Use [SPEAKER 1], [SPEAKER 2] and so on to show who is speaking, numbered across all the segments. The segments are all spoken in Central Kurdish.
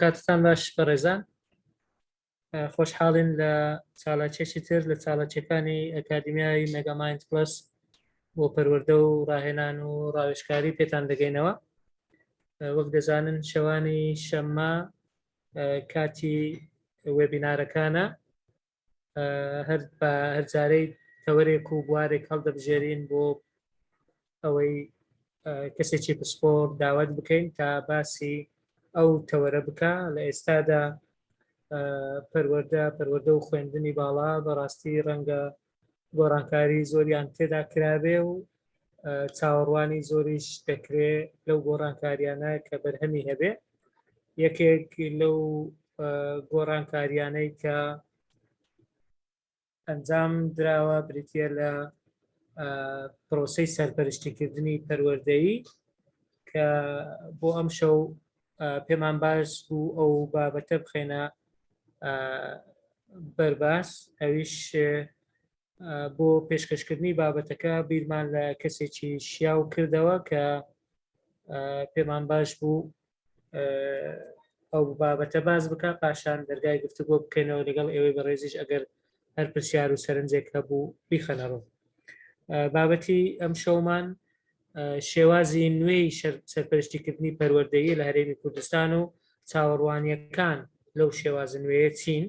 [SPEAKER 1] کاتتان باش بەڕێزان، خۆشحاڵین لە چالاکیەکی تر لە چالاکیەکانی ئەکادیمیای مێگامایند پلەس بۆ پەروەردە و ڕاهێنان و ڕاوێژکاری پێتان دەگەینەوە. وەک دەزانن شەوانی شەممە کاتی وێبینارەکانە، هەر بە هەر جارەی تەوەرێک و بوارێک هەڵدەبژێرین بۆ ئەوەی کەسێکی پسپۆر داوت بکەین تا باسی ئەو تەوەرە بکە. لە ئێستادا پەروەردە پەروەردە و خوێندنی باڵا بەڕاستی ڕەنگە گۆڕانکاری زۆریان تێدا کرابێ و چاوەڕوانی زۆریش دەکرێ لەو گۆڕانکاریانە کە بەرهەمی هەبێ. یەکێک لەو گۆڕانکاریانەی کە ئەنجام دراوە بریتە لە پرۆسەی سەرپەرشتیکردنی پەروەردەیی کە بۆ ئەم شەو پێمان باش بوو ئەو بابەتە بخێنە بەرباس. ئەویش بۆ پێشکەشکردنی بابەتەکە بیرمان لە کەسێکی شیاو کردەوە کە پێمان باش بوو ئەو بابەتە باز بکە، پاشان دەرگای گفتوگۆ بکەینەوە لەگەڵ ئێوەی بەڕێزیش ئەگەر هەر پرسیار و سەرنجێک هەبوو بیخەنەڕوو. بابەتی ئەم شەومان شێوازی نوێی سەرپەرشتیکردنی پەروەردەیی لە هەرێمی کوردستان و چاوەڕوانیەکان لەو شێوازە نوێیە چین،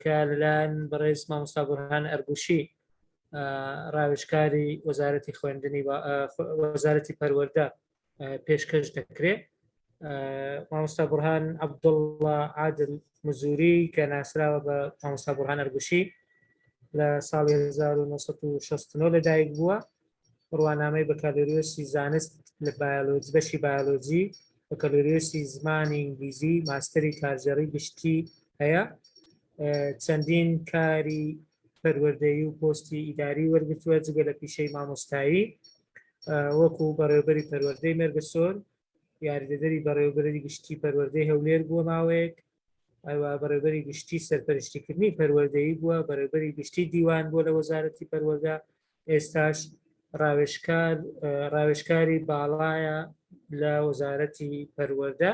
[SPEAKER 1] کە لەلایەن بەڕێز مامۆستا بورهان ئەرگوشی ڕاوێژکاری وەزارەتی خوێندنی وەزارەتی پەروەردە پێشکەش دەکرێت. مامۆستا بورهان عەبدوڵڵا عادل مزوری کە ناسراوە بە مامۆستا بورهان ئەرگوشی لە ساڵی 1969 لەدایک بووە. بڕوانامەی بەکالۆریۆسی زانست لە بایۆلۆجی بەشی بایۆلۆجی، بەکالۆریۆسی زمانی ئینگلیزی، ماستەری کارگێڕی گشتی هەیە. چەندین کاری پەروەردەیی و پۆستی ئیداری وەرگرتووە جگە لە پیشەی مامۆستایی وەکو بەڕێوبەری پەروەردەی مێرگەسۆر، یاریدەدەری بەڕێوبەری گشتی پەروەردەی هەولێر بووە ماوەیەک، هەروەها بەڕێوبەری گشتی سەرپەرشتیکردنی پەروەردەیی بووە، بەڕێوبەری گشتی دیوان بووە لە وەزارەتی پەروەردە، ئێستاش ڕاوێژکار ڕاوێژکاری باڵایە لە وەزارەتی پەروەردە.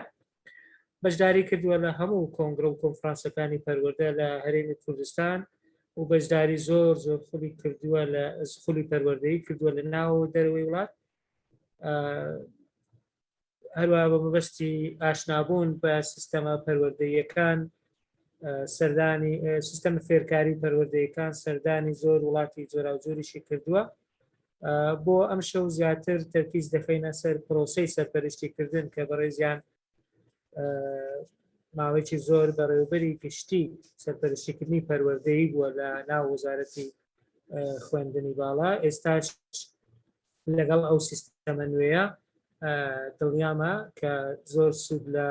[SPEAKER 1] بەشداری کردووە لە هەموو کۆنگرە و کۆنفرانسەکانی پەروەردە لە هەرێمی کوردستان و بەشداری زۆر زۆر خولی کردووە لە خولی پەروەردەیی کردووە لە ناو دەرەوەی وڵات. هەروە بە مەبەستی ئاشنابوون بە سیستەمە پەروەردەییەکان سەردانی سیستەمە فێرکاری پەروەردەیەکان سەردانی زۆر وڵاتی جۆراوجۆریشی کردووە. بۆ ئەم شەو زیاتر تەرکیز دەخەینە سەر پرۆسەی سەرپەرشتیکردن کە بەڕێزیان ماوەیەکی زۆر بەڕێوبەری گشتی سەرپەرشتیکردنی پەروەردەیی بووە لە ناو وەزارەتی خوێندنی باڵا. ئێستاش لەگەڵ ئەو سیستەمە نوێیە دڵنیامە کە زۆر سوود لە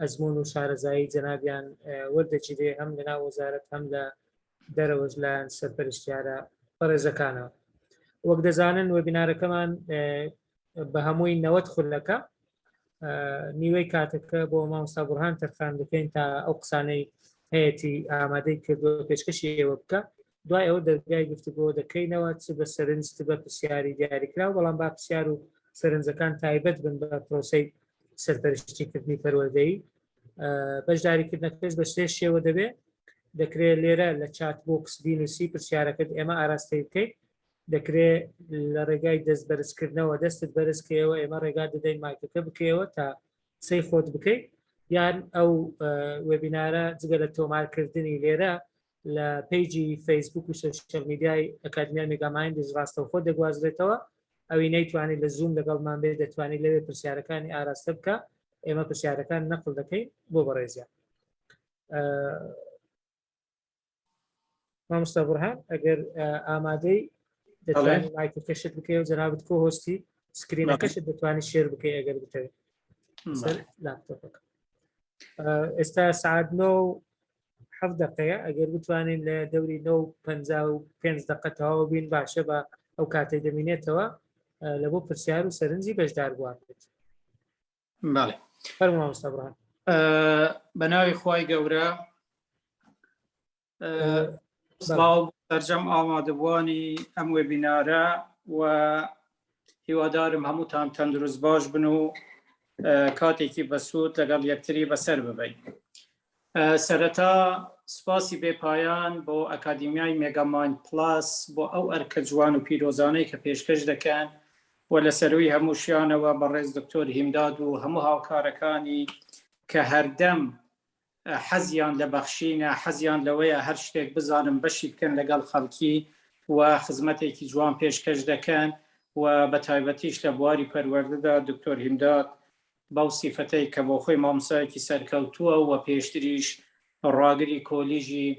[SPEAKER 1] ئەزمون و شارەزایی جەنابیان وەردەگیرێ هەم لە ناو وەزارەت هەم لە دەرەوەش لایەن سەرپەرشتیارە بەڕێزەکانەوە. وەک دەزانن وێبینارەکەمان بە هەمووی 90 خولەکە، نیوەی کاتەکە بۆ مامۆستا بورهان تەرخان دەکەین تا ئەو قسانەی هەیەتی ئامادەی کردووە پێشکەشی ئێوە بکە. دوای ئەوە دەرگای گفتوگۆ دەکەینەوە چ بە سەرنج چ بە پرسیاری دیاریکراو، بەڵام با پرسیار و سەرنجەکان تایبەت بن بە پرۆسەی سەرپەرشتیکردنی پەروەردەیی. بەشداریکردنەکەش بە سێ شێوە دەبێت. دەکرێت لێرە لە chat box بینوسی پرسیارەکەت ئێمە ئاراستەی بکەیت، دەکرێت لە ڕێگای دەست بەرزکردنەوە دەستت بەرزکەیەوە ئێمە ڕێگا دەدەین مایکەکە بکەیەوە تا قسەی خۆت بکەیت، یان ئەو وێبینارە جگە لە تۆمارکردنی لێرە لە page ی فەیسبوک و social media ی ئەکادمیای مێگامایندیش ڕاستەوخۆ دەگوازرێتەوە. ئەوی نەیتوانێت لە زووم لەگەڵمان بێت دەتوانێت لەوێ پرسیارەکانی ئاراستە بکە، ئێمە پرسیارەکان نەقل دەکەین بۆ بەڕێزیان. مامۆستا بورهان ئەگەر ئامادەی دەتوانانی مایکەکەشت بکەی و جەنابت co-host ی screen ەکەشت دەتوانانی share بکەی ئەگەر بتەوێت سەر لاپتۆپەکە. ئێستا سعات 9 7 دقەیە، ئەگەر بتوانین لە دەوری 9:55 دقە تەواو بین باشە، بە ئەو کاتەی دەمینێتەوە لە بۆ پرسیار و سەرنجی بەشداربووان بێت.
[SPEAKER 2] بەڵێ
[SPEAKER 1] فەرموو مامۆستا بورهان.
[SPEAKER 2] بە ناوی خوای گەورە سڵاو سەرجەم ئامادەبووانی ئەم وێبینارە و هیوادارم هەمووتان تەندروست باش بن و کاتێکی بەسوود لەگەڵ یەکتری بەسەر ببەین. سەرەتا سوپاسی بێ پایان بۆ ئەکادیمیای مێگامایند پڵاس بۆ ئەو ئەرکە جوان و پیرۆزانەی کە پێشکەش دەکەن و لە سەرووی هەمووشیانەوە بەڕێز دکتۆر هیمداد و هەموو هاوکارەکانی کە هەردەم حەزیان لە بەخشینە، حەزیان لەوەیە هەر شتێک بزانن بەشی بکەن لەگەڵ خەڵکی و خزمەتێکی جوان پێشکەش دەکەن و بە تایبەتیش لە بواری پەروەردەدا دکتۆر هیمداد بەو سیفەتەی کە بۆ خۆی مامۆستایەکی سەرکەوتووە و پێشتریش ڕاگری کۆلیژی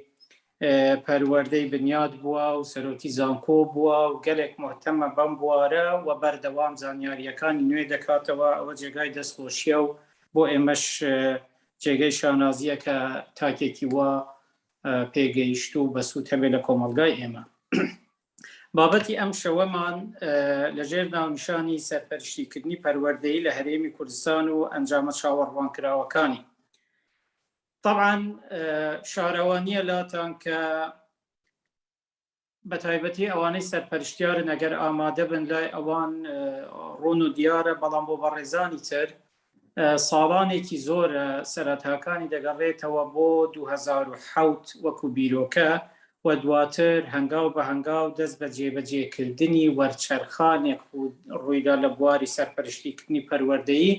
[SPEAKER 2] پەروەردەی بنیاد بووە و سەرۆکی زانکۆ بووە و گەلێک مهتەمە بەم بوارە و بەردەوام زانیارییەکانی نوێ دەکاتەوە، ئەوە جێگای دەستخۆشییە و بۆ ئێمەش جێگەی شانازییە کە تاکێکی وا پێگەیشتوو و بەسوود هەبێ لە کۆمەڵگای ئێمە. بابەتی ئەم شەوەمان لەژێر ناونیشانی سەرپەرشتیکردنی پەروەردەیی لە هەرێمی کوردستان و ئەنجامە چاوەڕوانکراوەکانی. طبعا شارەوە نییە لاتان کە بە تایبەتی ئەوانەی سەرپەرشتیارن ئەگەر ئامادە بن لای ئەوان ڕوون و دیارە، بەڵام بۆ بەڕێزانی تر ساڵانێکی زۆرە سەرەتاکانی دەگەڕێتەوە بۆ 2007 وەکو بیرۆکە و دواتر هەنگاو بە هەنگاو دەست بە جێبەجێکردنی وەرچەرخانێک ڕوویدا لە بواری سەرپەرشتیکردنی پەروەردەیی،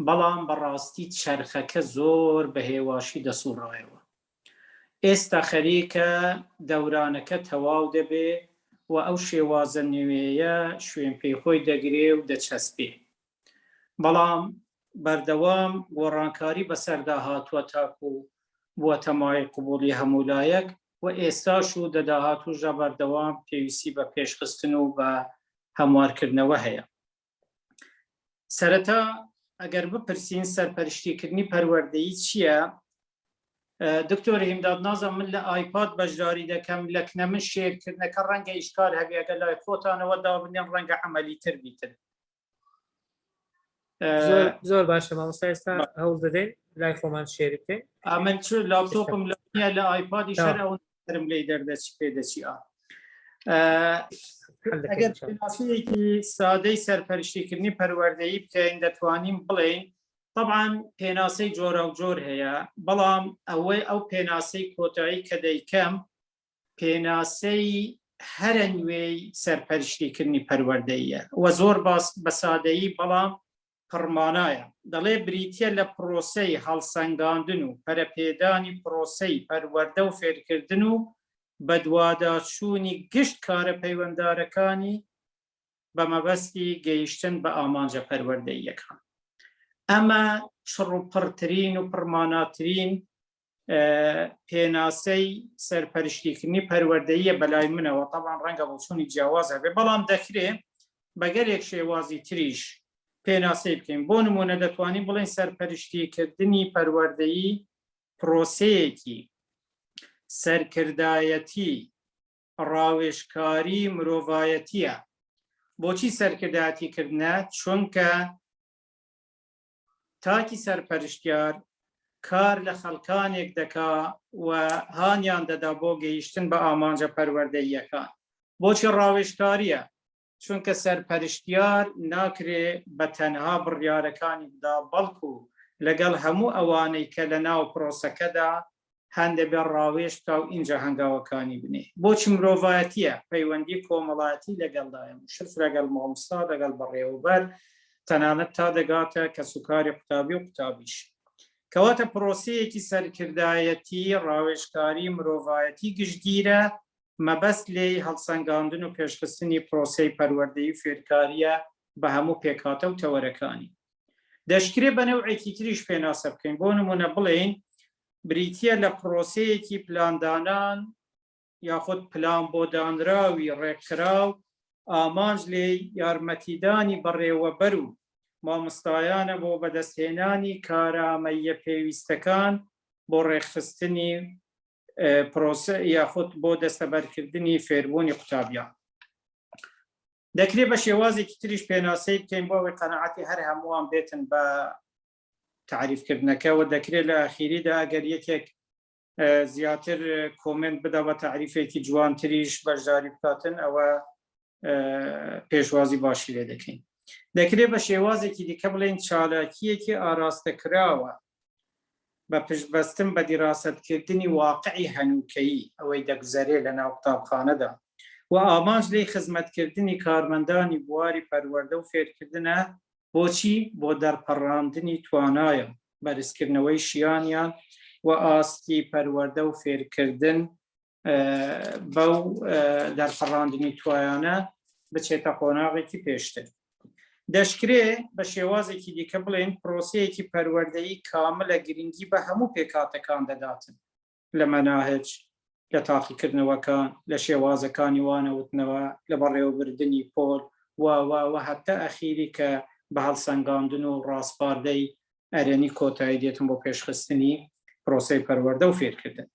[SPEAKER 2] بەڵام بەڕاستی چەرخەکە زۆر بە هێواشی دەسوڕایەوە. ئێستا خەریکە دەورانەکە تەواو دەبێ و ئەو شێوازە نوێیە شوێنپێی خۆی دەگرێ و دەچەسپێ. بەڵام بەردەوام گۆڕانکاری بەسەردا هاتووە تاکو بووەتە مایەی قبوڵی هەموو لایەک و ئێستاش و دە داهاتووشدا بەردەوام پێویستی بە پێشخستن و بە هەموارکردنەوە هەیە. سەرەتا ئەگەر بپرسین سەرپەرشتیکردنی پەروەردەیی چییە؟ دکتۆر هیمداد نازم من لە ئایپاد بەشداری دەکەم لە کنە من شێرکردنەکە ڕەنگە ئیشکال هەبێ ئەگەر لای خۆتانەوە دابنێن ڕەنگە عەمەلی تر بیتن.
[SPEAKER 1] زۆر باشە مامۆستا ئێستا هەوڵ دەدەین لای خۆمان شێری بکەین.
[SPEAKER 2] من چ لاپتۆپم لە نییە لە ئایپادی شەر ئەو سەرم لێی دەردەچی پێ دەچی ئا ئەگەر پێناسەیەکی سادەی سەرپەرشتیکردنی پەروەردەیی بکەین دەتوانین بڵێین طبعا پێناسەی جۆرە و جۆر هەیە بەڵام ئەوەی ئەو پێناسەی کۆتایی کە دەیکەم پێناسەی هەرە نوێی سەرپەرشتیکردنی پەروەردەیە و زۆر باس بە سادەیی بەڵام پڕمانایە، دەڵێ بریتییە لە پرۆسەی هەڵسەنگاندن و پەرەپێدانی پرۆسەی پەروەردە و فێرکردن و بەدواداچوونی گشت کارە پەیوەندارەکانی بە مەبەستی گەیشتن بە ئامانجە پەروەردەییەکان. ئەمە چڕوپڕترین و پڕماناترین پێناسەی سەرپەرشتیکردنی پەروەردەییە بەلای منەوە، تەبعەن ڕەنگە بۆچوونی جیاواز هەبێ، بەڵام دەکرێ بە گەلێک شێوازی تریش پێناسەی بکەین. بۆ نموونە دەتوانین بڵێین سەرپەرشتیکردنی پەروەردەیی پرۆسەیەکی سەرکردایەتی ڕاوێژکاری مرۆڤایەتییە. بۆچی سەرکردایەتیکردنە؟ چونکە تاکی سەرپەرشتیار کار لە خەڵکانێک دەکا و هانیان دەدا بۆ گەیشتن بە ئامانجە پەروەردەییەکان. بۆچی ڕاوێژکارییە؟ چونکە سەرپەرشتیار ناکرێ بە تەنها بڕیارەکانی بدا، بەڵکو لەگەڵ هەموو ئەوانەی کە لەناو پرۆسەکەدا هەن دەبێ ڕاوێژ بکا و ئینجا هەنگاوەکانی بنێ. بۆچی مرۆڤایەتییە؟ پەیوەندی کۆمەڵایەتی لەگەڵدایە، مشرف لەگەڵ مامۆستا، لەگەڵ بەڕێوەبەر، تەنانەت تا دەگاتە کەسوکاری قوتابی و قوتابیش. کەواتە پرۆسەیەکی سەرکردایەتی، ڕاوێژکاری، مرۆڤایەتی گشتگیرە، مەبەست لێی هەڵسەنگاندن و پێشخستنی پرۆسەی پەروەردەیی و فێرکارییە بە هەموو پێکهاتە و تەوەرەکانی. دەشکرێ بە نەوعێکی تریش پێناسە بکەین، بۆ نموونە بڵێین بریتییە لە پرۆسەیەکی پلاندانان یاخود پلان بۆ دانراوی ڕێکخراو، ئامانج لێی یارمەتیدانی بەڕێوەبەر و مامۆستایانە بۆ بەدەستهێنانی کارامەییە پێویستەکان بۆ ڕێکخستنی پرۆسە یاخود بۆ دەستەبەرکردنی فێربوونی قوتابیان. دەکرێت بە شێوازێکی تریش پێناسەی بکەین بۆ ئەوەی قەناعەتی هەر هەمووان بێتن بە تعریفکردنەکەەوە. دەکرێت لە ئەخیریدا ئەگەر یەکێک زیاتر کۆمنت بدا بە تعریفێکی جوانتریش بەشداری بکاتن، ئەوە پێشوازی باشی لێ دەکەین. دەکرێت بە شێوازێکی دیکە بڵێین چالاکییەکی ئاراستەکراوە بە پشتبەستن بە دیراسەتکردنی واقعی هەنووکەیی ئەوەی دەگوزەرێ لە ناو قوتابخانەدا و ئامانج لێی خزمەتکردنی کارمەندانی بواری پەروەردە و فێرکردنە بۆچی؟ بۆ دەرپەڕاندنی توانایان، بەرزکردنەوەی شیانیان و ئاستی پەروەردە و فێرکردن بەو دەرپەڕاندنی توایانە بچێتە قۆناغێکی پێشتر. دەشکرێ بە شێوازێکی دیکە بڵێن پرۆسەیەکی پەروەردەیی کاملە گرنگی بە هەموو پێکهاتەکان دەداتن لە مەناهج، لە تاقیکردنەوەکان، لە شێوازەکانی وانەوتنەوە، لە بەڕێوەبردنی پۆل و و و هەتا ئەخیری کە بە هەڵسەنگاندن و ڕاسپاردەی ئەرێنی کۆتایی دێتن بۆ پێشخستنی پرۆسەی پەروەردە و فێرکردن.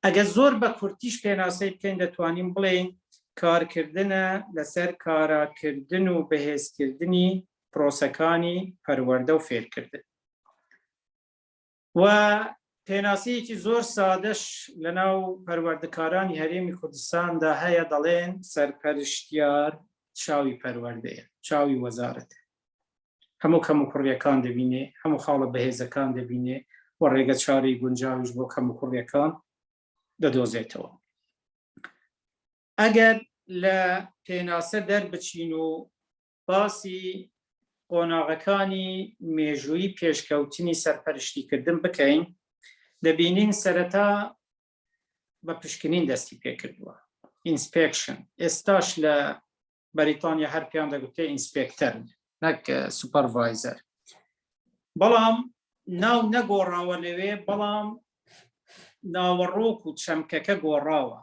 [SPEAKER 2] ئەگەر زۆر بە کورتیش پێناسەی بکەین دەتوانین بڵێین کارکردنە لەسەر کاراکردن و بەهێزکردنی پرۆسەکانی پەروەردە و فێرکردن. و پێناسەیەکی زۆر سادەش لەناو پەروەردەکارانی هەرێمی کوردستاندا هەیە دەڵێن سەرپەرشتیار چاوی پەروەردەیە، چاوی وەزارەتە. هەموو کەموکوڕیەکان دەبینێ، هەموو خاڵە بەهێزەکان دەبینێ و ڕێگە چارەی گونجاویش بۆ کەموکوڕیەکان دەدۆزێتەوە. ئەگەر لە پێناسە دەربچین و باسی قۆناغەکانی مێژووی پێشکەوتنی سەرپەرشتیکردن بکەین، دەبینین سەرەتا بە پشکنین دەستی پێکردووە، inspection، ئێستاش لە بەریتانیا هەر پێیان دەگوترێ inspector نەک supervisor، بەڵام ناو نەگۆڕاوە لەوێ، بەڵام ناوەڕۆک و چەمکەکە گۆڕاوە.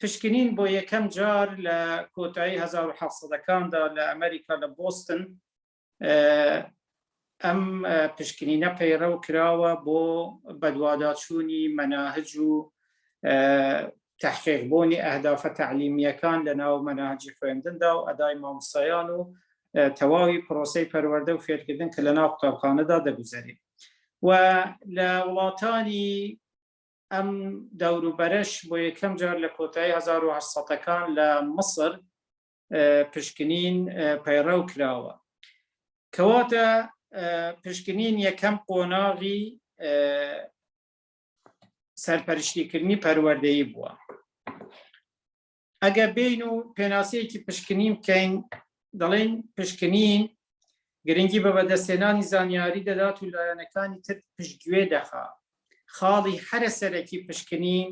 [SPEAKER 2] پشکنین بۆ یەکەم جار لە کۆتایی 1700ەکاندا لە ئەمریکا لە بۆستن ئەم پشکنینە پەیڕەو کراوە بۆ بەدواداچوونی مەناهج و تحقیق بوونی ئەهدافە تەعلیمیەکان لە ناو مەناهجی خوێندندا و ئەدای مامۆستایان و تەواوی پرۆسەی پەروەردە و فێرکردن کە لە ناو قوتابخانەدا دەگوزەرێت و لە وڵاتانی ئەم دەوروبەرەش بۆ یەکەم جار لە کۆتایی 1800ەکان لە مصر پشکنین پەیڕەو کراوە. کەواتە پشکنین یەکەم قۆناغی سەرپەرشتیکردنی پەروەردەیی بووە. ئەگەر بین و پێناسەیەکی پشکنین بکەین دەڵێن پشکنین گرنگی بە بەدەستهێنانی زانیاری دەدات و لایەنەکانی تر پشتگوێ دەخا. خاڵی هەرە سەرەکی پشکنین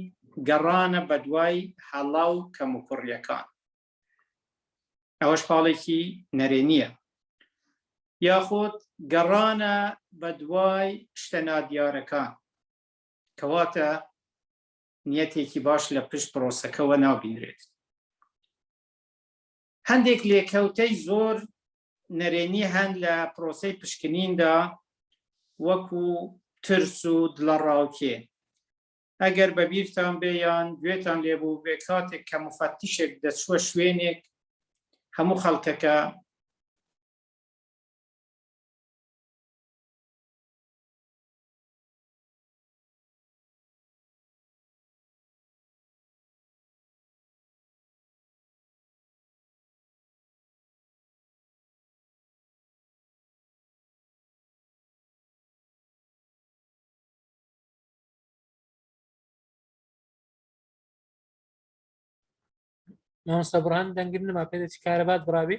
[SPEAKER 2] گەڕانە بەدوای هەڵا و کەموکوڕیەکان. ئەوەش خاڵێکی نەرێنییە. یاخود گەڕانە بەدوای شتە نادیارەکان. کەواتە نیەتێکی باش لە پشت پرۆسەکەوە نابینرێت. هەندێک لێکەوتەی زۆر نەرێنی هەن لە پرۆسەی پشکنیندا وەکو ترس و دڵەڕاوکێ. ئەگەر بەبیرتان بێ یان گوێتان لێبوو بێ کاتێک کە مفەتیشێک دەچووە شوێنێک هەموو خەڵکەکە
[SPEAKER 1] مامۆستا بڕان دەنگت نما پێ دەچی کارەبات بڕاوی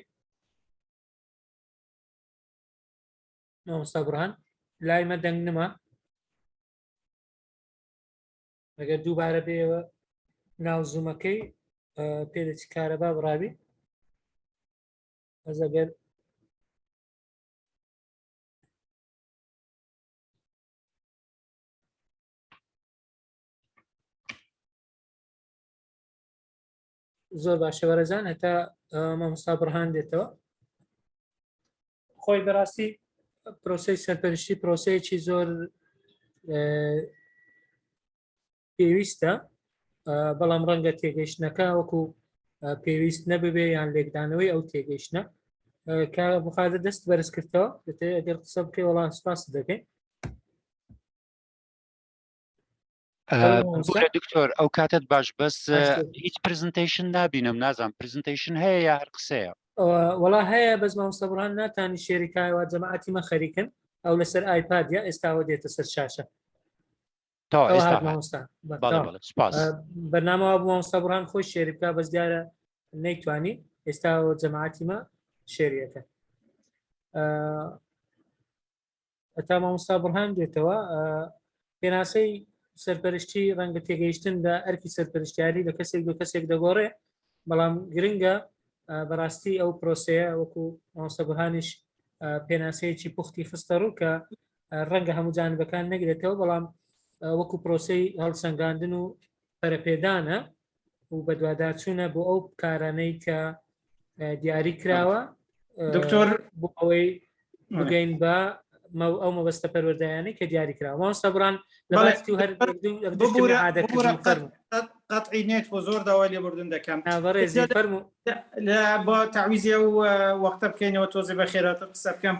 [SPEAKER 1] مامۆستا بڕان لای مە دەنگ نما ئەگەر دووبارە بێەوە ناو زوومەکەی پێ دەچی کارەبا بڕاوی ئەز ئەگەر زۆر باشە بەڕێزان هەتا مامۆستا بڕهان دێتەوە خۆی بەڕاستی پرۆسی سەرپەرشتی پرۆسەیەکی زۆر پێویستە بەڵام ڕەنگە تێگەیشتنەکە وەکو پێویست نەبێ یان لێکدانەوەی ئەو تێگەیشتنە کە بخادە دەست بەرز کردەوە دەتەوێت ئەگەر قسە بکەی وەڵام سپاس دەکەین
[SPEAKER 3] دکتۆر ئەو کاتت باش بەس هیچ presentation نابینم نازان presentation هەیە یا هەر قسەیە.
[SPEAKER 1] وەڵا هەیە بەس مامۆستا بڕان ناتانی share ی کایەوە جەماعەتی مە خەریکن ئەو لەسەر iPad ە ئێستاوە دێتە سەر شاشە بەرنامەوە بوو مامۆستا بڕان خۆی share ی بکە بەس دیارە نەیتوانی ئێستا جەماعەتی مە share یەکە هەتا مامۆستا بڕهان دێتەوە پێناسەی سەرپەرشتی ڕەنگە تێگەیشتن لە ئەرکی سەرپەرشتیاری لە کەسێک بۆ کەسێک دەگۆڕێ بەڵام گرنگە بەڕاستی ئەو پرۆسەیە وەکو مامۆستا بڕهانیش پێناسەیەکی پوختی خستە ڕوو کە ڕەنگە هەموو جانبەکان نەگرێتەوە بەڵام وەکو پرۆسەی هەڵسەنگاندن و پەرەپێدانە و بەدواداچوونە بۆ ئەو کارانەی کە دیاری کراوە
[SPEAKER 2] دکتۆر
[SPEAKER 1] بۆ ئەوەی بگەین بە ئەو مەبەستە پەروەردەیانەی کە دیاری کراوە مامۆستا بڕان لە هەر
[SPEAKER 2] قەتعی نێت بۆ زۆر داوای لێبوردن دەکەم
[SPEAKER 1] بەڕێزی فەرموو
[SPEAKER 2] بۆ تەعویزی ئەو وەختە بکەینەوە تۆزێ بە خێراتر قسە بکەم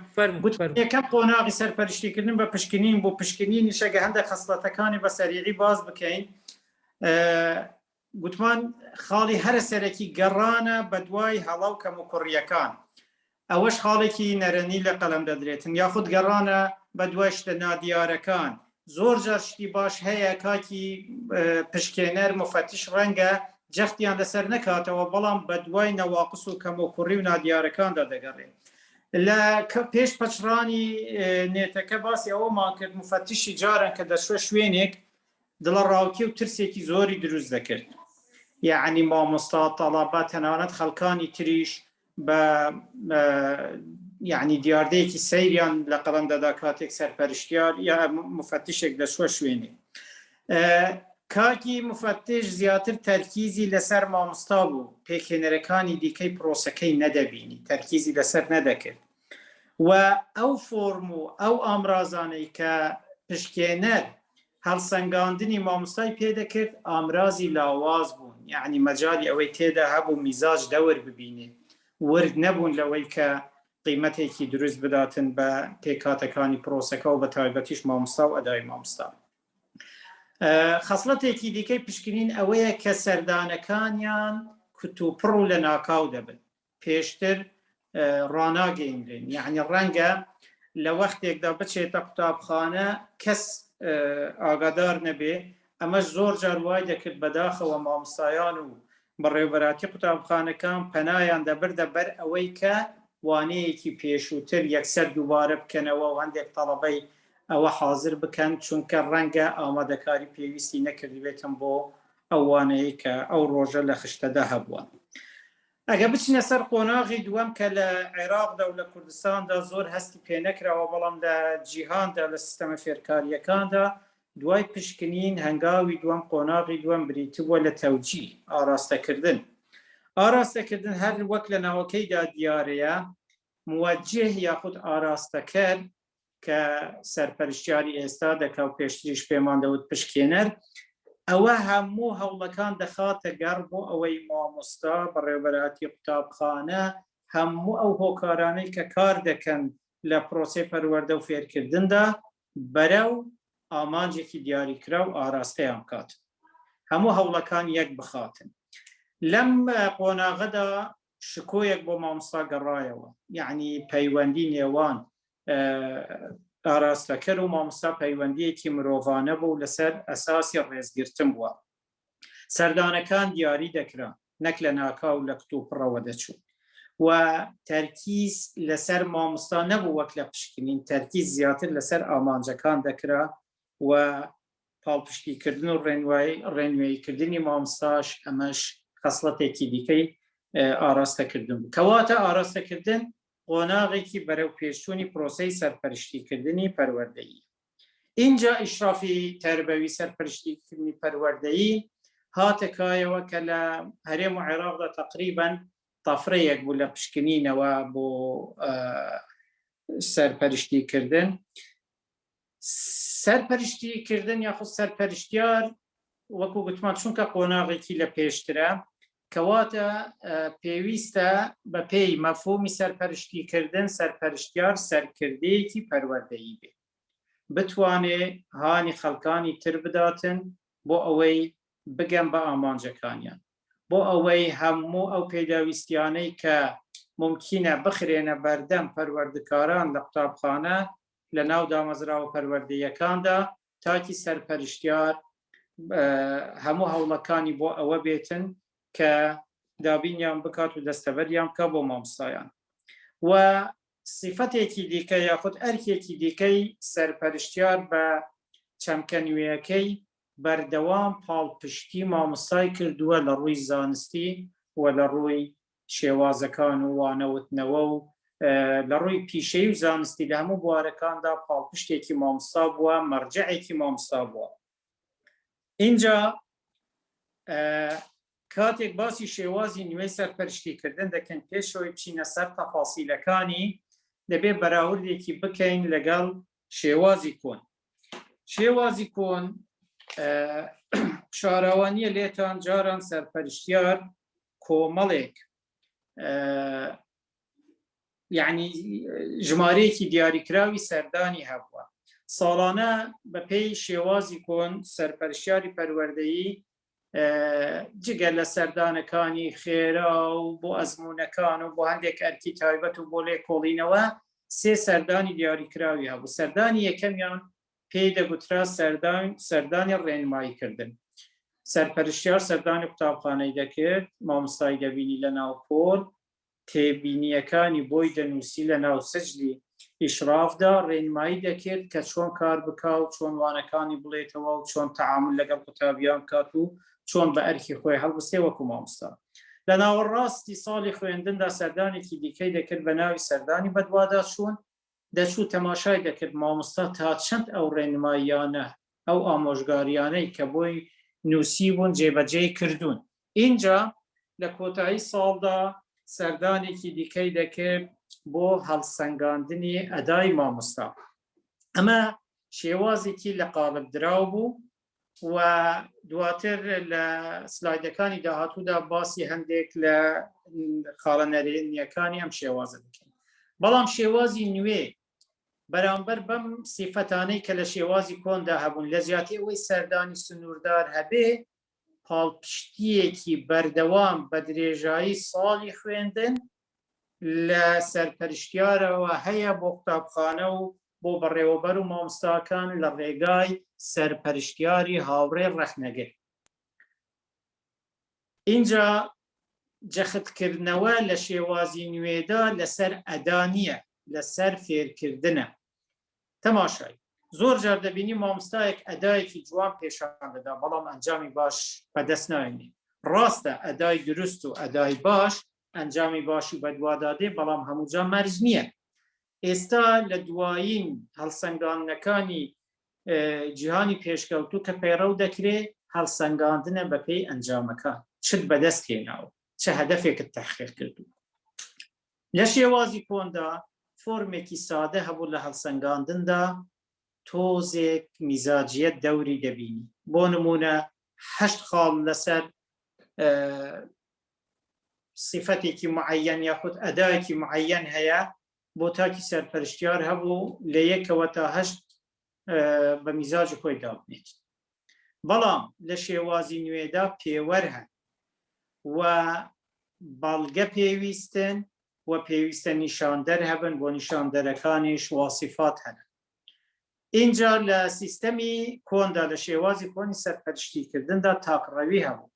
[SPEAKER 2] یەکەم قۆناغی سەرپەرشتیکردن بە پشکنین بۆ پشکنینی شەگە هەندێک خەسڵەتەکانی بە سەریعی باز بکەین گوتمان خاڵی هەرە سەرەکی گەڕانە بەدوای هەڵە و کەموکوڕییەکان، ئەوەش خاڵێکی نەرێنی لە قەڵەم دەدرێتن، یاخود گەڕانە بەدوای شتە نادیارەکان، زۆر جار شتی باش هەیە کاکی پشکێنەر، مفەتیش، ڕەنگە جەختیان لەسەر نەکاتەوە، بەڵام بەدوای نەواقس و کەموکوڕی و نادیارەکاندا دەگەڕێ. لە پێش پچڕانی نێتەکە باسی ئەوەمان کرد، مفەتیشی جاران کە دەچووە شوێنێک دڵەڕاوکێ و ترسێکی زۆری دروست دەکرد یەعنی مامۆستا تەڵەبە تەنانەت خەڵکانی تریش بە یعنی دیاردەیەکی سەیریان لە قەڵەم دەدا کاتێک سەرپەرشتیار یا مفتشێک دەچوە شوێنێ کاکی مفتش زیاتر تەرکیزی لەسەر مامۆستا بوو پێکهێنەرەکانی دیکەی پرۆسەکەی نەدەبینی تەرکیزی لەسەر نەدەکرد و ئەو فۆرم و ئەو ئامرازانەی کە پشکێنەر هەڵسەنگاندنی مامۆستای پێدەکرد ئامرازی لاواز بوون، یەعنی مەجالی ئەوەی تێدا هەبوو میزاج دەور ببینێ، ورد نەبوون لەوەی کە قیمەتێکی دروست بداتن بە پێکهاتەکانی پرۆسەکە و بە تایبەتیش مامۆستا و ئەدای مامۆستا. خەسڵەتێکی دیکەی پشکنین ئەوەیە کە سەردانەکانیان کوتوپڕ و لەناکاو دەبن. پێشتر ڕاناگەینرێن یعنی ڕەنگە لە وەختێکدا بچێتە قوتابخانە کەس ئاگادار نەبێ ئەمەش زۆر جار وای دەکرد بەداخەوە مامۆستایان و بەڕێوبەراتی قوتابخانەکان پەنایان دەبردە بەر ئەوەی کە وانەیەکی پێشووتر یەکسەر دووبارە بکەنەوە و هەندێک تەڵەبەی ئەوە حاضر بکەن چونکە ڕەنگە ئامادەکاری پێویستی نەکردبێتن بۆ ئەو وانەیە کە ئەو ڕۆژە لە خشتەدا هەبووە. ئەگەر بچینە سەر قۆناغی دووەم کە لە عێراقدا و لە کوردستاندا زۆر هەستی پێنەکراوە، بەڵام لە جیهاندا لە سیستەمە فێرکارییەکاندا دوای پشکنین هەنگاوی دووەم قۆناغی دووەم بریتی بووە لە تەوجیه، ئاراستەکردن. ئاراستەکردن هەر وەک لە ناوەکەیدا دیارەیە موجه یاخود ئاراستەکەر کە سەرپەرشتیاری ئێستا دەکا و پێشتریش پێمان دەوت پشکێنەر ئەوە هەموو هەوڵەکان دەخاتە گەڕ بۆ ئەوەی مامۆستا بەڕێوەبەراتی قوتابخانە هەموو ئەو هۆکارانەی کە کار دەکەن لە پرۆسەی پەروەردە و فێرکردندا بەرەو ئامانجێکی دیاریکراو ئاراستەیان بکات هەموو هەوڵەکان یەک بخاتن لەم قۆناغەدا شکۆیەک بۆ مامۆستا گەڕایەوە یعنی پەیوەندی نێوان ئاراستەکەر و مامۆستا پەیوەندیەکی مرۆڤانە بوو لەسەر ئەساسی ڕێزگرتن بووە سەردانەکان دیاری دەکرا نەک لە ناکاو لە کتوپڕەوە دەچوو و تەرکیز لەسەر مامۆستا نەبوو وەک لە پشکنین تەرکیز زیاتر لەسەر ئامانجەکان دەکرا و پاڵپشتیکردن و ڕێنوێیکردنی مامۆستاش ئەمەش خەسڵەتێکی دیکەی ئاراستەکردن بوو کەواتە ئاراستەکردن قۆناغێکی بەرەو پێشچوونی پرۆسەی سەرپەرشتیکردنی پەروەردەیی. ئینجا ئیشرافی تەربەوی سەرپەرشتیکردنی پەروەردەیی هاتە کایەوە کە لە هەرێم و عێراقدا تەقریبەن تەفرەیەک بوو لە پشکنینەوە بۆ سەرپەرشتیکردن. سەرپەرشتیکردن یاخود سەرپەرشتیار وەکو گوتمان چونکە قۆناغێکی لە پێشترە کەواتە پێویستە بە پێی مەفهومی سەرپەرشتیکردن سەرپەرشتیار سەرکردەیەکی پەروەردەیی بێ بتوانێ هانی خەڵکانی تر بداتن بۆ ئەوەی بگەن بە ئامانجەکانیان بۆ ئەوەی هەموو ئەو پێداویستیانەی کە مومکینە بخرێنە بەردەم پەروەردکاران لە قوتابخانە لە ناو دامەزراوە پەروەردەیەکاندا تاکی سەرپەرشتیار هەموو هەوڵەکانی بۆ ئەوە بێتن کە دابینیان بکات و دەستەبەریان بکە بۆ مامۆستایان و سیفەتێکی دیکە یاخود ئەرکێکی دیکەی سەرپەرشتیار بە چەمکە نوێیەکەی بەردەوام پاڵپشتی مامۆستای کردووە لە ڕووی زانستی و لە ڕووی شێوازەکان و وانەوتنەوە و لە ڕووی پیشەی و زانستی لە هەموو بوارەکاندا پاڵپشتێکی مامۆستا بووە، مەرجەعێکی مامۆستا بووە. ئینجا کاتێک باسی شێوازی نوێی سەرپەرشتیکردن دەکەین پێشەوەی بچینە سەر تەفاسیلەکانی دەبێت بەراوردێکی بکەین لەگەڵ شێوازی کۆن. شێوازی کۆن شاراوە نییە لێتان جاران سەرپەرشتیار کۆمەڵێک یعنی ژمارەیەکی دیاریکراوی سەردانی هەبووە ساڵانە بە پێی شێوازی کۆن سەرپەرشیاری پەروەردەیی جگە لە سەردانەکانی خێرا و بۆ ئەزمونونەکان و بۆ هەندێک ئەرکی تایبەت و بۆ لێکۆڵینەوە سێ سەردانی دیاریکراوی هەبوو سەردانی یەکەمیان پێی دەگوترا سەردان سەردانی ڕێنماییکردن سەرپەرشتیار سەردانی قوتابخانەی دەکرد مامۆستای دەبینی لە ناو پۆل تێبینیەکانی بۆی دەنووسی لە ناو سجلی ئیشرافدا ڕێنمایی دەکرد کە چۆن کار بکا و چۆن وانەکانی بڵێتەوە و چۆن تەعامول لەگەڵ قوتابیان بکات و چۆن بە ئەرکی خۆی هەڵبستێ وەکو مامۆستا. لە ناوەڕاستی ساڵی خوێندندا سەردانێکی دیکەی دەکرد بە ناوی سەردانی بەدواداچوون، دەچوو تەماشای دەکرد مامۆستا تا چەند ئەو ڕێنماییانە، ئەو ئامۆژگاریانەی کە بۆی نووسیبوون جێبەجێی کردوون. ئینجا لە کۆتایی ساڵدا سەردانێکی دیکەی دەکرد بۆ هەڵسەنگاندنی ئەدای مامۆستا. ئەمە شێوازێکی لە قاڵبدراو بوو و دواتر لە سلایدەکانی داهاتوودا باسی هەندێک لە خاڵە نەرێنیەکانی ئەم شێوازە دەکەین. بەڵام شێوازی نوێ بەرامبەر بەم سیفەتانەی کە لە شێوازی کۆندا هەبوون لە جیاتی ئەوەی سەردانی سنووردار هەبێ پاڵپشتییەکی بەردەوام بە درێژایی ساڵی خوێندن لە سەرپەرشتیارەوە هەیە بۆ قوتابخانە و بۆ بەڕێوەبەر و مامۆستاکان لە ڕێگای سەرپەرشتیاری هاوڕێ ڕەخنەگر. ئینجا جەختکردنەوە لە شێوازی نوێدا لەسەر ئەدا نییە، لەسەر فێرکردنە. تەماشای زۆر جار دەبینی مامۆستایەک ئەدایەکی جوان پێشان دەدا بەڵام ئەنجامی باش بەدەست ناێنێ ڕاستە ئەدای دروست و ئەدای باش ئەنجامی باشی بەدوادادێ بەڵام هەمووجا مەرج نییە ئێستا لە دوایین هەڵسەنگاندنەکانی جیهانی پێشکەوتوو کە پەیڕەو دەکرێ هەڵسەنگاندنە بەپێی ئەنجامەکان چت بەدەست هێناوە چ هەدەفێکت تحقیق کردو لە شێوازی کۆندا فۆرمێکی سادە هەبوو لە هەڵسەنگاندندا تۆزێک میزاجیەت دەوری دەبینی بۆ نمونە هەشت خاڵ لەسەر سیفەتێکی معەن یاخود ئەدایەکی معەن هەیە بۆ تاکی سەرپەرشتیار هەبوو لە یەکەوە تا هەشت بە میزاجی خۆی دابنێت بەڵام لە شێوازی نوێدا پێوەر هەن و بەڵگە پێویستن و پێویستە نیشاندەر هەبن بۆ نیشاندەرەکانیش واسیفات هەن ئینجا لە سیستەمی کۆندا لە شێوازی کۆنی سەرپەرشتیکردندا تاکڕەوی هەبوو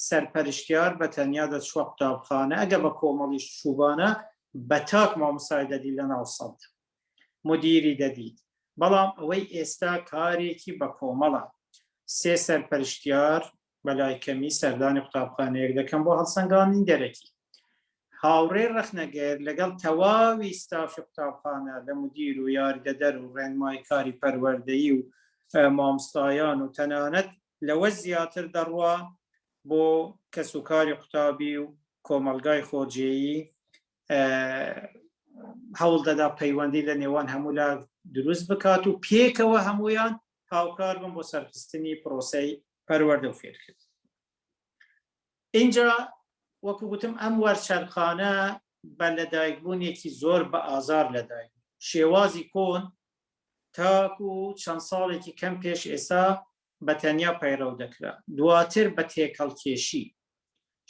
[SPEAKER 2] سەرپەرشتیار بە تەنیا دەچووە قوتابخانە ئەگە بە کۆمەڵیش چووبانە بە تاک مامۆستای دەدی لە ناو سەڵدا مدیری دەدیت بەڵام ئەوەی ئێستا کارێکی بە کۆمەڵە سێ سەرپەرشتیار بەلای کەمی سەردانی قوتابخانەیەک دەکەم بۆ هەڵسەنگاندنی دەرەکی هاوڕێ ڕەخنەگر لەگەڵ تەواوی ستافی قوتابخانە لە مدیر و یاریدەدەر و ڕێنمای کاری پەروەردەیی و مامۆستایان و تەنانەت لەوە زیاتر دەڕوا بۆ کەسوکاری قوتابی و کۆمەڵگای خۆجێیی هەوڵ دەدا پەیوەندی لە نێوان هەموولا دروست بکات و پێکەوە هەمویان هاوکار بن بۆ سەرخستنی پرۆسەی پەروەردە و فێرکردن. ئینجا وەکو گوتم ئەم وەرچەرخانە بە لەدایکبوونێکی زۆر بە ئازار لەدایک شێوازی کۆن تاکو چەند ساڵێکی کەم پێش ئێستا بە تەنیا پەیڕەو دەکرا دواتر بە تێکەڵکێشی.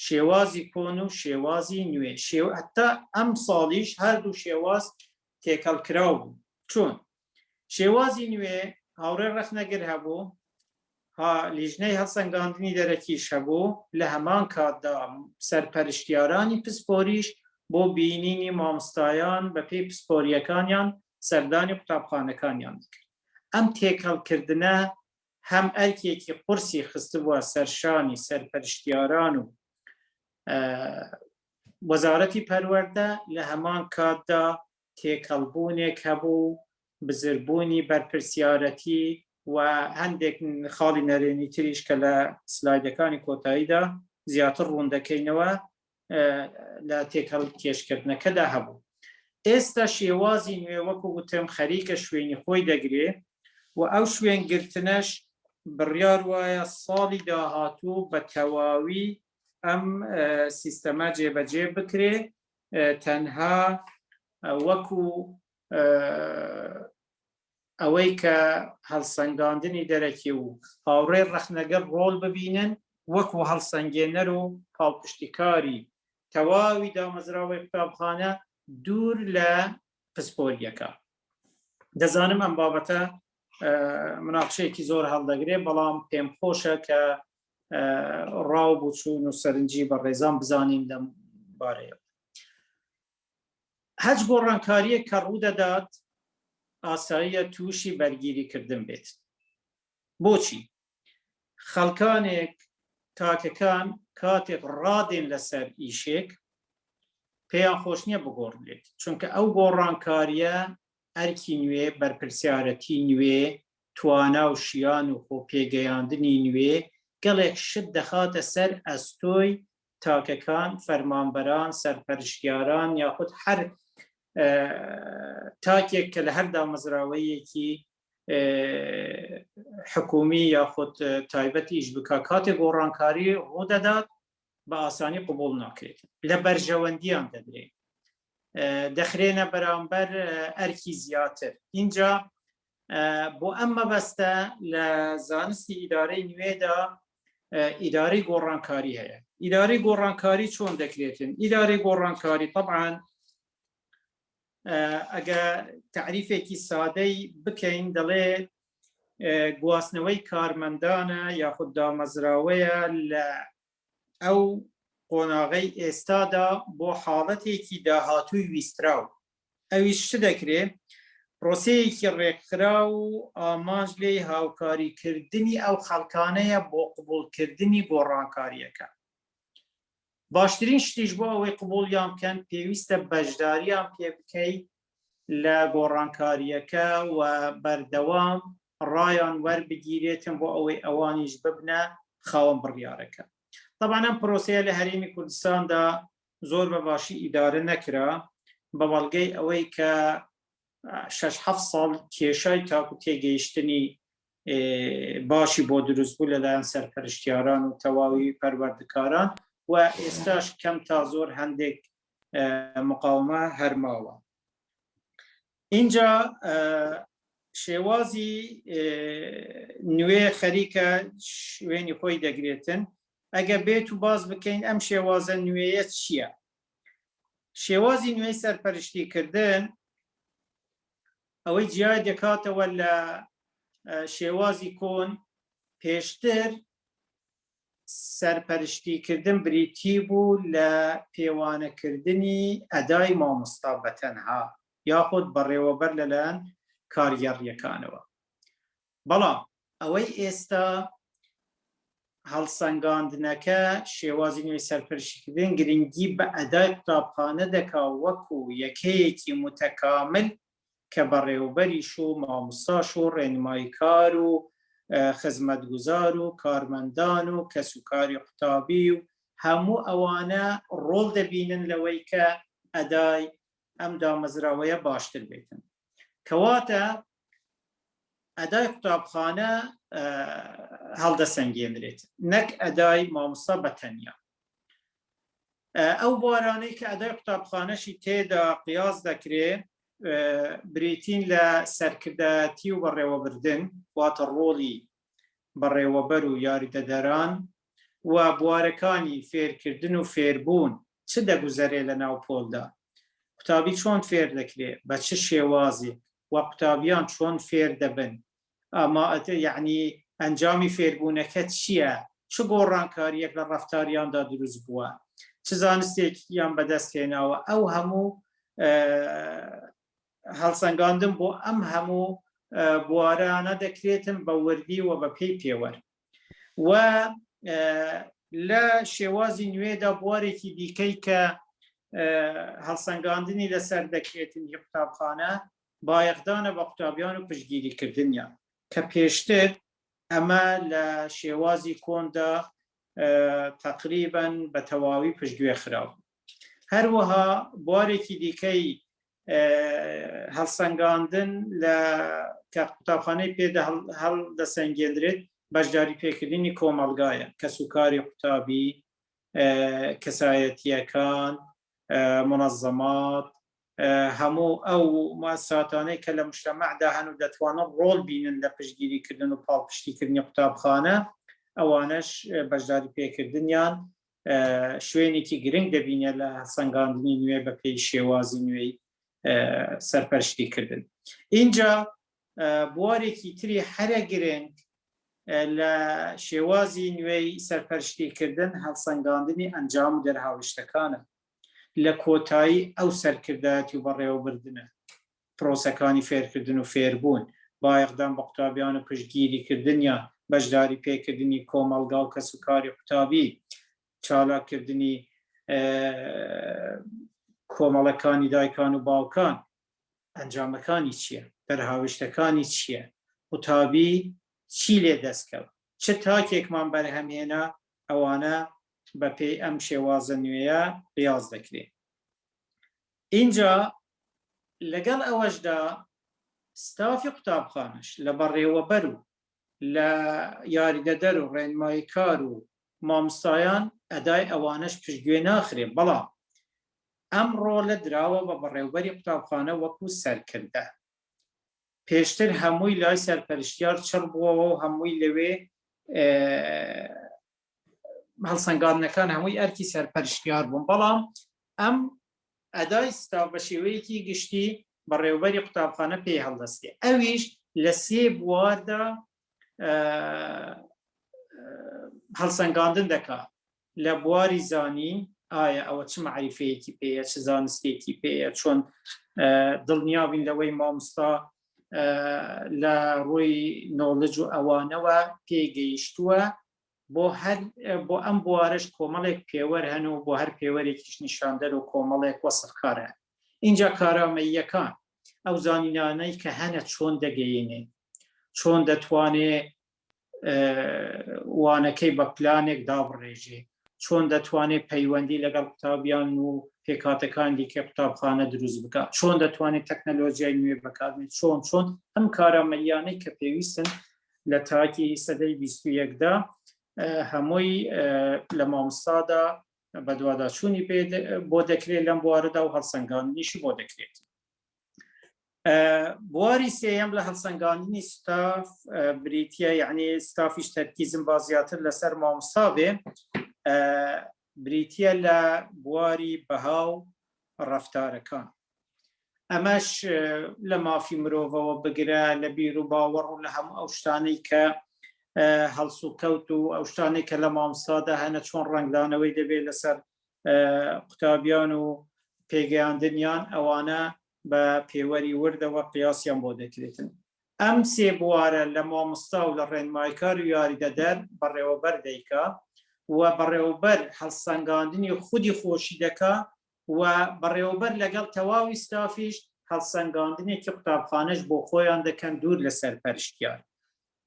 [SPEAKER 2] شێوازی کۆن و شێوازی نوێ شێو هەتا ئەم ساڵیش هەردوو شێواز تێکەڵ کراو بوو چۆن شێوازی نوێ هاوڕێ ڕەخنەگر هەبوو ها لیژنەی هەڵسەنگاندنی دەرەکیش هەبوو لە هەمان کاتدا سەرپەرشتیارانی پسپۆریش بۆ بینینی مامۆستایان بە پێی پسپۆریەکانیان سەردانی قوتابخانەکانیان دەکرد ئەم تێکەڵکردنە هەم ئەرکێکی قورسی خستبووە سەرشانی سەرپەرشتیاران و وەزارەتی پەروەردە لە هەمان کاتدا تێکەڵبوونێک هەبوو، بزربوونی بەرپرسیارەتی و هەندێک خاڵی نەرێنی تریش کە لە سلایدەکانی کۆتاییدا زیاتر ڕوون دەکەینەوە لە تێکەڵ کێشکردنەکەدا هەبوو. ئێستا شێوازی نوێ وەکو وتم خەریکە شوێنی خۆی دەگرێ و ئەو شوێن گرتنەش بڕیار وایە ساڵی داهاتوو بە تەواوی ئەم سیستەمە جێبەجێ بکرێ تەنها وەکو ئەوەی کە هەڵسەنگاندنی دەرەکی و هاوڕێ ڕەخنەگەر ڕۆڵ ببینن وەکو هەڵسەنگێنەر و پاڵپشتیکاری تەواوی دامەزراوەی قوتابخانە دوور لە پسپۆریەکە دەزانم ئەم بابەتە مناقشەیەکی زۆر هەڵدەگرێ بەڵام پێم خۆشە کە ڕاو بچوون و سەرنجی بە ڕێزان بزانین لەم بارەیە هەچ گۆڕانکاریەک کە ڕوودەدات ئاساییە تووشی بەرگیری کردن بێت بۆچی خەڵکانێک تاکەکان کاتێک ڕادێن لەسەر ئیشێک پێیان خۆش نییە بگۆڕدرێت چونکە ئەو گۆڕانکاریە ئەرکی نوێ بەرپرسیارەتی نوێ توانا و شیان و خۆ پێگەیاندنی نوێ گەڵێک شت دەخاتە سەر ئەستۆی تاکەکان، فەرمانبەران، سەرپەرشتیاران یاخود هەر تاکێک کە لە هەر دامەزراوەیەکی حکومی یاخود تایبەت ئیش بکا کاتێک گۆڕانکاری ڕوودەدات بە ئاسانی قبول ناکرێت لە بەرژەوەندیان دەدرێت دەخرێنە بەرامبەر ئەرکی زیاتر اینجا بۆ ئەم مەبەستە لە زانستی ئیدارەی نوێدا ئیدارەی گۆڕانکاری هەیە ئیدارەی گۆڕانکاری چۆن دەکرێتن ئیدارەی گۆڕانکاری طبعاان ئەگە تعریفێکی سادەی بکەین دەڵێ گواستنەوەی کارمەندانە یاخود دامەزراوەیە لە ئەو قۆناغەی ئێستادا بۆ حاڵەتێکی داهاتووی ویستراو ئەویش چ دەکرێ؟ پرۆسەیەکی ڕێکخراو و ئامانج لێی هاوکاریکردنی ئەو خەڵکانەیە بۆ قبوڵکردنی گۆڕانکارییەکە. باشترین شتیش بۆ ئەوەی قبوڵیان بکەن پێویستە بەشداریان پێ بکەی لە گۆڕانکارییەکە و بەردەوام ڕایان وەربگیرێتن بۆ ئەوەی ئەوانیش ببنە خاوەن بڕیارەکە. تەبعەن ئەم پرۆسەیە لە هەرێمی کوردستاندا زۆر بە باشی ئیدارە نەکرا بە بەڵگەی ئەوەی کە شەش حەفت ساڵ کێشای تاکو تێگەیشتنی باشی بۆ دروست بوو لەلایەن سەرپەرشتیاران و تەواوی پەروەردکاران و ئێستاش کەم تا زۆر هەندێک مقاومە هەرماوە اینجا شێوازی نوێ خەریکە شوێنی خۆی دەگرێتن ئەگە بێت و باز بکەین ئەم شێوازە نوێیە چییە؟ شێوازی نوێی سەرپەرشتیکردن ئەوەی جیای دەکاتەوە لە شێوازی کۆن پێشتر سەرپەرشتیکردن بریتی بوو لە پێوانەکردنی ئەدای مامۆستا بە تەنها یاخود بەڕێوەبەر لەلایەن کارگێڕییەکانەوە بەڵام ئەوەی ئێستا هەڵسەنگاندنەکە شێوازی نوێی سەرپەرشتیکردن گرنگی بە ئەدای قوتابخانە دەکا وەکو یەکەیەکی متەکامل کە بەڕێوبەریش و مامۆستاش و ڕێنماییکار و خزمەتگوزار و کارمەندان و کەسوکاری قوتابی و هەموو ئەوانە ڕۆڵ دەبینن لەوەی کە ئەدای ئەم دامەزراوەیە باشتر بێتن کەواتە ئەدای قوتابخانە هەڵدەسەنگێنرێت نەک ئەدای مامۆستا بە تەنیا ئەو بوارانەی کە ئەدای قوتابخانەشی تێدا قیاس دەکرێ بریتین لە سەرکردایەتی و بەڕێوەبردن واتە ڕۆڵی بەڕێوەبەر و یاریدەدەران و بوارەکانی فێرکردن و فێربوون چ دەگوزەرێ لە ناو پۆلدا، قوتابی چۆن فێر دەکرێ، بە چ شێوازێک و قوتابیان چۆن فێر دەبن، ئەمە یەعنی ئەنجامی فێربوونەکە چییە، چ گۆڕانکارییەک لە ڕەفتاریاندا دروست بووە، چ زانستێکیان بەدەست هێناوە، ئەو هەموو هەڵسەنگاندن بۆ ئەم هەموو بوارانە دەکرێتن بە وردی و بە پێی پێوەر و لە شێوازی نوێدا بوارێکی دیکەی کە هەڵسەنگاندنی لەسەر دەکرێتن هی قوتابخانە بایەخدانە بە قوتابیان و پشتگیریکردنیان کە پێشتر ئەمە لە شێوازی کۆندا تقریبا بە تەواوی پشتگوێ خراو. هەروەها بوارێکی دیکەی هەڵسەنگاندن لە کە قوتابخانەی پێدا هەڵدەسەنگێندرێت بەشداری پێکردنی کۆمەڵگایە، کەسوکاری قوتابی، کەسایەتییەکان، منەزەمات، هەموو ئەو موئەسساتانەی کە لە مجتەمەعدا هەن و دەتوانن ڕۆڵ بینن لە پشتگیریکردن و پاڵپشتیکردنی قوتابخانە، ئەوانەش بەشداری پێکردنیان شوێنێکی گرنگ دەبینێت لە هەڵسەنگاندنی نوێ بە پێی شێوازی نوێی سەرپەرشتیکردن. ئینجا بوارێکی تری هەرە گرنگ لە شێوازی نوێی سەرپەرشتیکردن هەڵسەنگاندنی ئەنجام و دەرهاویشتەکانە لە کۆتایی ئەو سەرکردایەتی و بەڕێوەبردنە، پرۆسەکانی فێرکردن و فێربوون، بایەخدان بە قوتابیان و پشتگیریکردنیان، بەشداری پێکردنی کۆمەڵگا و کەسوکاری قوتابی، چالاککردنی کۆمەڵەکانی دایکان و باوکان، ئەنجامەکانی چییە؟ دەرهاویشتەکانی چییە؟ قوتابی چی لێ دەستکەوت؟ چ تاکێکمان بەرهەمهێنا؟ ئەوانە بەپێی ئەم شێوازە نوێیە قیاس دەکرێ. ئینجا لەگەڵ ئەوەشدا ستافی قوتابخانەش لە بەڕێوەبەر و لە یاریدەدەر و ڕێنماییکار و مامۆستایان ئەدای ئەوانەش پشتگوێ ناخرێ، بەڵام ئەم ڕۆلە دراوە بە بەڕێوبەری قوتابخانە وەکو سەرکردە. پێشتر هەمووی لای سەرپەرشتیار چڕ بووەوە و هەمووی لەوێ هەڵسەنگاندنەکان هەمووی ئەرکی سەرپەرشتیار بوون، بەڵام ئەم ئەدای ستاف بە شێوەیەکی گشتی بەڕێوبەری قوتابخانە پێی هەڵدەستێ، ئەویش لە سێ بواردا هەڵسەنگاندن دەکات لە بواری زانین، ئایا ئەوە چ مەعریفەیەکی پێیە، چ زانستێکی پێیە، چۆن دڵنیابین لەوەی مامۆستا لە ڕووی نۆڵج و ئەوانەوە پێگەیشتووە. بۆ هەر بۆ ئەم بوارەش کۆمەڵێک پێوەر هەن و بۆ هەر پێوەرێکیش نیشاندەر و کۆمەڵێک وەسفکار هەن. ئینجا کارامەییەکان، ئەو زانینانەی کە هەنە چۆن دەگەیەنێ، چۆن دەتوانێ وانەکەی بە پلانێک دابڕێژێ، چۆن دەتوانێت پەیوەندی لەگەڵ قوتابیان و پێکهاتەکان دیکە قوتابخانە دروست بکات، چۆن دەتوانێت تەکنەلۆژیای نوێ بەکاربێنێت، چۆن چۆن ئەم کارامەییانەی کە پێویستن لە تاکی سەدەی 21دا هەمووی لە مامۆستادا بەدواداچوونی پێ بۆ دەکرێت لەم بوارەدا و هەڵسەنگاندنیشی بۆ دەکرێت. بواری سێیەم لە هەڵسەنگاندنی ستاف بریتە یعنی ستافیش تەرکیزم با زیاتر لەسەر مامۆستا بێ بریتە لە بواری بەها و ڕەفتارەکان ئەمەش لە مافی مرۆڤەوە بگرە لە بیر و باوەڕ و لە هەموو ئەو شتانەی کە هەڵسوکەوت و ئەو شتانەی کە لە مامۆستادا هەنە چۆن ڕەنگدانەوەی دەبێت لەسەر قوتابیان و پێگەیاندنیان ئەوانە بە پێوەری وردەوە قیاسیان بۆ دەکرێتن. ئەم سێ بوارە لە مامۆستا و لە ڕێنمایکار و یاریدەدەر بەڕێوەبەر دەیکا و بەڕێوەبەر هەڵسەنگاندنی خودی خۆشی دەکا و بەڕێوەبەر لەگەڵ تەواوی ستافیش هەڵسەنگاندنێکی قوتابخانەش بۆ خۆیان دەکەن دوور لە سەرپەرشتیار.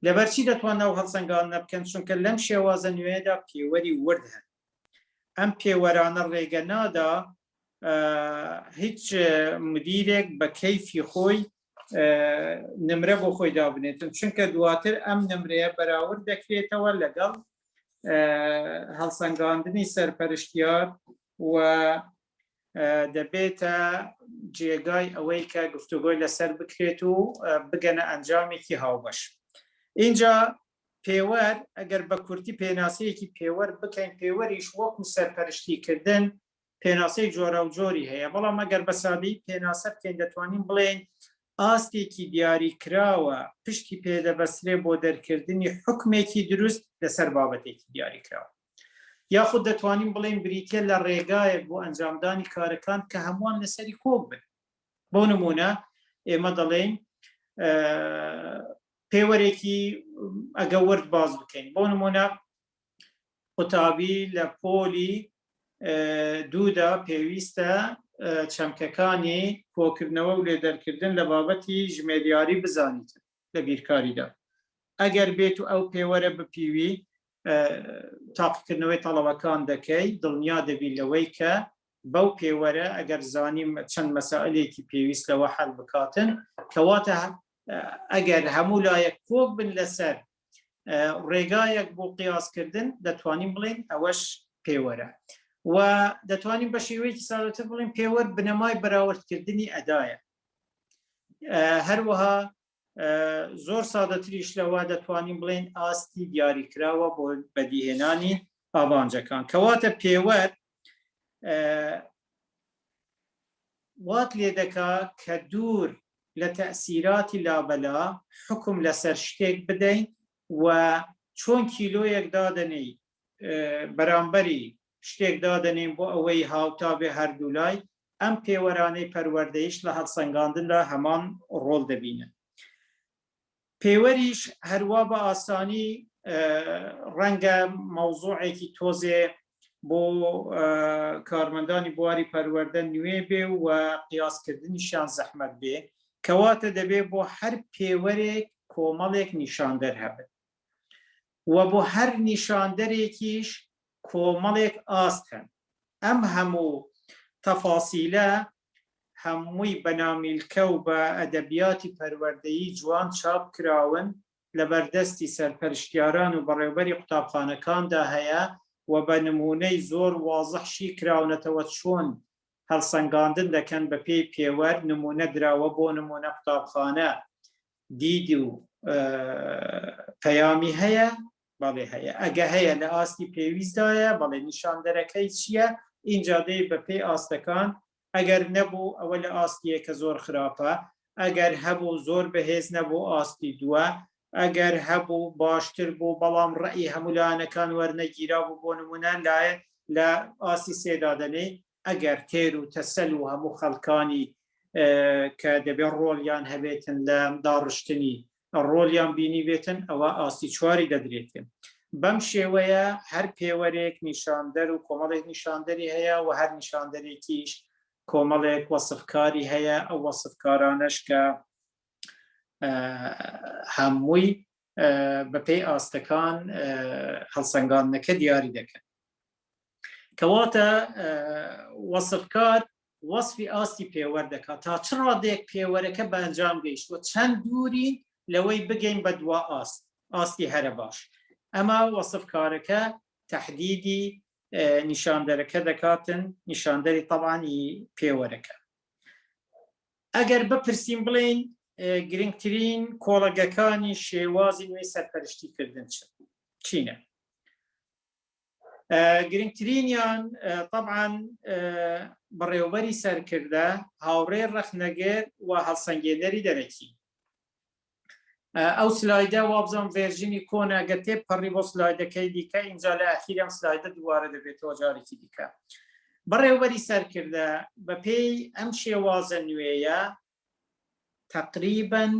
[SPEAKER 2] لەبەرچی دەتوانن ئەو هەڵسەنگاندنە بکەن؟ چونکە لەم شێوازە نوێیەدا پێوەری ورد هەن. ئەم پێوەرانە ڕێگە نادا هیچ مدیرێک بە کەیفی خۆی نمرە بۆ خۆی دابنێتن، چونکە دواتر ئەم نمرەیە بەراورد دەکرێتەوە لەگەڵ هەڵسەنگاندنی سەرپەرشتیار و دەبێتە جێگای ئەوەی کە گفتوگۆی لەسەر بکرێت و بگەنە ئەنجامێکی هاوبەش. اینجا پێوەر ئەگەر بە کورتی پێناسەیەکی پێوەر بکەین، پێوەریش وەکو سەرپەرشتیکردن پێناسەی جۆراوجۆری هەیە، بەڵام ئەگەر بە سادەیی پێناسە بکەین دەتوانین بڵێین ئاستێکی دیاریکراوە پشتی پێدەبەسترێ بۆ دەرکردنی حوکمێکی دروست لەسەر بابەتێکی دیاریکراو. یاخود دەتوانین بڵێین بریتیە لە ڕێگایەک بۆ ئەنجامدانی کارەکان کە هەمووان لەسەری کۆک بن. بۆ نمونە ئێمە دەڵێین پێوەرێکی ئەگە ورد باز بکەین، بۆ نمونە قوتابی لە پۆلی دوودا پێویستە چەمکەکانی کۆکردنەوە و لێدەرکردن لە بابەتی ژمێریاری بزانیت لە بیرکاریدا. ئەگەر بێت و ئەو پێوەرە بپیوی تاقیکردنەوەی تەڵەبەکان دەکەی، دڵنیا دەبی لەوەی کە بەو پێوەرە ئەگەر زانیم چەند مەسائلێکی پێویست لەوە حەل بکاتن، کەواتە ئەگەر هەموو لایەک کۆک بن لەسەر ڕێگایەک بۆ قیاسکردن دەتوانین بڵێن ئەوەش پێوەرە. و دەتوانین بە شێوەیەکی سادەتر بڵێن پێوەر بنەمای بەراوردکردنی ئەدایە. هەروەها زۆر سادەتریش لەوە دەتوانین بڵێن ئاستی دیاریکراوە بۆ بەدیهێنانی ئامانجەکان. کەواتە پێوەر وات لێ دەکا کە دوور لە تەسیراتی لابەلا حکم لەسەر شتێک بدەین و چۆن کیلۆیەک دادەنێی بەرامبەری شتێک دادەنێین بۆ ئەوەی هاوتا بێ هەردوولای، ئەم پێوەرانەی پەروەردەیش لە هەڵسەنگاندندا هەمان ڕۆڵ دەبینن. پێوەریش هەروا بە ئاسانی ڕەنگە مەوزوعێکی تۆزێ بۆ کارمەندانی بواری پەروەردە نوێ بێ و قیاسکردنیشیان زەحمەت بێ، کەواتە دەبێ بۆ هەر پێوەرێک کۆمەڵێک نیشاندەر هەبن و بۆ هەر نیشاندەرێکیش کۆمەڵێک ئاست هەن. ئەم هەموو تەفاسیلە هەمووی بە نامیلکە و بە ئەدەبیاتی پەروەردەیی جوان چاپ کراون، لەبەردەستی سەرپەرشتیاران و بەڕێوبەری قوتابخانەکاندا هەیە و بە نموونەی زۆر وازح شی کراونەتەوە چۆن هەڵسەنگاندن دەکەن بە پێی پێوەر، نموونە دراوە بۆ نموونە قوتابخانە دید و پەیامی هەیە، بەڵێ هەیە، ئەگە هەیە لە ئاستی پێویستدایە، بەڵێ نیشاندەرەکەی چییە، ئینجا دێی بە پێی ئاستەکان، ئەگەر نەبوو ئەوە لە ئاستیە کە زۆر خراپە، ئەگەر هەبوو زۆر بەهێز نەبوو ئاستی دووە، ئەگەر هەبوو باشتر بوو بەڵام ڕەئی هەموو لایەنەکان وەرنەگیرا بوو بۆ نمونە لایە لە ئاستی سێ دادەنێی، ئەگەر تێر و تەسەل و هەموو خەڵکانی کە دەبێت ڕۆڵیان هەبێتن لە داڕشتنی ڕۆڵیان بینی بێتن ئەوە ئاستی چواری دەدرێتێ. بەم شێوەیە هەر پێوەرێک نیشاندەر و کۆمەڵێک نیشاندەری هەیە و هەر نیشاندەرێکیش کۆمەڵێک وەسفکاری هەیە، ئەو وەسفکارانەش کە هەمووی بەپێی ئاستەکان هەڵسەنگاندنەکە دیاری دەکەن. کەواتە وەسفکار وەسفی ئاستی پێوەر دەکات تا چ ڕادەیەک پێوەرەکە بە ئەنجام گەیشتووە، چەند دووری لەوەی بگەین بە دوا ئاست، ئاستی هەرە باش. ئەمە وەسفکارەکە تەحدیدی نیشاندەرەکە دەکاتن، نیشاندەری تەبعەن پێوەرەکە. ئەگەر بپرسین بڵێین گرنگترین کۆڵەگەکانی شێوازی نوێی سەرپەرشتیکردن چینە؟ گرنگترینیان طبعا بەڕێوبەری سەرکردە، هاوڕێ ڕەخنەگر و هەڵسەنگێنەری دەرەکی. ئەو سلایدە وابزانم version ی کۆنە، ئەگەر تێپەڕی بۆ سلایدەکەی دیکە ئینجا لە ئەخیری ئەم سلایدە دووبارە دەبێتەوە جارێکی دیکە. بەڕێوبەری سەرکردە بەپێی ئەم شێوازە نوێیە تەقریبەن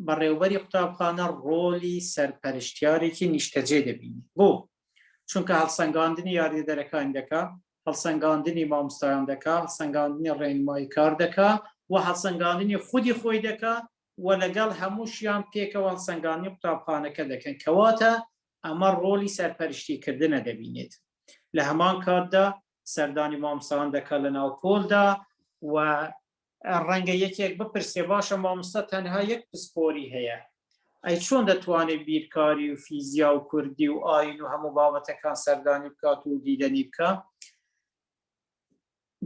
[SPEAKER 2] بەڕێوبەری قوتابخانە ڕۆلی سەرپەرشتیارێکی نیشتەجێ دەبینی. بۆ؟ چونکە هەڵسەنگاندنی یاریدەدەرەکانی دەکا، هەڵسەنگاندنی مامۆستایان دەکا، هەڵسەنگاندنی ڕێنمایی کار دەکا و هەڵسەنگاندنی خودی خۆی دەکا و لەگەڵ هەمووشیان پێکەوە هەڵسەنگاندنی قوتابخانەکە دەکەن. کەواتە ئەمە ڕۆلی سەرپەرشتیکردنە دەبینێت. لە هەمان کاتدا سەردانی مامۆستایان دەکا لە ناو پۆلدا و ڕەنگە یەکێک بپرسێ باشە مامۆستا تەنها یەک پسپۆری هەیە ئەی چۆن دەتوانێت بیرکاری و فیزیا و کوردی و ئاین و هەموو بابەتەکان سەردانی بکات و دیدەنی بکە؟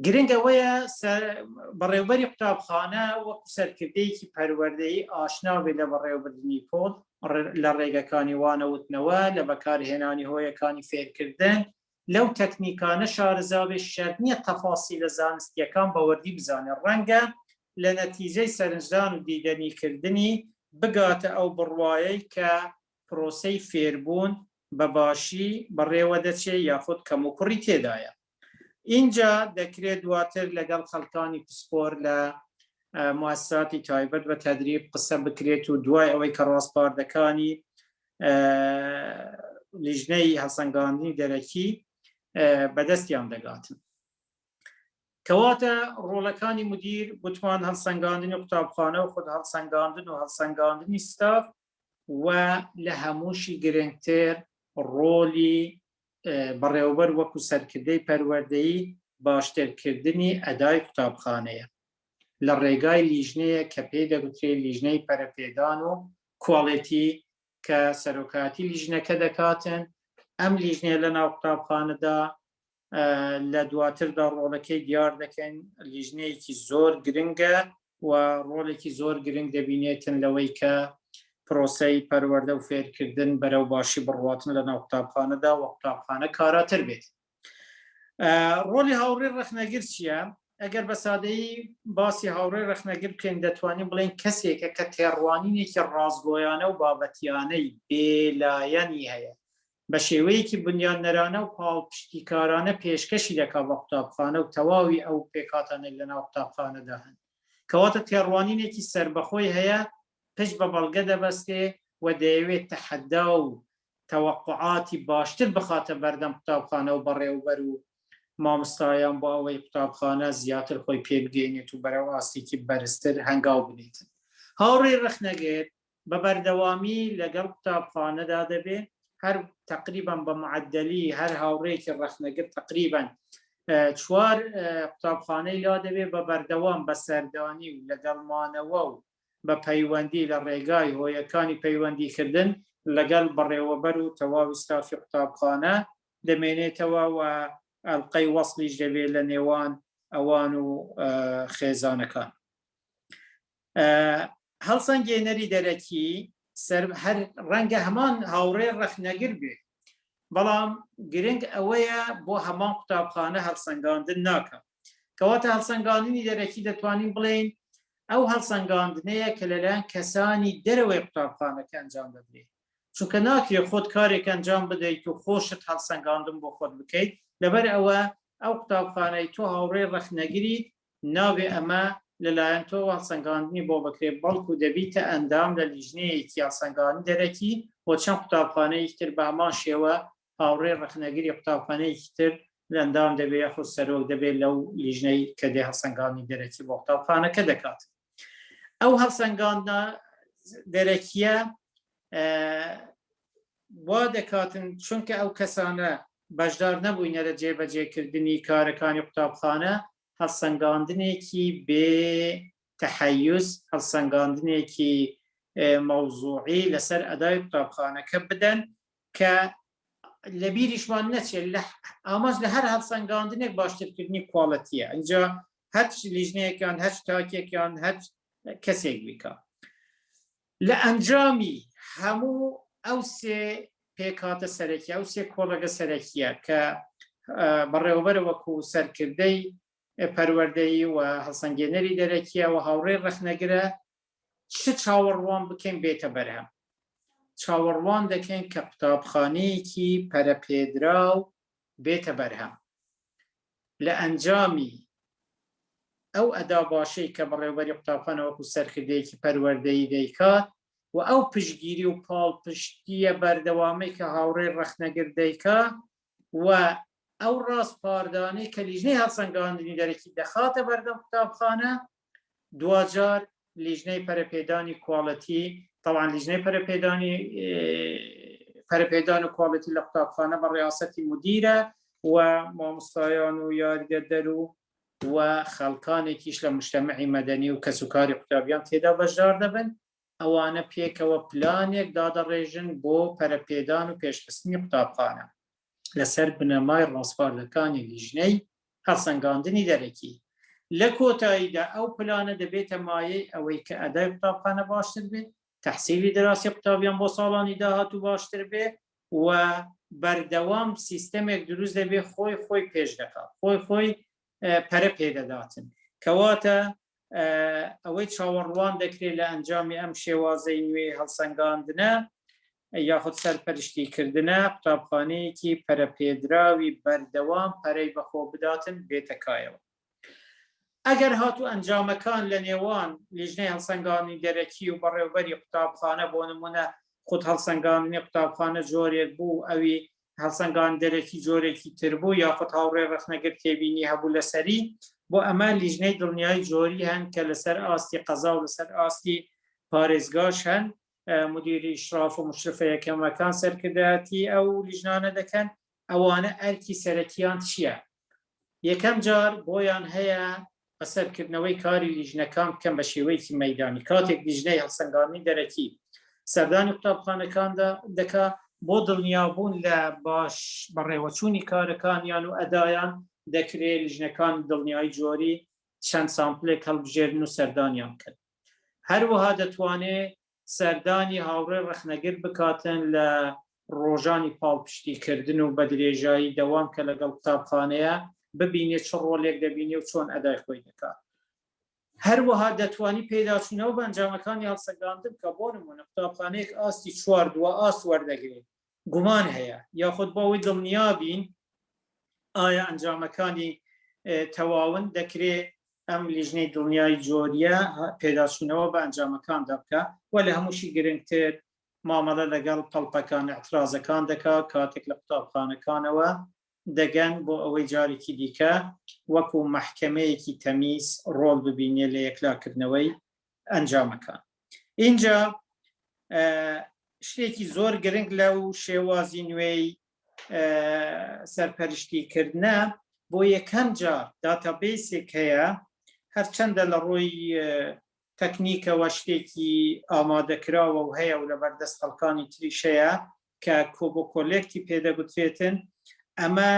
[SPEAKER 2] گرنگ ئەوەیە بەڕێوبەری قوتابخانە وەکو سەرکردەیەکی پەروەردەیی ئاشنا بێ لە بەڕێوەبردنی پۆل، لە ڕێگەکانی وانەوتنەوە، لە بەکارهێنانی هۆیەکانی فێرکردن، لەو تەکنیکانە شارەزا بێت، شەرت نییە تەفاسیلە زانستییەکان بە وردی بزانێت، ڕەنگە لە نەتیجەی سەرنجدان و دیدەنیکردنی بگاتە ئەو بڕوایەی کە پرۆسەی فێربوون بە باشی بەڕێوەدەچێ یاخود کەموکوڕی تێدایە. ئینجا دەکرێت دواتر لەگەڵ خەڵکانی پسپۆر لە موسساتی تایبەت بە تەدریب قسە بکرێت و دوای ئەوەی کە ڕاسپاردەکانی لیژنەی هەڵسەنگاندنی دەرەکی بەدەستیان دەگاتن. کەواتە ڕۆڵەکانی مدیر گوتمان هەڵسەنگاندنی قوتابخانە و خود هەڵسەنگاندن و هەڵسەنگاندنی ستاف و لە هەمووشی گرنگتر ڕۆلی بەڕێوەبەر وەکو سەرکردەی پەروەردەیی باشترکردنی ئەدای قوتابخانەیە لە ڕێگای لیژنەیە کە پێی دەگوترێت لیژنەی پەرەپێدان و کواڵێتی کە سەرۆکایەتی لیژنەکە دەکاتن. ئەم لیژنەیە لە ناو قوتابخانەدا لە دواتردا ڕۆڵەکەی دیار دەکەین، لیژنەیەکی زۆر گرنگە و ڕۆڵێکی زۆر گرنگ دەبینێتن لەوەی کە پرۆسەی پەروەردە و فێرکردن بەرەو باشی بڕواتن لە ناو قوتابخانەدا و قوتابخانە کاراتر بێت. ڕۆڵی هاوڕێ ڕەخنەگر چییە؟ ئەگەر بە سادەیی باسی هاوڕێ ڕەخنەگر بکەین دەتوانین بڵێن کەسێکە کە تێڕوانینێکی ڕاستگۆیانە و بابەتیانەی بێلایەنی هەیە، بە شێوەیەکی بنیادنەرانە و پاڵپشتیکارانە پێشکەشی دەکات بە قوتابخانە و تەواوی ئەو پێکهاتانەی لەناو قوتابخانەدا هەن. کەواتە تێڕوانینێکی سەربەخۆی هەیە، پشت بە بەڵگە دەبەستێ و دەیەوێت تەحەدا و تەوەقوعاتی باشتر بخاتە بەردەم قوتابخانە و بەڕێوبەر و مامۆستایان بۆ ئەوەی قوتابخانە زیاتر خۆی پێبگەینێت و بەرەو ئاستێکی بەرزتر هەنگاو بنێتن. هاوڕێی ڕەخنەگر بە بەردەوامی لەگەڵ قوتابخانەدا دەبێ، هەر تەقریبەن بە معەدەلی هەر هاوڕێیەکی ڕەخنەگر تەقریبەن چوار قوتابخانەی لا دەبێ، بە بەردەوام بە سەردانی و لەگەڵ مانەوە و بە پەیوەندی لە ڕێگای هۆیەکانی پەیوەندیکردن لەگەڵ بەڕێوەبەر و تەواوی ستافی قوتابخانە دەمێنێتەوە و ئەڵقەی وەسڵیش دەبێت لە نێوان ئەوان و خێزانەکان. هەڵسەنگێنەری دەرەکی سەر هەر ڕەنگە هەمان هاوڕێ ڕەخنەگر بێ، بەڵام گرنگ ئەوەیە بۆ هەمان قوتابخانە هەڵسەنگاندن ناکە. کەواتە هەڵسەنگاندنی دەرەکی دەتوانین بڵێین ئەو هەڵسەنگاندنەیە کە لەلایەن کەسانی دەرەوەی قوتابخانەکە ئەنجام دەدرێت، چونکە ناکرێت خۆت کارێک ئەنجام بدەیت و خۆشت هەڵسەنگاندن بۆ خۆت بکەیت. لەبەر ئەوە ئەو قوتابخانەی تۆ هاوڕێی ڕەخنەگریت نابێ ئەمە لەلایەن تۆوە هەڵسەنگاندنی بۆ بکرێت، بەڵکو دەبیتە ئەندام لە لیژنەیەکی هەڵسەنگاندنی دەرەکی و چەند قوتابخانەیەکی تر بە هەمان شێوە هاوڕێی ڕەخنەگری قوتابخانەیەکی تر ئەندام دەبێت یاخود سەرۆک دەبێت لەو لیژنەی کە دێ هەڵسەنگاندنی دەرەکی بۆ قوتابخانەکە دەکات. ئەو هەڵسەنگاندنە دەرەکیە وا دەکاتن چونکە ئەو کەسانە بەشدار نەبووینە لە جێبەجێکردنی کارەکانی قوتابخانە، هەڵسەنگاندنێکی بێ تەحەیوز، هەڵسەنگاندنێکی مەوزوعی لەسەر ئەدای قوتابخانەکە بدەن کە لە بیریشمان نەچێت لە ئامانج لە هەر هەڵسەنگاندنێک باشترکردنی کواڵەتیە، ئینجا هەرچ لیژنەیەکیان هەرچ تاکێکیان هەرچ کەسێک بیکا. لە ئەنجامی هەموو ئەو سێ پێکهاتە سەرەکی، ئەو سێ کۆڵەگە سەرەکیە کە بەڕێوەبەرە وەکو سەرکردەی پەروەردەیی و هەڵسەنگێنەری دەرەکیە و هاوڕێی ڕەخنەگرە، چ چاوەڕوان بکەین بێتە بەرهەم؟ چاوەڕوان دەکەین کە قوتابخانەیەکی پەرەپێدراو بێتە بەرهەم. لە ئەنجامی ئەو ئەدا باشەی کە بەڕێوبەری قوتابخانە وەکو سەرکردەیەکی پەروەردەیی دەیکات و ئەو پشتگیری و پاڵپشتییە بەردەوامەی کە هاوڕێی ڕەخنەگر دەیکا و ئەو ڕاسپاردانەی کە لیژنەی هەڵسەنگاندنی دەرەکی دەخاتە بەردەم قوتابخانە، دواجار لیژنەی پەرەپێدانی کواڵەتی، تەوان لیژنەی پەرەپێدانی پەرەپێدان و کواڵەتی لە قوتابخانە بە ڕیاسەتی مدیرە و مامۆستایان و یاریدەدەر و و خەڵکانێکیش لە مجتەمعی مەدەنی و کەسوکاری قوتابیان تێدا بەشدار دەبن. ئەوانە پێکەوە پلانێک دادەڕێژن بۆ پەرەپێدان و پێشخستنی قوتابخانە لەسەر بنەمای ڕاسپاردەکانی لیژنەی هەڵسەنگاندنی دەرەکی. لە کۆتاییدا ئەو پلانە دەبێتە مایەی ئەوەی کە ئەدای قوتابخانە باشتر بێت. تەحسیلی دراسی قوتابیان بۆ ساڵانی داهاتوو باشتر بێ و بەردەوام سیستەمێک دروست دەبێ خۆی خۆی پێش دەکات، خۆی خۆی پەرە پێدەداتن. کەواتە ئەوەی چاوەڕوان دەکرێت لە ئەنجامی ئەم شێوازەی نوێی هەڵسەنگاندنە یاخود سەرپەرشتیکردنە، قوتابخانەیەکی پەرەپێدراوی بەردەوام پەرەی بەخۆ بداتن بێتە کایەوە. ئەگەر هاتوو ئەنجامەکان لە نێوان لیژنەی هەڵسەنگاندنی دەرەکی و بەڕێوبەری قوتابخانە بۆ نمونە خود هەڵسەنگاندنی قوتابخانە جۆرێک بوو ئەوی هەڵسەنگاندن دەرەکی جۆرێکی تر بوو یاخود هاوڕێ ڕەخنەگر تێبینی هەبوو لەسەری، بۆ ئەمە لیژنەی دڵنیایی جۆری هەن کە لەسەر ئاستی قەزا و لەسەر ئاستی پارێزگاش هەن، مدیری ئیشراف و مشرفە یەکەمەکان سەرکردایەتی ئەو لیژنانە دەکەن. ئەوانە ئەرکی سەرەکیان چییە؟ یەکەم جار بۆیان هەیە بەسەرکردنەوەی کاری لیژنەکان بکەن بە شێوەیەکی مەیدانی، کاتێک لیژنەی هەڵسەنگاندنی دەرەکی سەردانی قوتابخانەکاندا دەکا بۆ دڵنیابوون لە باش بەڕێوەچوونی کارەکانیان و ئەدایان، دەکرێ لیژنەکان دڵنیایی جۆری چەند سامپلێک هەڵبژێرن و سەردانیان بکەن. هەروەها دەتوانێ سەردانی هاوڕێ ڕەخنەگر بکاتن لە ڕۆژانی پاڵپشتیکردن و بە درێژایی دەوام کە لەگەڵ قوتابخانەیە ببینێ چ ڕۆلێک دەبینێ و چۆن ئەدای خۆی دەکات. هەروەها دەتوانی پێداچوونەوە بە ئەنجامەکانی هەڵسەنگاندن بکە، بۆ نمونە قوتابخانەیەک ئاستی چوار دوا ئاست وەردەگرێ گومان هەیە یاخود بۆ ئەوەی دڵنیا بین ئایا ئەنجامەکانی تەواون دەکرێ ئەم لیژنەی دڵنیای جۆریە پێداچوونەوە بە ئەنجامەکاندا بکە و لە هەمووشی گرنگتر مامەڵە لەگەڵ پەڵپەکان اعترازەکان دەکا کاتێک لە قوتابخانەکانەوە دەگەن بۆ ئەوەی جارێکی دیکە وەکو مەحکەمەیەکی تەمیز ڕۆڵ ببینێ لە یەکلاکردنەوەی ئەنجامەکان. ئینجا شتێکی زۆر گرنگ لەو شێوازی نوێی سەرپەرشتیکردە بۆ یەکەم جار داتابیسێک هەیە، هەرچەندە لە ڕووی تەکنیکەوە شتێکی ئامادەکراوە و هەیە و لەبەردەست خەڵکانی تریش هەیە کە کۆبۆکۆلێکتی پێدەگوترێتن، ئەمە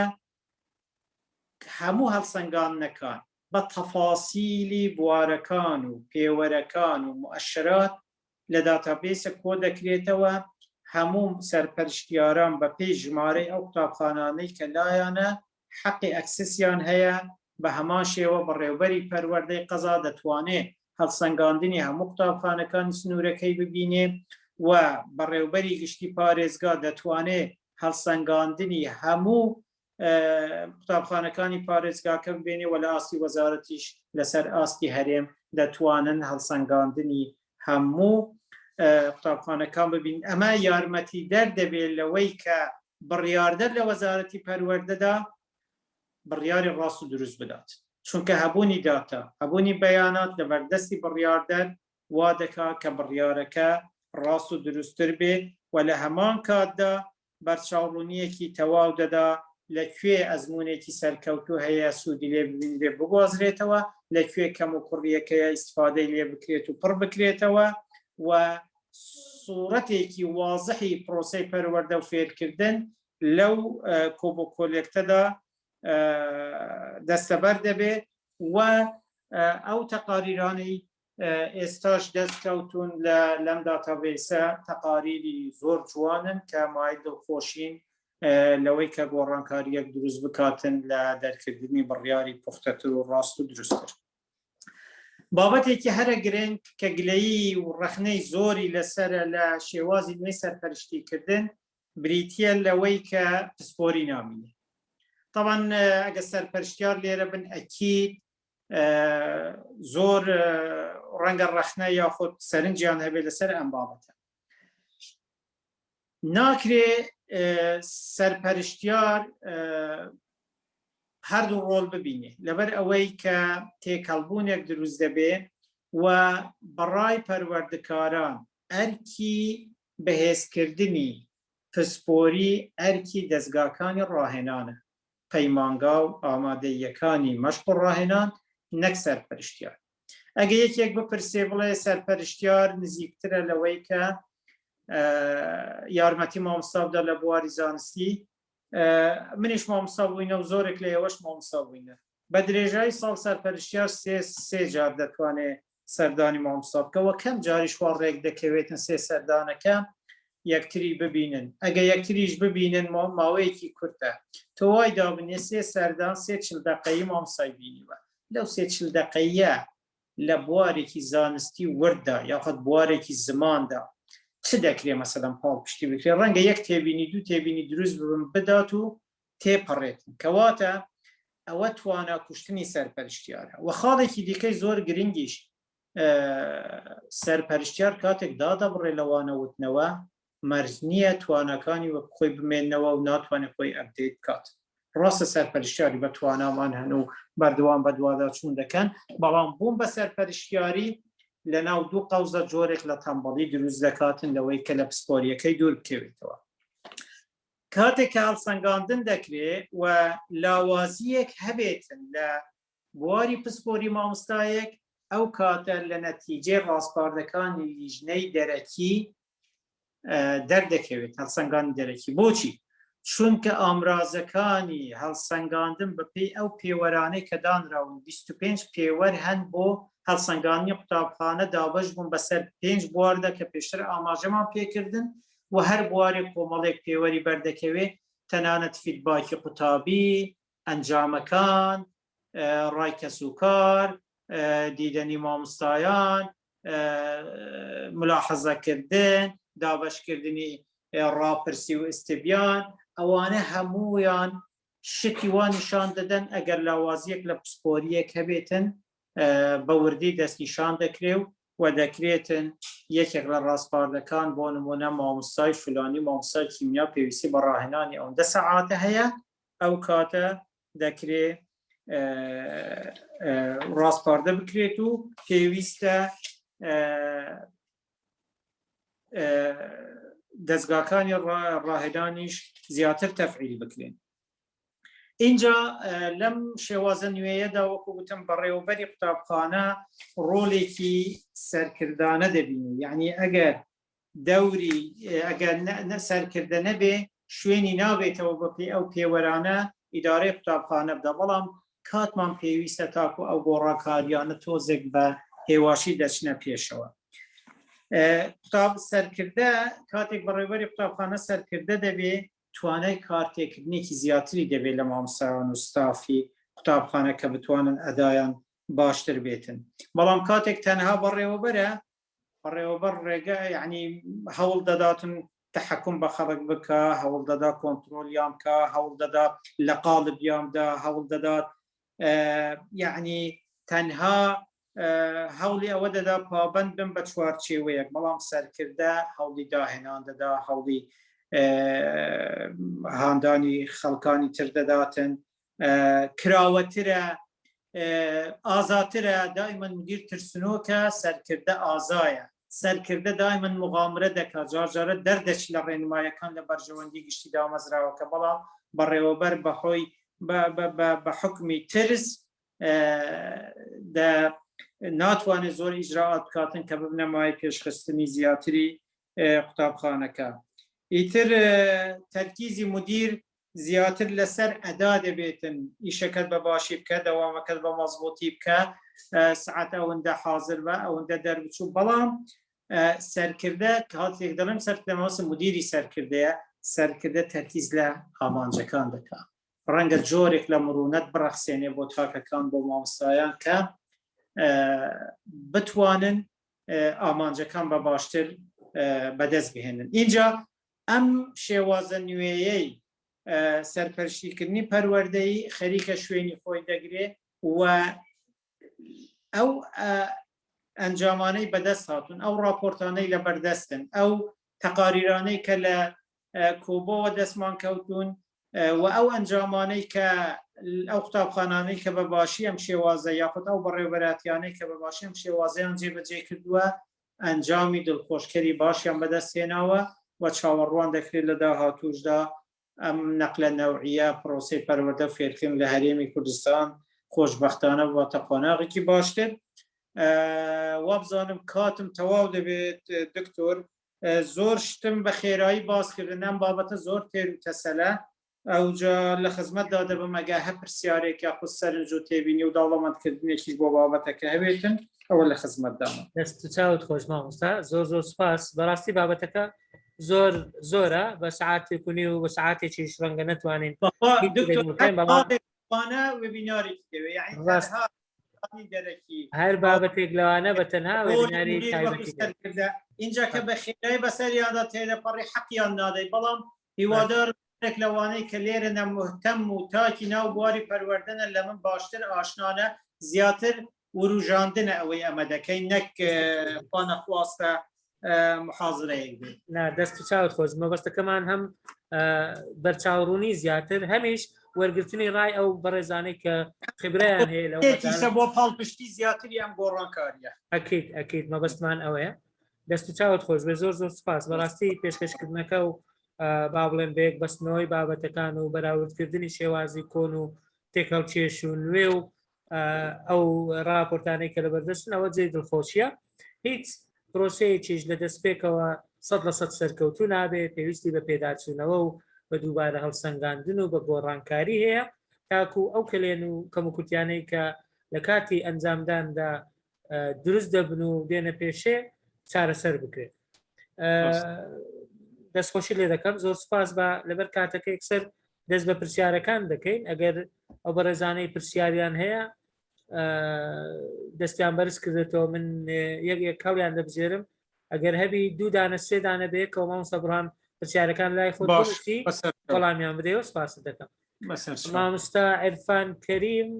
[SPEAKER 2] هەموو هەڵسەنگاندنەکان بە تەفاسیلی بوارەکان و پێوەرەکان و موئەشرات لە داتابەیسە کۆ دەکرێتەوە، هەموو سەرپەرشتیاران بە پێی ژمارەی ئەو قوتابخانانەی کە لایانە حەقی ئەکسسیان هەیە، بە هەمان شێوە بەڕێوبەری پەروەردەی قەزا دەتوانێ هەڵسەنگاندنی هەموو قوتابخانەکانی سنوورەکەی ببینێ و بەڕێوبەری گشتی پارێزگا دەتوانێ هەڵسەنگاندنی هەموو قوتابخانەکانی پارێزگاکە ببینێ و لە ئاستی وەزارەتیش لەسەر ئاستی هەرێم دەتوانن هەڵسەنگاندنی هەموو قوتابخانەکان ببین. ئەمە یارمەتی دەر دەبێت لەوەی کە بڕیاردەر لە وەزارەتی پەروەردەدا بڕیاری ڕاست و دروست بدات، چونکە هەبوونی داتا، هەبوونی بەیانات لە بەردەستی بڕیاردەر وا دەکا کە بڕیارەکە ڕاست و دروستتر بێ و لە هەمان کاتدا بەرچاوڕوونییەکی تەواو دەدا لە کوێ ئەزموونێکی سەرکەوتوو هەیە سوودی لێ ببینرێ بگوازرێتەوە، لە کوێ کەموکوڕییەک هەیە ئیستفادەی لێ بکرێت و پڕ بکرێتەوە و سوڕەتێکی وازحی پرۆسەی پەروەردە و فێرکردن لەو کۆبۆکۆلێکتەدا دەستەبەر دەبێ و ئەو تەقاریرانەی ئێستاش دەست کەوتون لە لەم داتابەیسە تەقاریری زۆر جوانن کە مای دڵخۆشین لەوەی کە گۆڕانکاریەک دروست بکاتن لە دەرکردنی بڕیاری پوختەتر و ڕاست و دروستتر. بابەتێکی هەرە گرنگ کە گلەیی و ڕەخنەی زۆری لەسەرە لە شێوازی نوێی سەرپەرشتیکردن بریتییە لەوەی کە پسپۆری نامینێ. تەبعەن ئەگە سەرپەرشتیار لێرە بن ئەکید زۆر ڕەنگە ڕەخنە یاخود سەرنجیان هەبێت لەسەر ئەم بابەتە. ناکرێ سەرپەرشتیار هەردوو ڕۆڵ ببینێ لەبەر ئەوەی کە تێکەڵبوونێک دروست دەبێ و بەڕای پەروەردکاران ئەرکی بەهێزکردنی پسپۆری ئەرکی دەزگاکانی ڕاهێنانە، پەیمانگا و ئامادەییەکانی مەشق و ڕاهێنان نەک سەرپەرشتیار. ئەگە یەکێک بپرسێ بڵێ سەرپەرشتیار نزیکترە لەوەی کە یارمەتی مامۆستا بدات لە بواری زانستی، منیش مامۆستا بووینە و زۆرێک لە ئێوەش مامۆستا بووینە. بە درێژایی ساڵ سەرپەرشتیار سێ جار دەتوانێ سەردانی مامۆستا بکە وە کەم جاریش وا ڕێک دەکەوێتن سێ سەردانەکە یەکتری ببینن ئەگە یەکتریش ببینن ماوەیەکی کورتە تۆ وای دابنێ سێ سەردان سێ چل دەقەیی مامۆستای بینیوە لەو سێ چل دەقەیە لە بوارێکی زانستی ورددا یاخود بوارێکی زماندا چ دەکرێ مەسەلەن پاڵپشتی بکرێ ڕەنگە یەک تێبینی دوو تێبینی دروست ببن بدات و تێپەڕێتن کەواتە ئەوە توانا کوشتنی سەرپەرشتیارە و خاڵێکی دیکەی زۆر گرنگیش سەرپەرشتیار کاتێک دادەبڕێ لەوانە وتنەوە مەرج نییە تواناکانی وەک خۆی بمێنەوە و ناتوانێت خۆی update بکات ڕاستە سەرپەرشتیاری بە توانامان هەن و بەردەوام بەدواداچوون دەکەن بەڵام بوون بە سەرپەرشتیاری لە ناو دوو قەوزە جۆرێک لە تەمبەڵی دروست دەکاتن لەوەی کە لە پسپۆریەکەی دوور بکەوێتەوە کاتێک کە هەڵسەنگاندن دەکرێ و لاوازیەک هەبێتن لە بواری پسپۆری مامۆستایەک ئەو کاتە لە نەتیجەی ڕاسپاردەکانی لیژنەی دەرەکی دەردەکەوێت هەڵسەنگانی دەرەکی بۆچی چونکە ئامرازەکانی هەڵسەنگاندن بەپێی ئەو پێوەرانەی کە دانراون 25 پێوەر هەن بۆ هەڵسەنگاندنی قوتابخانە دابەش بوون بەسەر پێنج بواردا کە پێشتر ئاماژەمان پێکردن و هەر بوارێک کۆمەڵێک پێوەری بەردەکەوێت تەنانەت feedback ی قوتابی ئەنجامەکان ڕای کەسوکار دیدەنی مامۆستایان ملاحەزەکردن دابەشکردنی ڕاپرسی و استبیان ئەوانە هەموویان شتی وا نیشان دەدەن ئەگەر لاوازیەک لە پسپۆریەک هەبێتن بە وردی دەستنیشان دەکرێ و و دەکرێتن یەکێک لە ڕاسپاردەکان بۆ نمونە مامۆستای فلانی مامۆستای کیمیا پێویستی بە ڕاهێنانی ئەوەندە سەعاتە هەیە ئەو کاتە دەکرێ ڕاسپاردە بکرێت و پێویستە دەستگاکانی ڕاهێنانیش زیاتر تەفعیل بکرێن اینجا لەم شێوازە نوێیەدا وەکو گوتم بەڕێوەبەری قوتابخانە ڕۆلێکی سەرکردانە دەبینی یعنی ئەگەر دەوری ئەگەر سەرکردە نەبێ شوێنی نابێتەوە بەپێی ئەو پێوەرانە ئیدارەی قوتابخانە بدە بەڵام کاتمان پێویستە تاکو ئەو گۆڕانکاریانە تۆزێک بە هێواشی دەچنە پێشەوە قوتاب سەرکردە کاتێک بەڕێوەری قوتابخانە سەرکردە دەبێ توانای کارتێکردنێکی زیاتری دەبێت لە مامۆستایان و ستافی قوتابخانە کە بتوانن ئەدایان باشتر بێتن بەڵام کاتێک تەنها بەڕێوەبەرە بەڕێوەبەر ڕێگە یعنی هەوڵ دەداتن تحکم بە خەڵک بکە هەوڵ دەدا کۆنتترۆلیان بکە هەوڵ دەدا لە قاڵبیاندا هەوڵ دەدات یعنی تەنها هەوڵی ئەوە دەدا پابند بم بە چوارچێوەیەک بەڵام سەرکردە هەوڵی داهێنان دەدا هەوڵی هاندانی خەڵکانی تر دەداتن کراوەترە ئازاترە دایمەن مدیر ترسنۆکە سەرکردە ئازایە سەرکردە دایمەن مغامرە دەکات جارجارە دەردەچ لە ڕێنمایەکان لە بەرژەوەندی گشتی دامەزراوەکە بەڵام بەڕێوەبەر بەهۆی بە حکمی ترس ناتوانێت زۆر ئیجرائات بکاتن کە ببنە مای پێشخستنی زیاتری قوتابخانەکە ئیتر تەرکیزی مدیر زیاتر لەسەر ئەدا دەبێتن ئیشەکەت بە باشی بکە دەوامەکەت بە مەزبوطی بکە سعات ئەوەندە حاضر بە ئەوەندە دەربچوو بەڵام سەرکردە کاتێک دەڵێم سەرکردەمەوەسە مدیری سەرکردەیە سەرکردە تەرکیز لە ئامانجەکان دەکا ڕەنگە جۆرێک لە مرونەت بڕەخسێنێ بۆ تاکەکان بۆ مامۆستایان کە بتوانن ئامانجەکان بە باشتر بەدەست بهێنن اینجا ئەم شێوازە نوێیەی سەرپەرشتیکردنی پەروەردەیی خەریکە شوێنی خۆی دەگرێ و ئەو ئەنجامانەی بەدەست هاتوون ئەو راپۆرتانەی لە بەردەستن ئەو تەقاریرانەی کە لە کۆبۆوە دەستمان کەوتون و ئەو ئەنجامانەی کە ئەو قوتابخانانەی کە بە باشی ئەم شێوازە یاخود ئەو بەڕێوەبەراتیانەی کە بە باشی ئەم شێوازەیان جێبەجێ کردووە ئەنجامی دڵخۆشکەری باشیان بەدەستهێناوە و چاوەڕوان دەکرێت لە داهاتووشدا ئەم نەقلە نەوعیە پرۆسەی پەروەردە و فێرکردن لە هەرێمی کوردستان خۆشبەختانە بباتە قۆناغێکی باشتر. وابزانم کاتم تەواو دەبێت دکتۆر، زۆر شتم بە خێرایی باس کردن، ئەم بابەتە زۆر تێر و تەسەلە. ئەوجا لە خزمەتدا دەبم ئەگەر هەر پرسیارێک یاخود سەرنج و تێبینی و دەوڵەمەندکردنێکیش بۆ بابەتەکە هەبێتن ئەوە لە خزمەتدامە.
[SPEAKER 1] دەست و چاوت خۆش مامۆستا، زۆر زۆر سوپاس. بەڕاستی بابەتەکە زۆر زۆرە، بە سەعاتێک و نیو و سەعاتێکیش ڕەنگە نەتوانین
[SPEAKER 2] بەخوا
[SPEAKER 1] هیچ
[SPEAKER 2] دکتۆر
[SPEAKER 1] بکەین،
[SPEAKER 2] هەر
[SPEAKER 1] بەڵام
[SPEAKER 2] خاڵێک لەوانە وێبینارێکی دەوێ، یعنی
[SPEAKER 1] ڕاست
[SPEAKER 2] تەنها خاڵی دەرەکی
[SPEAKER 1] هەر بابەتێک لەوانە بە تەنها
[SPEAKER 2] ڕۆڵی
[SPEAKER 1] وێبیناری
[SPEAKER 2] مدیر وەکو
[SPEAKER 1] تایبەتی دەوێت.
[SPEAKER 2] سەرکردە ئینجا کە بە خێرایی بەسەریاندا تێدەپەڕی حەقیان نادەی، بەڵام هیوادارم یەک لەوانەی کە لێرەنە مهتەم و تاکی ناو بواری پەروەردەنە لە من باشتر ئاشنانە، زیاتر وروژاندنە ئەوەی ئەمە دەکەین نەک خوا نەخواستە محازرەیەک بێت.
[SPEAKER 1] نا دەست و چاوت خۆش، مەبەستەکەمان هەم بەرچاوڕوونی زیاتر هەمیش وەرگرتنی ڕای ئەو بەڕێزانەی کە خبرەیان هەیە لەو
[SPEAKER 2] یەکیشە بۆ پاڵپشتی زیاتری ئەم گۆڕانکاریە.
[SPEAKER 1] ئەکید ئەکید مەبەستمان ئەوەیە. دەست و چاوت خۆش بێ، زۆر زۆر سپاس. بەڕاستی پێشکەشکردنەکە و با بڵێن بەیەک بەستنەوەی بابەتەکان و بەراوردکردنی شێوازی کۆن و تێکهەڵکێش و نوێ و ئەو راپۆرتانەی کە لەبەردەستن ئەوە جێی دڵخۆشیە. هیچ پرۆسەیەکیش لە دەستپێکەوە 100% سەرکەوتوو نابێ، پێویستی بە پێداچوونەوە و بە دووبارە هەڵسەنگاندن و بە گۆڕانکاری هەیە تاکو ئەو کەلێن و کەموکورتیانەی کە لە کاتی ئەنجامداندا دروست دەبن و دێنە پێشێ چارەسەر بکرێت. دەستخۆشی لێ دەکەم، زۆر سپاس. بە لەبەر کاتەکە یەکسەر دەست بە پرسیارەکان دەکەین. ئەگەر ئەو بەڕێزانەی پرسیاریان هەیە دەستیان بەرز کردێتەوە، من یەک یەک هەڵیان دەبژێرم. ئەگەر هەبی دوو دانە سێ دانە بەیەکەوە مامۆستا بڕان پرسیارەکان لای خۆت
[SPEAKER 2] باش
[SPEAKER 1] بنووسی
[SPEAKER 2] بەسەر
[SPEAKER 1] وەڵامیان بدەیەوە، سپاست دەکەم.
[SPEAKER 2] بەسەر چاو.
[SPEAKER 1] مامۆستا عرفان کەریم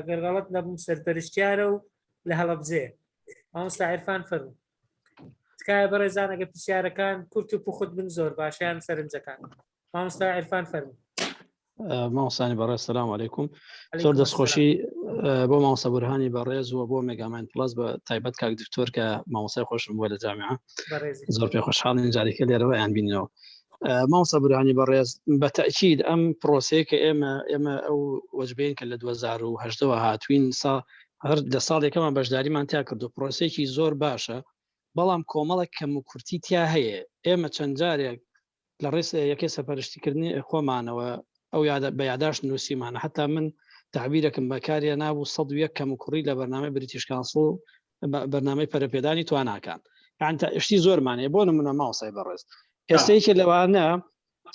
[SPEAKER 1] گەر غەڵەت نەبووم سەرپەرشتیارە و لە هەڵەبجەیە. مامۆستا عرفان فەرموو. تکایە بەڕێزان ئەگەر پرسیارەکان کورت و پوخت بن زۆر باشیان سەرنجەکان. مامۆستا عرفان فەرموو.
[SPEAKER 3] مامۆستانی بەڕێز سلام علیکم. زۆر دەستخۆشی بۆ مامۆستا بورهانی بەڕێز و بۆ مێگامایند پڵەس بە تایبەت کاک دکتۆر کە مامۆستای خۆشم بووە لە جامیعە، زۆر پێ خۆشحاڵین جارێکە لێرەوە یان بینینەوە. مامۆستا بورهانی بەڕێز، بە تەئکید ئەم پرۆسەیە کە ئێمە ئەو وەجبەین کە لە 2018ەوە هاتوین، سا هەر لە ساڵێکەمان بەشداریمان تیا کردو، پرۆسەیەکی زۆر باشە، بەڵام کۆمەڵێک کەم و کورتی تیا هەیە. ئێمە چەند جارێک لە ڕێی یەکەی سەرپەرشتیکردنی خۆمانەوە ئەو یادە بە یاداشت نووسیمانە، حتا من تعبیرێکم بەکارێ نابوو 101 کەم و کوڕی لە بەرنامەی بریتیش کانسڵ بەرنامەی پەرەپێدانی تواناکان، یان تا شتی زۆرمان هەیە. بۆ نمونە مامۆستای بەڕێز، ئێستا یەکێ لەوانە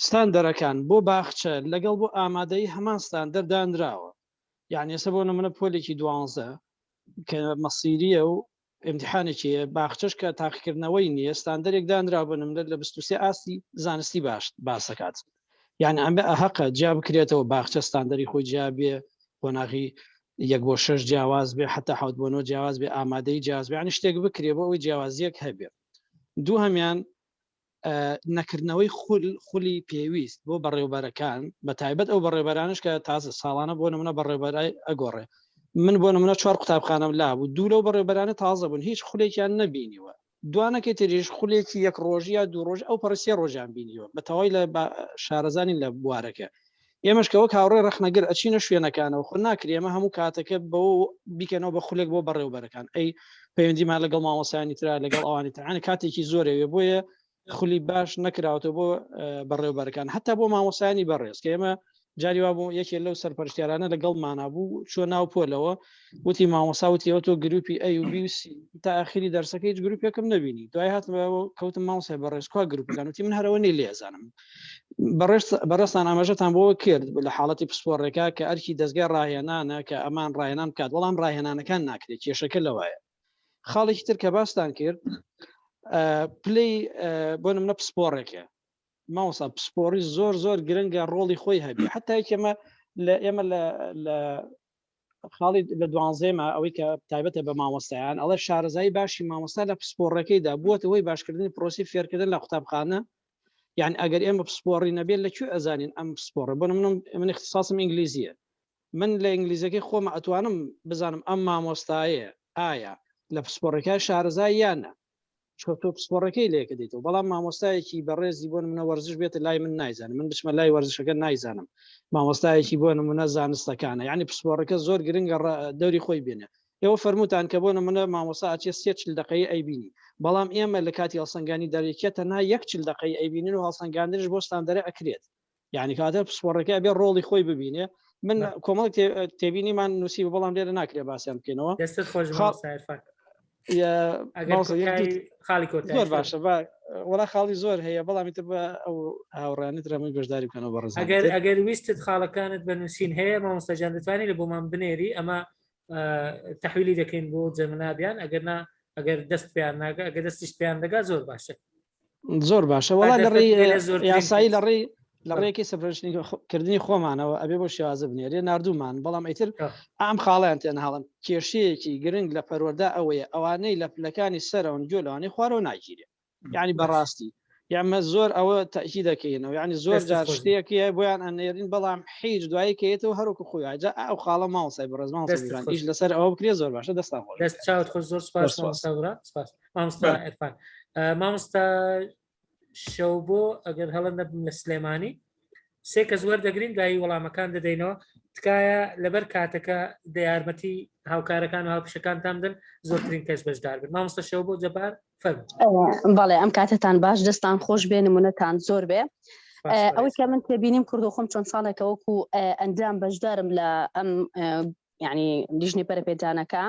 [SPEAKER 3] ستاندەرەکان بۆ باخچە لەگەڵ بۆ ئامادەی هەمان ستاندەر دانراوە. یعنی ئێستا بۆ نمونە پۆلێکی دوانزە کە مەسیریە و ئیمتیحانێکی هەیە، باخچەش کە تاقیکردنەوەی نییە، ستاندەرێک دانرا بۆ نمونە لە 23 ئاستی زانستی باش باسەکات. یعنی ئەمە هەقە جیا بکرێتەوە، باخچە ستاندەری خۆی جیا بێ، قۆناغی یەک بۆ شەش جیاواز بێ، حتا حەوت بۆ نۆ جیاواز بێ، ئامادەی جیاواز بێ، یعنی شتێک بکرێ بۆ ئەوەی جیاوازیەک هەبێ. دووهەمیان نەکردنەوەی خول خولی پێویست بۆ بەڕێوبەرەکان، بە تایبەت ئەو بەڕێوبەرانش کە تازە ساڵانە بۆ نمونە بەڕێوبەرای ئەگۆڕێ. من بۆ نمونە چوار قوتابخانەم لابوو، دوو لەو بەڕێوبەرانە تازە بوون، هیچ خولێکیان نەبینیوە، دوانەکەی تریش خولێکی یەک ڕۆژی یا دوو ڕۆژ ئەو پەڕی سێ ڕۆژیان بینیوە، بە تەواوی لە شارەزانین لە بوارەکە. ئێمەش کە وەک هاوڕێ ڕەخنەگر ئەچینە شوێنەکانەوە، خۆ ناکرێ ئێمە هەموو کاتەکە بەوە بیکەنەوە بە خولێک بۆ بەڕێوبەرەکان، ئەی پەیوەندیمان لەگەڵ مامۆستایانی ترا لەگەڵ ئەوانی تر، یعنی کاتێکی زۆرەوێ، بۆیە خولی باش نەکراوەتەوە بۆ بەڕێوبەرەکان، حتا بۆ مامۆستایانی بەڕێز کە ئێمە جاری وا بوو یەکێ لەو سەرپەرشتیارانە لەگەڵ مانا بوو، چوە ناو پۆلەوە وتی مامۆسا وتی ئەوە تۆ گروپی ئەی و بی و سی تا ئاخری دەرسەکە هیچ گروپێکم نەبینی. دوای هاتمەوە کەوتم مامۆسای بەڕێز کوا گروپەکان؟ وتی من هەرەوە نی لێ ئەزانم. بەڕێزتان ئاماژەتان بۆ کرد لە حاڵەتی پسپۆڕێکا کە ئەرکی دەستگای ڕاهێنانە کە ئەمان ڕاهێنان بکات، بەڵام ڕاهێنانەکان ناکرێت، کێشەکە لەوایە. خاڵێکی تر کە باستان کرد پلەی بۆ نمونە پسپۆڕێکە، مامۆستا پسپۆڕی زۆر زۆر گرنگە ڕۆڵی خۆی هەبێ. حتا یەکێمە لە ئێمە لە خاڵی لە دوانزێمە ئەوەی کە تایبەتە بە مامۆستایان ئەڵێ شارەزایی باشی مامۆستا لە پسپۆڕەکەیدا بووەتە هۆی باشکردنی پرۆسی فێرکردن لە قوتابخانە. یعنی ئەگەر ئێمە پسپۆڕی نەبێت لە کوێ ئەزانین ئەم پسپۆڕە؟ بۆ نمونە من اختصاصم ئینگلیزیە، من لە ئینگلیزەکەی خۆمە ئەتوانم بزانم ئەم مامۆستایە ئایا لە پسپۆڕەکە شارەزای یان نە، چونکە تۆ پسپۆڕەکەی لێکە دەیتەوە. بەڵام مامۆستایەکی بەڕێزی بۆ نمونە وەرزش بێتە لای من نایزانم، من بچمە لای وەرزشەکە نایزانم. مامۆستایەکی بۆ نمونە زانستەکانە، یعنی پسپۆڕەکە زۆر گرنگە دەوری خۆی بێنێ. ئێوە فەرمووتان کە بۆ نمونە مامۆستا ئەچێ سێ چل دەقەی ئەیبینی، بەڵام ئێمە لە کاتی هەڵسەنگانی دەرەکیە تەنها یەک چل دەقەی ئەیبینین و هەڵسەنگاندنش بۆ ستاندەرە ئەکرێت. یعنی کاتە پسپۆڕەکە بێ ڕۆڵی خۆی ببینێ من کۆمەڵک تێبینیمان نووسی بەڵام لێرە ناکرێ باسیان بکەینەوە
[SPEAKER 1] دەستت خۆش
[SPEAKER 3] زۆر باشە وڵا خاڵی زۆر هەیە بەڵام تر بە ئەو هاوڕانت رەمەی بەشداری بکەنەوە بەڕێز
[SPEAKER 1] ئەگەر ئەگەر ویستت خاڵەکانت بە نووسین هەیە مامۆستاجان دەتوانانی لە بۆمان بنێری ئەمە تحویلی دەکەین بۆ جەمنابیان ئەگەر نا ئەگەر دەست پێیان ناگە ئەگەر دەستیش پێیان دەگا زۆر باشە
[SPEAKER 3] زۆر باشە وڵا لە ڕێی یاسایی لە ڕێی لە ڕێکی سەپرشنیکردنی خۆمانەوە ئەبێ بۆ شێوازە بنێرێ نردومان بەڵام ئیتر ئەم خاڵیان تێنهاڵن کێشەیەکی گرنگ لە پەروەەردە ئەوەیە ئەوانەی لە پلەکانی سەرەوەن گوێ لەوانەی خوارەوە ناگیرێ یعنی بەڕاستی یامە زۆر ئەوە تاکی دەکەینەوە یعنی زۆر جار شتێکی بۆیان ئەنێرین بەڵام حیج دوایی کەێتەوە هەروکو خۆی جا ئەو خاڵە ماوسای بەڕێزمان ئیش لەسەر ئەوە بکرێ زۆر باشە دەستان
[SPEAKER 1] خۆش دەست چاوت خۆش زۆر سپاس سپاس مامۆستا عرفان مامۆستا شەوبۆ ئەگەر هەڵە نەبم لە سلێمانی سێ کەس وەردەگرین دوایی وەڵامەکان دەدەینەوە تکایە لەبەر کاتەکە دە یارمەتی هاوکارەکان و هاوپیشەکانتان بدەن زۆرترین کەس بەشدار بن مامۆستا شەوبۆ جەبار فەرموو
[SPEAKER 4] بەڵێ ئەم کاتتان باش دەستان خۆش بێ نمونەتان زۆر بێ ئەوەی کە من تێبینیم کردو خۆم چەند ساڵێکە وەکو ئەندام بەشدارم لە ئەم یعنی لیژنەی پەرەپێدانەکە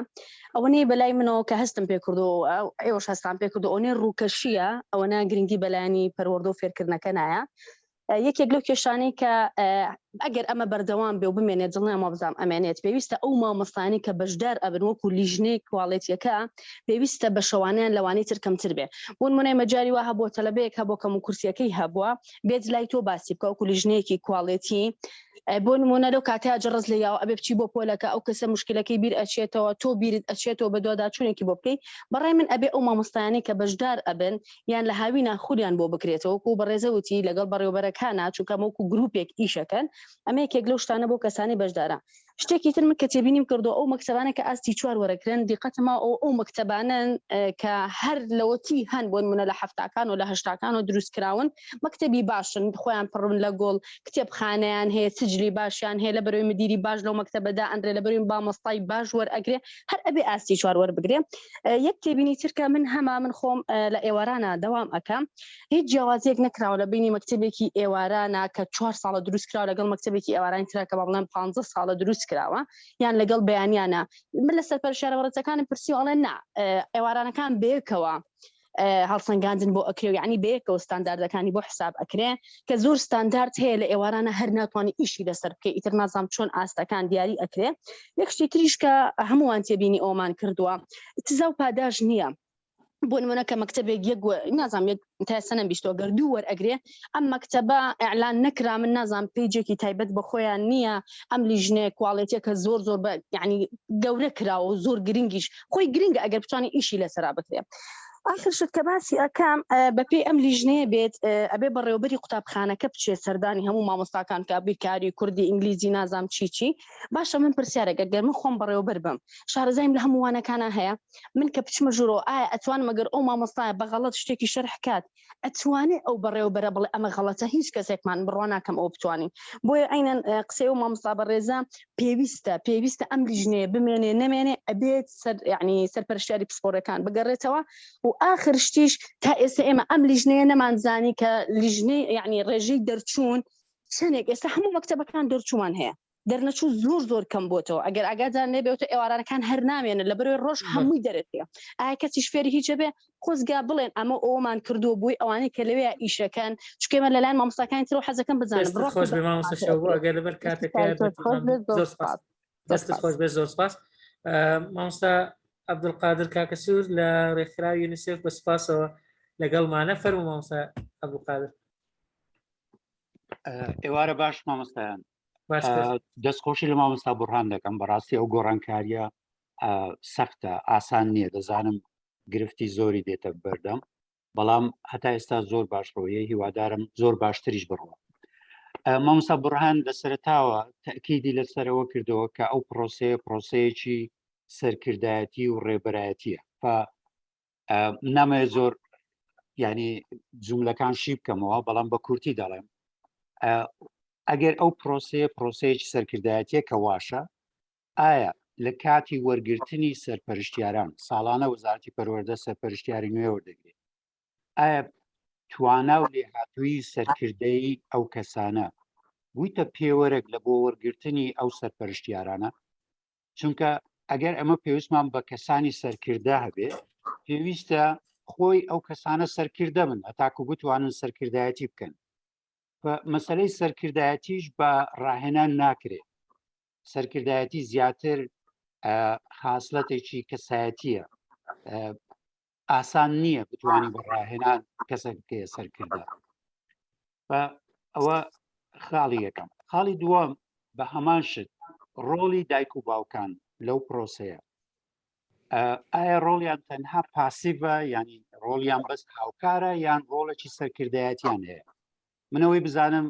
[SPEAKER 4] ئەوە بەلای منەوە کە هەستم پێ کردو ئێوەش هەستان پێ کردو ئەوەنەی ڕووکەشیە ئەوەنە گرنگی بەلایانی پەروەردە و فێرکردنەکە نایە یەکێک لەو کێشانەی کە ئەگەر ئەمە بەردەوام بێ و بمێنێت دڵنیام وابزانم ئەمێنێت پێویستە ئەو مامۆستانی کە بەشدار ئەبن وەکو لیژنەی کواڵێتیەکە پێویستە بە شەوانیان لەوانەی تر کەمتر بێ بۆ نمونە مەجاری وا هەبووە تەلەبەیەک هەبوو کەم و کورسیەکەی هەبووە بێت لای تۆ باسی بکە وەکو لیژنەیەکی کواڵێتی بۆ نمونە لەو کاتەیا جڕز لێ یاوە ئەبێ بچی بۆ پۆلەکە ئەو کەسە مشکلەکەی بیر ئەچێتەوە تۆ بیرت ئەچێتەوە بە دواداچوونێکی بۆ بکەی بەڕای من ئەبێ ئەو مامۆستایانەی کە بەشدار ئەبن یان لە هاوینا خولیان بۆ بکرێتەوە وەکو بەڕێزە وتی لەگەڵ بەڕێوبەرەکانا چونکە ئەمە وەکو گروپێک ئیشەکەن ئەمە یەکێک لەو شتانە بۆ کەسانی بەشدارە شتێکی تر من کە تێبینیم کردو ئەو مەکتەبانە کە ئاستی چوار وەرەگرن دیقەتم ماوە ئەو مەکتەبانەن کە هەر لەوەتی هەن بۆ نمونە لە حەفتاکان و لە هەشتاکان و دروست کراون مەکتەبی باشن خۆیان پڕن لە گوڵ کتێبخانەیان هەیە سجلی باشیان هەیە لە بەرەوەی مدیری باش لەو مەکتەبەدا ئەندرێ لە بەرەوەی مامۆستای باش وەرئەگرێ هەر ئەبێ ئاستی چوار وەربگرێ یەک تێبینی ترکە من هەما من خۆم لە ئێوارانە دەوام ئەەکەم هیچ جیاوازیەک نەکراوە لە بینی مەکتەبێکی ئێوارانە کە چوار ساڵە دروست کراوە لەگەڵ مەکتەبێکی ئێوارانی ترا کە با بڵێم پ ساڵە دروست کراوە یان لەگەڵ بەیانیانە من لە سەرپەرشیارە بەڕێزەکانم پرسی ئەڵێن نا ئێوارانەکان بەیەکەوە هەڵسەنگاندن بۆ ئەکرێ و یعنی بەیەکەوە ستانداردەکانی بۆ حساب ئەکرێ کە زۆر ستاندارد هەیە لە ئێوارانە هەر ناتوانانی ئیشی لەسەر بکەی ئیتر نازانم چۆن ئاستەکان دیاری ئەکرێ یەک شتی تریش کە هەمووان تێبینی ئەومان کردووە سزا و پاداش نییە بۆ نمونە کە مەکتەبێک یەک نازانم یەک تا ئێستا نەمبیستووە گەر دوو وەرئەگرێ ئەم مەکتەبە ئیعلان نەکرا من نازانم page ێکی تایبەت بە خۆیان نییە ئەم لیژنەیە quality ە کە زۆر زۆر بە یعنی گەورە کراوە و زۆر گرنگیش خۆی گرنگە ئەگەر بتوانێت ئیشی لەسەرا بکرێ آخر شت کە باسی ئەکەم بەپێی ئەم لیژنەیە بێت ئەبێ بەڕێوەبەری قوتابخانەکە بچێت سەردانی هەموو مامۆستاکان کە بیرکاری کوردی ئینگلیزی نازام چی چی باشە من پرسیارێک گەر من خۆم بەڕێوەبەر بم شارەزایم لە هەموو وانەکانە هەیە من کە بچمە ژوورەوە ئایا ئەتوانم ئەگەر ئەو مامۆستایە بە غەڵەت شتێکی شەرح کات ئەتوانێ ئەو بەڕێوەبەرە بڵێ ئەمە غەڵەتە هیچ کەسێکمان بڕوا ناکەم ئەو بتوانین بۆیە عینەن قسەی ئەو مامۆستا بەڕێزە پێویستە پێویستە ئەم لیژنەیە بمێنێ نەمێنێ ئەبێت سەر یعنی سەرپەرشتیاری پسپۆڕەکان بگەڕێتەوە و ئاخر شتیش تا ئێستا ئێمە ئەم لیژنەیە نەمانزانی کە لیژنەی یعنی ڕێژەی دەرچوون چەندێک ئێستا هەموو مەکتەبەکان دەرچوومان هەیە دەرنەچوو زۆر زۆر کەم بۆتەوە ئەگەر ئاگادار نەبێتەوە ئێوارانەکان هەر نامێنن لە بەرەوەی ڕۆژ هەمووی دەرەچێ ئایا کەسیش فێری هیچە بێ خۆزگا بڵێن ئەمە ئەومان کردووە بووی ئەوانەی کە لەوێ ئیشەکەن چکێمە لەلایەن مامۆستاکانی ترەوە حەزەکەم بزانم
[SPEAKER 1] دەستت خۆش بێ مامۆستا شەو ئەگەر لەبەر کاتەکە زۆر سپاس دەستت خۆش بێ زۆر سپاس مامۆستا عەبدولقادر کاکەسوور لە ڕێکخراوی یونیسێف بە سپاسەوە لەگەڵمانە فەرموو مامۆستا عەبدولقادر
[SPEAKER 5] ئێوارە باش مامۆستایان دەستخۆشی لە مامۆستا بڕهان دەکەم بەڕاستی ئەو گۆڕانکاریە سەختە ئاسان نییە دەزانم گرفتی زۆری دێتە بەردەم بەڵام هەتا ئێستا زۆر باش ڕۆیە هیوادارم زۆر باشتریش بڕوە مامۆستا بڕهان لە سەرتاوە تەکیدی لەسەرەوە کردەوە کە ئەو پرۆسەیە پرۆسەیەکی سەرکردایەتی و ڕێبەرایەتیە نامەوێت زۆر ینی جوملەکان شی بکەمەوە بەڵام بە کورتی دەڵێم ئەگەر ئەو پرۆسەیە پرۆسەیەکی سەرکردایەتیە کە واشە ئایا لە کاتی وەرگرتنی سەرپەرشتیاران ساڵانە وەزارەتی پەروەردە سەرپەرشتیاری نوێ وەردەگرێت ئایا توانا و لێهاتووی سەرکردەی ئەو کەسانە بوویتە پێوەرێک لە بۆ وەرگرتنی ئەو سەرپەرشتیارانە چونکە ئەگەر ئەمە پێویستمان بە کەسانی سەرکردە هەبێ پێویستە خۆی ئەو کەسانە سەرکردە بن هەتاکو بتوانن سەرکردایەتی بکەن مەسلەی سەرکردایەتیش بە ڕاهێنان ناکرێت سەرکردایەتی زیاتر خاسلەتێکی کەسایەتیە ئاسان نییە بتوانانی بە ڕاهێنان کەسێک بکەیە سەرکردە ئەوە خاڵی یەکەم خاڵی دووەم بە هەمان شت ڕۆڵی دایک و باوکان لەو پرۆسەیە ئایا ڕۆڵیان تەنها پاسیڤە ینی ڕۆڵیان بەس هاوکارە یان ڕۆڵێکی سەرکردایەتیان هەیە منەوەی بزانم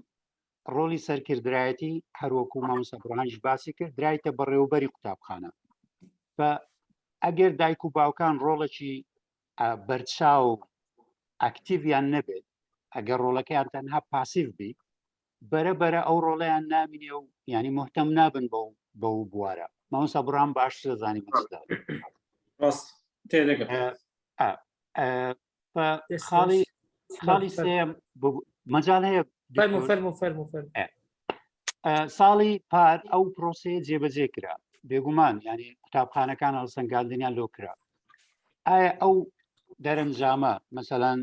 [SPEAKER 5] ڕۆڵی سەرکردایەتی هەروەکو مامۆستا بڕانیش باسی کرد درایتە بەڕێوبەری قوتابخانە بە ئەگەر دایک و باوکان ڕۆڵێکی بەرچاو ئەکتیڤیان نەبێت ئەگەر ڕۆڵەکەیان تەنها پاسیڤ بی بەرە بەرە ئەو ڕۆڵیان نامینێ و ینی مهتەم نابن بەو بەو بوارە مامۆستا بڕام باش دەزانی من
[SPEAKER 2] ڕاست تێدەگەم
[SPEAKER 5] خاڵی خاڵی سێم مەجال هەیە
[SPEAKER 1] فەرمو فەرمو فەرمو فەرمو
[SPEAKER 5] ساڵی پار ئەو پرۆسەیە جێبەجێ کرا بێگومان ینی قوتابخانەکان هەڵسەنگاندنیان لۆ کرا ئایا ئەو دەرەنجامە مەسەلەن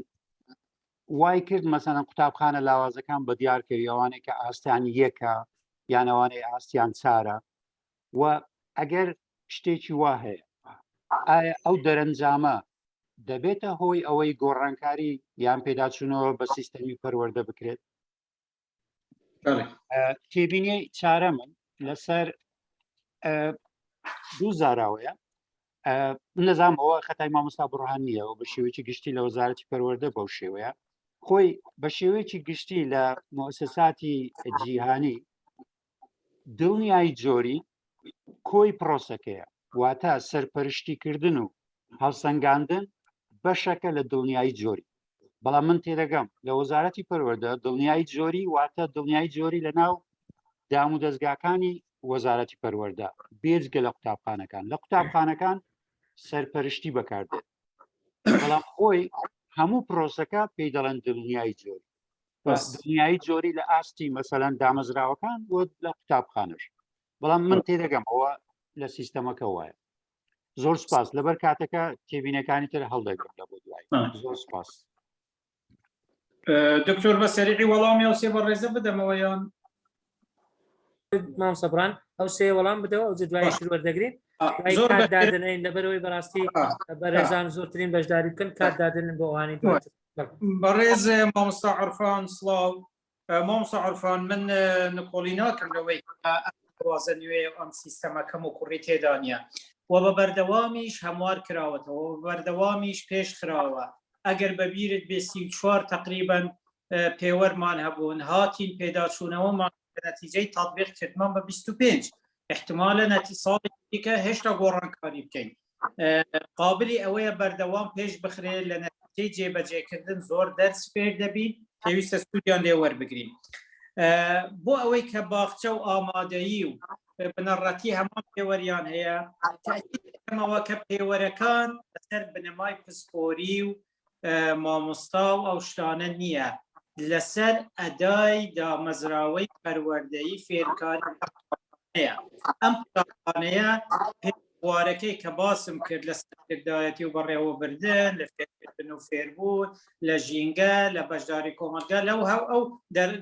[SPEAKER 5] وای کرد مەسەلەن قوتابخانە لاوازەکان بە دیار کەوی ئەوانەی کە ئاستیان یەکە یان ئەوانەی ئاستیان چارە و ئەگەر شتێکی وا هەیە ئایا ئەو دەرەنجامە دەبێتە هۆی ئەوەی گۆڕانکاری یان پێداچوونەوە بە سیستەمی پەروەردە بکرێت تێبینی چارە من لەسەر دوو زاراوەیە نەزانام ئەوە خەتای مامۆستا بڕهان نییە و بە شێوەیەکی گشتی لە وەزارەتی پەروەردە بەو شێوەیە خۆی بە شێوەیەکی گشتی لە موسساتی جیهانی دڵنیایی جۆری کۆی پرۆسەکەیە واتە سەرپەرشتیکردن و هەڵسەنگاندن بەشەکە لە دڵنیایی جۆری بەڵام من تێدەگەم لە وەزارەتی پەروەردە دڵنیایی جۆری واتە دڵنیایی جۆری لە ناو دام و دەستگاکانی وەزارەتی پەروەردە بێجگە لە قوتابخانەکان لە قوتابخانەکان سەرپەرشتی بەکاردێت بەڵام خۆی هەموو پرۆسەکە پێی دەڵێن دڵنیایی جۆری دڵنیایی جۆری لە ئاستی مەسەلەن دامەزراوەکان و لە قوتابخانەش بەڵام من تێدەگەم ئەوە لە سیستەمەکە وایە زۆر سپاس لەبەر کاتەکە تێبینەکانی تر هەڵدەگرم لە بۆ دوای زۆر سپاس
[SPEAKER 2] دکتۆر بە سەریعی وەڵامی ئەو سێ بەڕێزە بدەمەوە یان
[SPEAKER 1] مام سەبران ئەو سێ وەڵام بدەوە ئەو دوای شر وەردەگرین زۆر دادنین لەبەرەوەی بەڕاستی بەڕێزان زۆرترین بەشداری بکەن کات دادنن بۆ ئەوانی
[SPEAKER 2] بەڕێز مامۆستا عرفان سڵاو مامۆستا عرفان من نکۆڵی ناکەم لەوەی وازە نوێ و ئەم سیستەمە کەم و کوڕی تێدا نییە و بە بەردەوامیش هەموار کراوەتەوە بە بەردەوامیش پێش خراوە ئەگەر بەبیرت بێ 34 تقریبا پێوەرمان هەبوون هاتین پێداچوونەوەمان نەتیجەی تطبیق کردمان بە 25 احتمالە نەتی ساڵی دیکە هێشتا گۆڕانکاری بکەین قابلی ئەوەیە بەردەوام پێش بخرێت لە نەتیجەی جێبەجێکردن زۆر دەرس فێر دەبین پێویستە سوودیان لێ وەربگرین بۆ ئەوەی کە باخچە و ئامادەیی و بنەڕەتی هەمان پێوەریان هەیە تاکیدەکەمەوە کە پێوەرەکان لەسەر بنەمای پسپۆری و مامۆستا و ئەو شتانە نییە لەسەر ئەدای دامەزراوەی پەروەردەیی فێرکاری هەیە ئەم قوتابخانەیە بوارەکەی کە باسم کرد لە سەرکردایەتی و بەڕێوەبردن لە فێرکردن و فێربوون لە ژینگە لە بەشداری کۆمەڵگا لەو هەو ئەو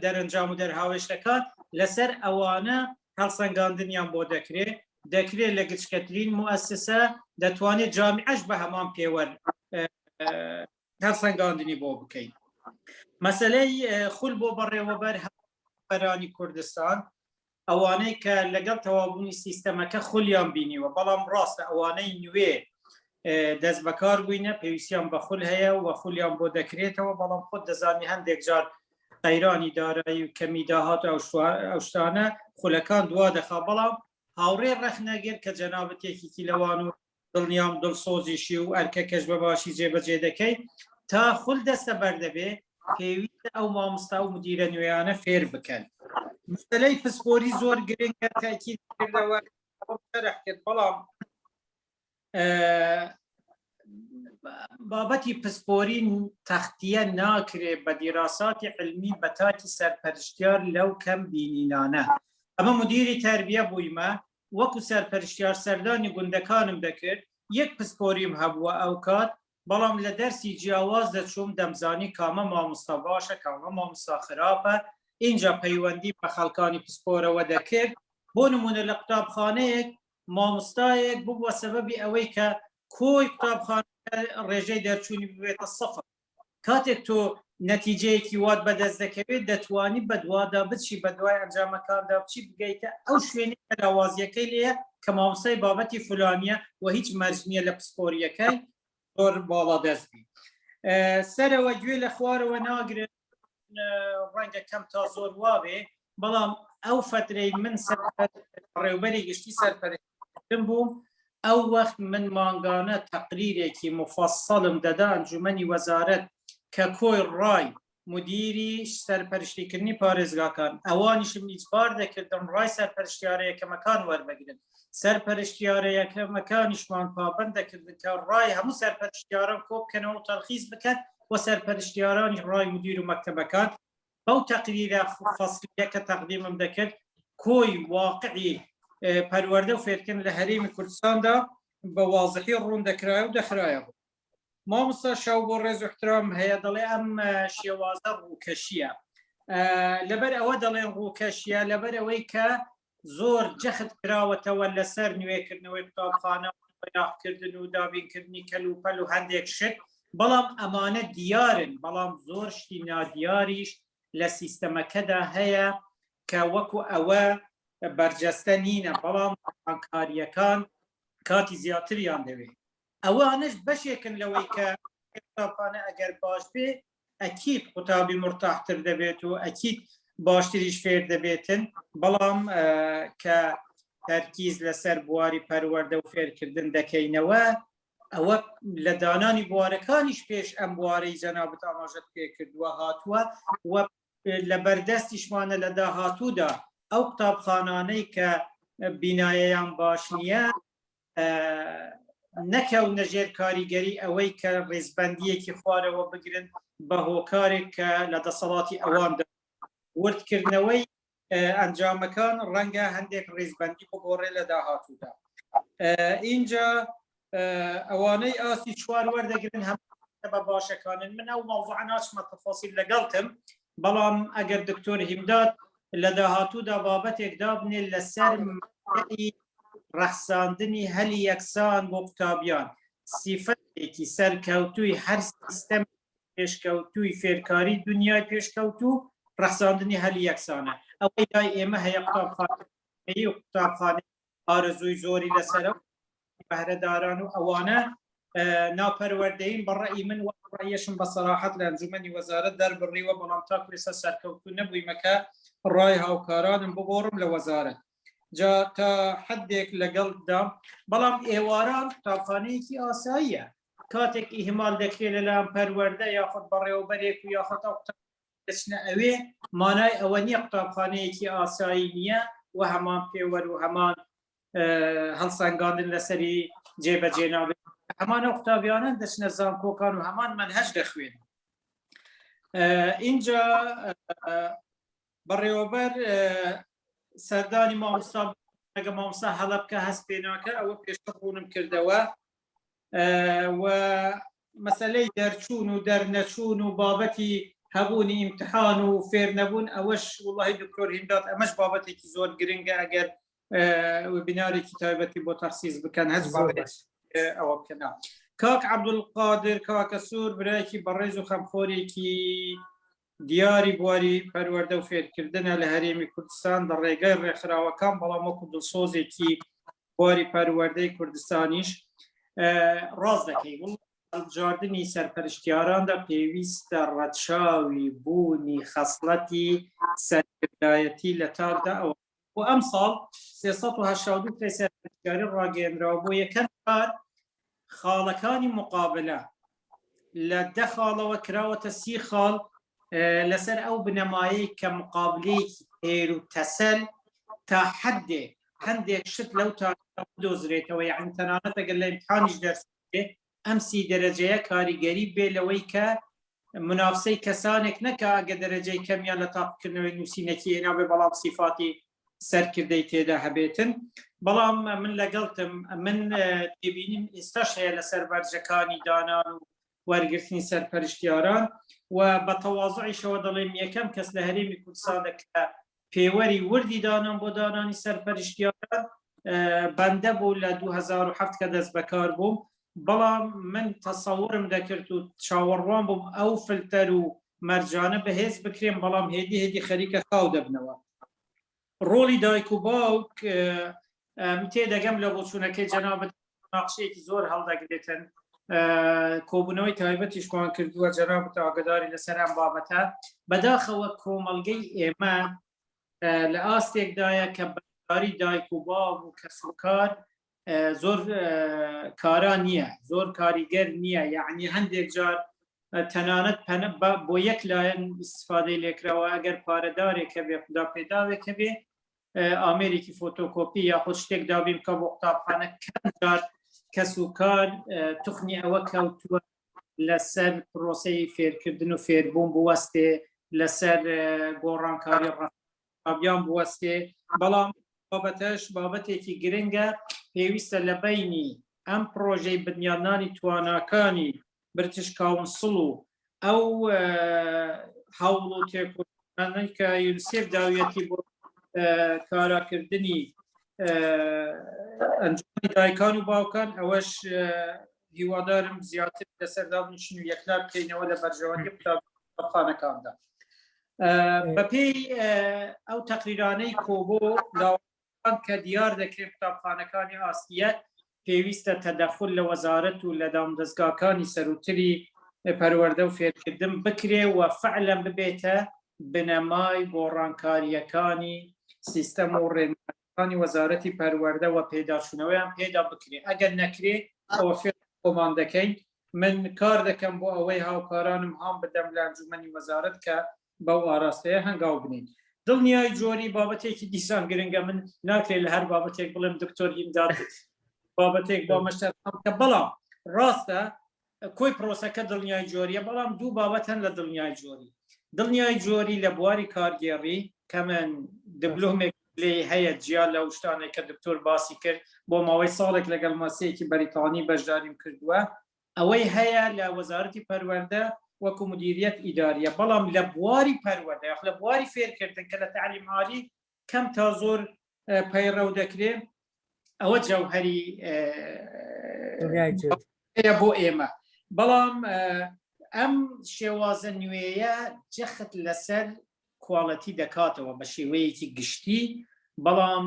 [SPEAKER 2] دەرەنجام و دەرهاوێشتەکان لەسەر ئەوانە هەڵسەنگاندنیان بۆ دەکرێت دەکرێت لە گچکەترین موئەسسە دەتوانێت جامیعەش بە هەمان پێوەر هەڵسەنگاندنی بۆ بکەین مەسلەی خول بۆ بەڕێوەبەر بەرانی کوردستان ئەوانەی کە لەگەڵ تەوابوونی سیستەمەکە خولیان بینیوە بەڵام ڕاستە ئەوانەی نوێ دەست بەکار بووینە پێویستیان بە خول هەیە و خولیان بۆ دەکرێتەوە بەڵام خۆت دەزانی هەندێک جار قەیرانی دارایی و کەمی داهات و ئەو شتانە خولەکان دوا دەخا بەڵام هاوڕێ ڕەخنەگر کە جەنابت یەکێکی لەوان و دڵنیام دڵسۆزیشی و ئەرکەکەش بە باشی جێبەجێ دەکەی تا خول دەستە بەردەبێ پێویستە ئەو مامۆستا و مدیرە نوێیانە فێر بکەن مەسەلەی پسپۆری زۆر گرنگە تاکید کردەوە شەرح کرد بەڵام. بابەتی پسپۆری تەختیە ناکرێ بە دیراساتی علمی بە تاکی سەرپەرشتیار لەو کەم بینینانە. ئەمە مدیری تەربیە بوویمە وەکو سەرپەرشتیار سەردانی گوندەکانم دەکرد، یەک پسپۆریم هەبووە ئەوکات، بەڵام لە دەرسی جیاواز دەچووم دەمزانی کامە مامۆستا باشە کامە مامۆستا خراپە، ئینجا پەیوەندیم بە خەڵکانی پسپۆرەوە دەکرد، بۆ نموونە لە قوتابخانەیەک مامۆستایەک ببووە سەبەبی ئەوەی کە کۆی قوتابخانەکە ڕێژەی دەرچوونی ببێتە سفر. کاتێک تۆ نەتیجەیەکی وات بەدەست دەکەوێت دەتوانی بەدوادا بچی بەدوای ئەنجامەکاندا بچی بگەیتە ئەو شوێنی کە لاوازیەکەی لێیە کە مامۆستای بابەتی فلانیە و هیچ مەرج نییە لە پسپۆریەکەی زۆر باڵا دەست بی. سەرەوە گوێ لە خوارەوە ناگرن ڕەنگە کەم تا زۆر وابێ بەڵام ئەو فترەی من بەڕێوبەری گشتی سەرپەرشتم بووم ئەو وەخت من مانگانە تەقریرێکی مفەسەڵم دەدا ئەنجومەنی وەزارەت کە کۆی ڕای مدیری سەرپەرشتیکردنی پارێزگاکان ئەوانیشم ئیجبار دەکردم ڕای سەرپەرشتیارە یەکەمەکان وەربگرن سەرپەرشتیارە یەکەمەکانیشمان پابەند دەکردن کە ڕای هەموو سەرپەرشتیاران کۆ بکەنەوە و تەلخیص بکەن و سەرپەرشتیارانی ڕای مدیر و مەکتەبەکان بەو تەقریرە فەسلیە کە تەقدیمم دەکرد کۆی واقعی پەروەردە و فێرکردن لە هەرێمی کوردستاندا بە وازحی ڕوون دەکرایە و دەخرایە ڕوو. مامۆستا شاو بۆ ڕێز و احترام هەیە دەڵێ ئەم شێوازە ڕووکەشیە لەبەر ئەوە دەڵێن ڕووکەشیە لەبەر ئەوەی کە زۆر جەخت کراوەتەوە لەسەر نوێکردنەوەی قوتابخانە و بەیاخکردن و دابینکردنی کەلوپەل و هەندێک شت، بەڵام ئەمانە دیارن، بەڵام زۆر شتی نادیاریش لە سیستەمەکەدا هەیە کە وەکو ئەوە بەرجەستە نینە، بەڵام گۆڕانکارییەکان کاتی زیاتریان دەوێت. ئەوانەش بەشێکن لەوەی کە قوتابخانە ئەگەر باش بێ ئەکید قوتابی مرتاحتر دەبێت و ئەکید باشتریش فێر دەبێتن بەڵام کە تەرکیز لەسەر بواری پەروەردە و فێرکردن دەکەینەوە ئەوە لە دانانی بوارەکانیش پێش ئەم بوارەی جەنابت ئاماژەت پێکردووە هاتووە و لە بەردەستیشمانە لە داهاتوودا ئەو قوتابخانانەی کە بینایەیان باش نییە نەکەونە ژێر کاریگەری ئەوەی کە ڕیزبەندیەکی خوارەوە بگرن بە هۆکارێک کە لە دەسەڵاتی ئەواندا وردکردنەوەی ئەنجامەکان ڕەنگە هەندێک ڕیزبەندی بگۆڕێ لە داهاتوودا اینجا ئەوانەی ئاستی چوار وەردەگرن هەم بە باشەکانن من ئەو مەوزوعە ناچمە تەفاسیل لەگەڵتم بەڵام ئەگەر دکتۆر هیمداد لە داهاتوودا بابەتێک دابنێ لەسەر ڕەخساندنی هەلی یەکسان بۆ قوتابیان سیفەتێکی سەرکەوتووی هەر سیستەم پێشکەوتووی فێرکاری دنیای پێشکەوتوو ڕەخساندنی هەلی یەکسانە ئەوەی لای ئێمە هەیە قوتابخانەی و قوتابخانەی ئارەزووی زۆری لەسەرە بەهرەداران و ئەوانە ناپەروەردەین بە ڕەئی من و ڕەئیەشم بە سەراحەت لە ئەنجومەنی وەزارەت دەربڕیوە بەڵام تاکو ئێستا سەرکەوتوو نەبوویمە کە ڕای هاوکارانم بگۆڕم لە وەزارەت جا تا حدێک لەگەڵدا بەڵام ئێواران قوتابخانەیەکی ئاساییە کاتێک ئیهمال دەکرێت لەلایەن پەروەردە یاخود بەڕێوەبەرێک و یاخود ئەو دەچنە ئەوێ مانای ئەوە نییە قوتابخانەیەکی ئاسایی نییە و هەمان پێوەر و هەمان هەڵسەنگاندن لەسەری جێبەجێ نابێت هەمان ئەو قوتابیانە دەچنە زانکۆکان و هەمان مەنهەج دەخوێن اینجا بەڕێوەبەر سەردانی مامۆستا ئەگە مامۆستا هەڵە بکە هەست پێ ناکە ئەوە پێشتر ڕوونم کردەوە و مەسلەی دەرچوون و دەرنەچوون و بابەتی هەبوونی ئیمتحان و فێر نەبوون ئەوەش وڵی دکتۆر هیمداد ئەمەش بابەتێکی زۆر گرنگە ئەگەر وبینارێکی تایبەتی بۆ تەخسیس بکەن هەز ئەوە بکەن کاک عەبدولقادر کاکە سوور برایەکی بەڕێز و خەمخۆرێکی دیاری بواری پەروەردە و فێرکردنە لە هەرێمی کوردستان لە ڕێگای ڕێکخراوەکان بەڵام وەکو دڵسۆزێکی بواری پەروەردەی کوردستانیش ڕاست دەکەی هەڵبژاردنی سەرپەرشتیاراندا پێویستە ڕەچاوی بوونی خەسڵەتی سەرکردایەتی لە تاکدا ئەوە بۆ ئەمساڵ 382 پلەی سەرپەرشتیاری ڕاگەیەنراوە بۆ یەکەم جار خاڵەکانی مقابلە لە دە خاڵەوە کراوەتە سی خاڵ لەسەر ئەو بنەمایەی کە مقابلەیەکی تێر و تەسەل تا حدێک هەندێک شت لەو تا بدۆزرێتەوە یعنی تەنانەت ئەگەر لە ئیمتحانیش دەرس بێ. ئەم سی دەرەجەیە کاریگەری بێ لەوەی کە منافسەی کەسانێک نەکا ئەگە دەرەجەی کەمیان لە تاقیکردنەوەی نووسینەکی هێنابێ بەڵام سیفاتی سەرکردەی تێدا هەبێتن بەڵام من لەگەڵتم من تێبینیم ئێستاش هەیە لەسەر بەرجەکانی دانان و وەرگرتنی سەرپەرشتیاران و بە تەواضعیشەوە دەڵێم یەکەم کەس لە هەرێمی کوردستانە کە پێوەری وردی دانان بۆ دانانی سەرپەرشتیاران بەندە بوو لە 2007 کە دەست بەکار بووم بەڵام من تەسەورم دەکرد و چاوەڕوان بووم ئەو فلتەر و مەرجانە بەهێز بکرێن بەڵام هێدی هێدی خەریکە خاو دەبنەوە ڕۆڵی دایک و باوک تێدەگەم لە بۆچوونەکەی جەنابەت ناقشەیەکی زۆر هەڵدەگرێتن کۆبوونەوەی تایبەتیشمان کردووە جەنابت ئاگداری لەسەر ئەم بابەتە بەداخەوە کۆمەڵگەی ئێمە لە ئاستێکدایە کە بەشداری دایک و باو و کەسوکار زۆر کارا نییە زۆر کاریگەر نییە یعنی هەندێک جار تەنانەت بۆ یەک لایەن استفادەی لێکراوە ئەگەر پارەدارێک هەبێ خدا پێداوێک هەبێ ئامێرێکی فۆتۆکۆپی یاخود شتێک دابین بکە بۆ قوتابخانە کەم جار کەس و کار توخنی ئەوە کەوتووە لەسەر پرۆسەی فێرکردن و فێربوون بوەستێ لەسەر گۆڕانکاری ڕابیان بوەستێ بەڵام بابەتەش بابەتێکی گرنگە پێویستە لە بینی ئەم پرۆژەی بنیادنانی تواناکانی برتش کاونسڵ و ئەو هەوڵ و تێکۆشانەی کە یونسێف داویەتی بۆ کاراکردنی ئەنجومی دایکان و باوکان ئەوەش هیوادارم زیاتر لەسەر دابنیشن و یەکلا بکەینەوە لە بەرژەوەندی قوتابخانەکاندا بەپێی ئەو تەقریرانەی کۆبۆ کە دیار دەکرێت قوتابخانەکانی ئاستیەت پێویستە تەدەخول لە وەزارەت و لە دامودەزگاکانی سەروتری پەروەردە و فێرکردن بکرێ و فعلەن ببێتە بنەمای گۆڕانکارییەکانی سیستەم و ڕێنماییەکانی وەزارەتی پەروەردە و پێداچوونەوەیان پێدا بکرێ ئەگەر نەکرێ ئەوە فێر خۆمان دەکەین من کار دەکەم بۆ ئەوەی هاوکارانم هان بدەم لە ئەنجومەنی وەزارەت کە بەو ئاراستەیە هەنگاو بنین دڵنیای جۆری بابەتێکی دیسان گرنگە من ناکرێت لە هەر بابەتێک بڵێم دکتۆر هیمداد بابەتێک بۆ مەشتەر کە بەڵام ڕاستە کۆی پرۆسەکە دڵنیای جۆریە بەڵام دوو بابەت هەن لە دڵنیای جۆری دڵنیای جۆری لە بواری کارگێڕی کە من دبلۆمێک لێ هەیە جیا لە شتانێک کە دکتۆر باسی کرد بۆ ماوەی ساڵێک لەگەڵ مەسەیەکی بەریتانی بەشداریم کردووە ئەوەی هەیە لە وەزارەتی پەروەردە وەکو مدیریەت ئیداریە بەڵام لە بواری پەروەردە یاخ لە بواری فێرکردن کە لە تعلیم عالی کەم تا زۆر پەیڕەو دەکرێ ئەوە جەوهری بۆ ئێمە بەڵام ئەم شێوازە نوێیە جەخت لەسەر کواڵەتی دەکاتەوە بە شێوەیەکی گشتی بەڵام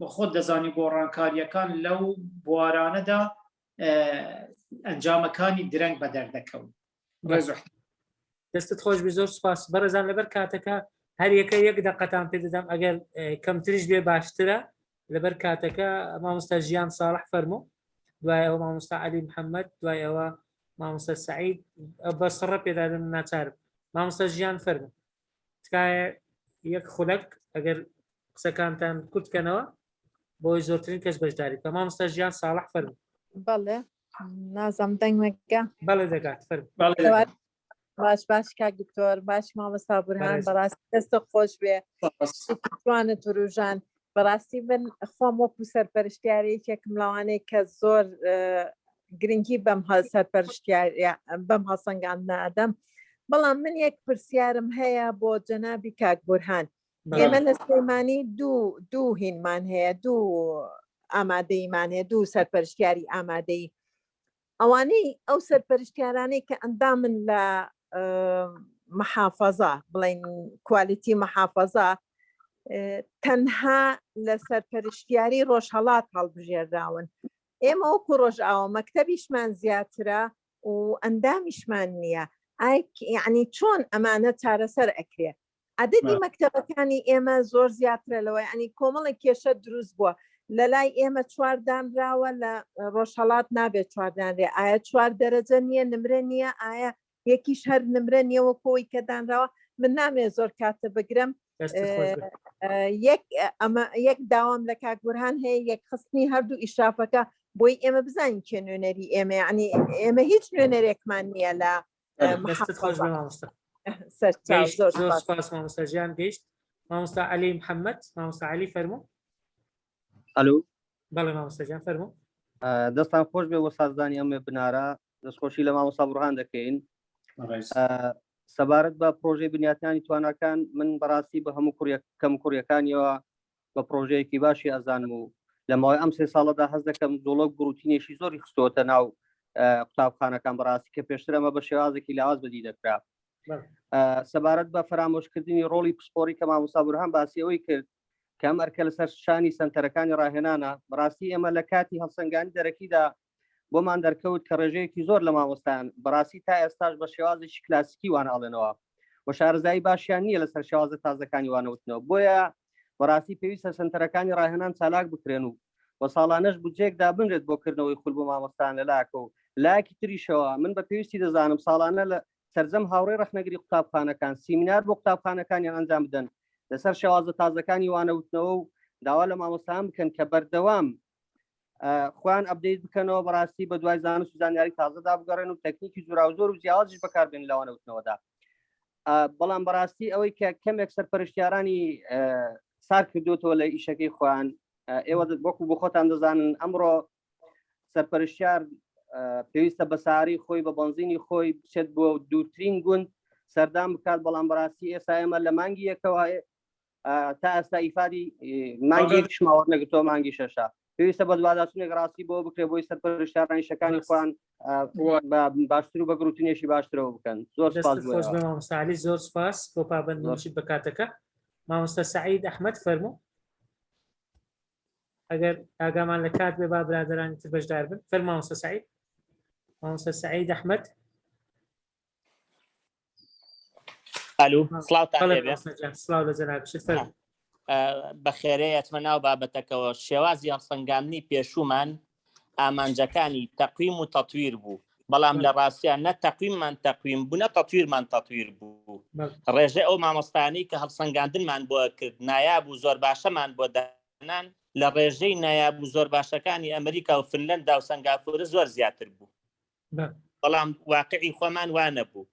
[SPEAKER 2] بەخۆت دەزانی گۆڕانکاریەکان لەو بوارانەدا ئەنجامەکانی درەنگ بەدەر دەکەون. ڕێز و
[SPEAKER 1] دەستت خۆش بی زۆر سپاس بەڕێزان لەبەر کاتەکە هەر یەکە یەک دەقەتان پێ دەدەم ئەگەر کەمتریش بێ باشترە لەبەر کاتەکە مامۆستا ژیان ساڵح فەرموو دوای ئەوە مامۆستا علی محەممەد دوای ئەوە مامۆستا سعید بە سڕە پێدادن ناچارم مامۆستا ژیان فەرموو تکایە یەک خولەک ئەگەر قسەکانتان کورتکەنەوە بۆی زۆرترین کەس بەشداری بکە مامۆستا ژیان ساڵح فەرموو
[SPEAKER 6] بەڵێ نازم دەنگمەکە
[SPEAKER 1] بەڵێ دەگات فەرموو
[SPEAKER 6] باش باش کاک دکتۆر باش مامۆستا بورهان بەڕاستی دەستە خۆش بێ جوانە توروژان بەڕاستی من خۆم وەکو سەرپەرشتیاری یەکێکم لەوانەیە کە زۆر گرنگی بەم سەرپەرشتیار بەم هەڵسەنگاندنە ئەدەم بەڵام من یەک پرسیارم هەیە بۆ جەنابی کاک بورهان ئێمە لە سلێمانی دوو دوو هینمان هەیە دوو ئامادەیمان هەیە دوو سەرپەرشتیاری ئامادەی ئەوانەی ئەو سەرپەرشتیارانەی کە ئەندامن لە محافەزە بڵین کوالیتی محافەزە تەنها لە سەرپەرشتیاری ڕۆژهەڵات هەڵبژێراون ئێمە وەکو ڕۆژئاوا مەکتەبیشمان زیاترە و ئەندامیشمان نییە ئای یعنی چۆن ئەمانە چارەسەر ئەکرێ عەدەدی مەکتەبەکانی ئێمە زۆر زیاترە لەوە ینی کۆمەڵێک کێشە دروست بووە لە لای ئێمە چوار دانراوە لە ڕۆژهەڵات نابێت چوار دانرێ ئایا چوار دەرەجە نییە نمرە نییە ئایا یەکیش هەر نمرە نییە وەکۆی کە دانراوە من نامێ زۆر کاتە بگرم یەک ئەمە یەک داوام لە کاک بورهان هەیە یەک خستنی هەردوو ئیشرافەکە بۆی ئێمە بزانین کێ نوێنەری ئێمە یعنی ئێمە هیچ نوێنەرێکمان نییە لە
[SPEAKER 1] زۆر سپاس مامۆستا ژیان گەیشت مامۆستا علی محەممەد مامۆستا علی فەرموو
[SPEAKER 7] ئەلو
[SPEAKER 1] بەڵێ مامۆستا جان فەرموو
[SPEAKER 7] دەستان خۆش بێ بۆ سازدانی ئەم وێبنارە دەستخۆشی لە مامۆستا بڕهان دەکەین سەبارەت بە پرۆژەی بنیاتنانی تواناکان من بەڕاستی بە هەموو کوڕیەک کەم کوڕیەکانیەوە بە پرۆژەیەکی باشی ئەزانم و لە ماوەی ئەم سێ ساڵەدا هەست دەکەم جوڵە و گڕوتینێکی زۆری خستۆتە ناو قوتابخانەکان بەڕاستی کە پێشتر ئەمە بە شێوازێکی لاواز بەدی دەکرا سەبارەت بە فەرامۆشکردنی ڕۆڵی پسپۆری کە مامۆستا بورهان باسی ئەوەی کرد کە ئەم ئەرکە لەسەر شانی سەنتەرەکانی ڕاهێنانە بەڕاستی ئێمە لە کاتی هەڵسەنگانی دەرەکیدا بۆمان دەرکەوت کە ڕێژەیەکی زۆر لە مامۆستایان بەڕاستی تا ئێستاش بە شێوازێکی کلاسیکی وانە ئەڵێنەوە و شارەزایی باشیان نییە لەسەر شێوازە تازەکانی وانەوتنەوە بۆیە بەڕاستی پێویستە سنتەرەکانی ڕاهێنان چالاک بکرێن و و ساڵانەش بودجەیەک دابنرێت بۆ کردنەوەی خول بۆ مامۆستایان لە لاکە و لایەکی تریشەوە من بە پێویستی دەزانم ساڵانە لە سەرجەم هاوڕێی ڕەخنەگری قوتابخانەکان سیمینار بۆ قوتابخانەکانیان ئەنجام بدەن لەسەر شێوازە تازەکانی وانەوتنەوە و داوا لە مامۆستایان بکەن کە بەردەوام خۆیان update بکەنەوە بەڕاستی بە دوای زانست و زانیاری تازەدا بگەڕێن و تەکنیکی جۆراوجۆر و جیاوازیش بەکاربێن لە وانەوتنەوەدا بەڵام بەڕاستی ئەوەی کە کەمێک سەرپەرشتیارانی سار کردوتەوە لە ئیشەکەی خۆیان ئێوە وەکو بۆ خۆتان دەزانن ئەمڕۆ سەرپەرشتیار پێویستە بە ساری خۆی بە بەنزینی خۆی بچێت بۆ دوورترین گوند سەردان بکات بەڵام بەڕاستی ئێستا ئێمە لە مانگی یەکەوە تا ئێستا ئیفادی مانگی یەکیشمان وەرنەگرتەوە مانگی شەشە پێویستە بەدواداچوونێک ڕاستی بۆ بکرێ بۆی سەرپەرشتیارانی شەکانی خۆیان باشتر و بە گروتینێکی باشترەوە بکەن زۆر سپاس بۆ
[SPEAKER 1] خۆش بێ مامۆستا عەلی زۆر سپاس بۆ پابەندبوونیشت بە کاتەکە مامۆستا سەعید ئەحمەد فەرموو ئەگەر ئاگامان لە کات بێ با برادەرانی تر بەشدار بن فەرموو مامۆستا سەعید مامۆستا سەعید ئەحمەد
[SPEAKER 8] ئەلو سڵاوتان لێبێ
[SPEAKER 1] سڵاو لە جەنابیشت فەرموو
[SPEAKER 8] بەخێرێ ئەچمە ناو بابەتەکەوە شێوازی هەڵسەنگاندنی پێشوومان ئامانجەکانی تەقویم و تەتویر بوو بەڵام لە ڕاستیا نە تەقویممان تەقویم بوو نە تەتویرمان تەتویر بوو ڕێژەی ئەو مامۆستانی کە هەڵسەنگاندنمان بۆ کرد نایاب و زۆر باشەمان بۆ دانان لە ڕێژەی نایاب و زۆر باشەکانی ئەمریکا و فنلەندا و سەنگافورە زۆر زیاتر بوو بەڵام واقعی خۆمان وا نەبوو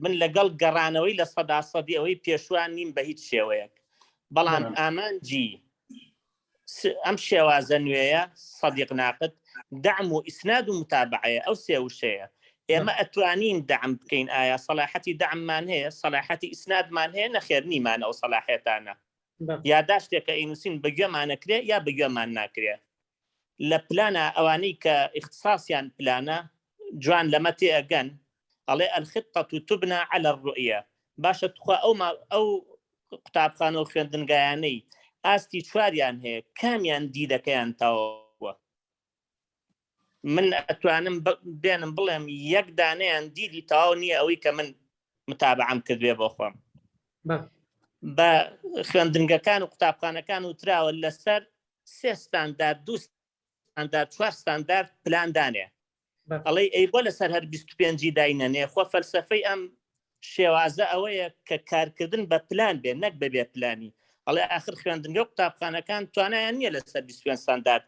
[SPEAKER 8] من لەگەڵ گەڕانەوەی لە سەدا سەدی ئەوەی پێشوان نیم بە هیچ شێوەیەک بەڵام ئامانجی ئەم شێوازە نوێیە سەدیق ناقد دەعم و ئیسناد و متابعەیە ئەو سێ وشەیە ئێمە ئەتوانین دەعم بکەین ئایا سەلاحەتی دەعممان هەیە سەلاحەتی ئیسنادمان هەیە نەخێر نیمانە ئەو سەلاحێتانە یاداشتێکە ئەینوسین بە گوێمانەکرێ یا بە گوێمان ناکرێ لە پلانە ئەوانەی کە ئیختساسیان پلانە جوان لەمە تێ ئەگەن ئەڵێ الخطة تبنى على الرؤية باشە تخوا ئەو ئەو قوتابخانە و خوێندنگایانەی ئاستی چواریان هەیە کامیان دیدەکەیان تەواوە من ئەتوانم بێنم بڵێم یەک دانەیان دیدی تەواو نییە ئەوەی کە من متابعەم کردوێ بۆ خۆم بە خوێندنگەکان و قوتابخانەکان وتراوە لەسەر سێ ستاندارد دوو ستاندارد چوار ستاندارد پلان دانێ ئەڵێ ئەی بۆ لەسەر هەر 25 داینەنێ خۆ فەلسفەی ئەم شێوازە ئەوەیە کە کارکردن بە پلان بێ نەک بەبێ پلانی ئەڵێ ئاخر خوێندنگە و قوتابخانەکان توانایان نییە لەسەر 25 ستاندارد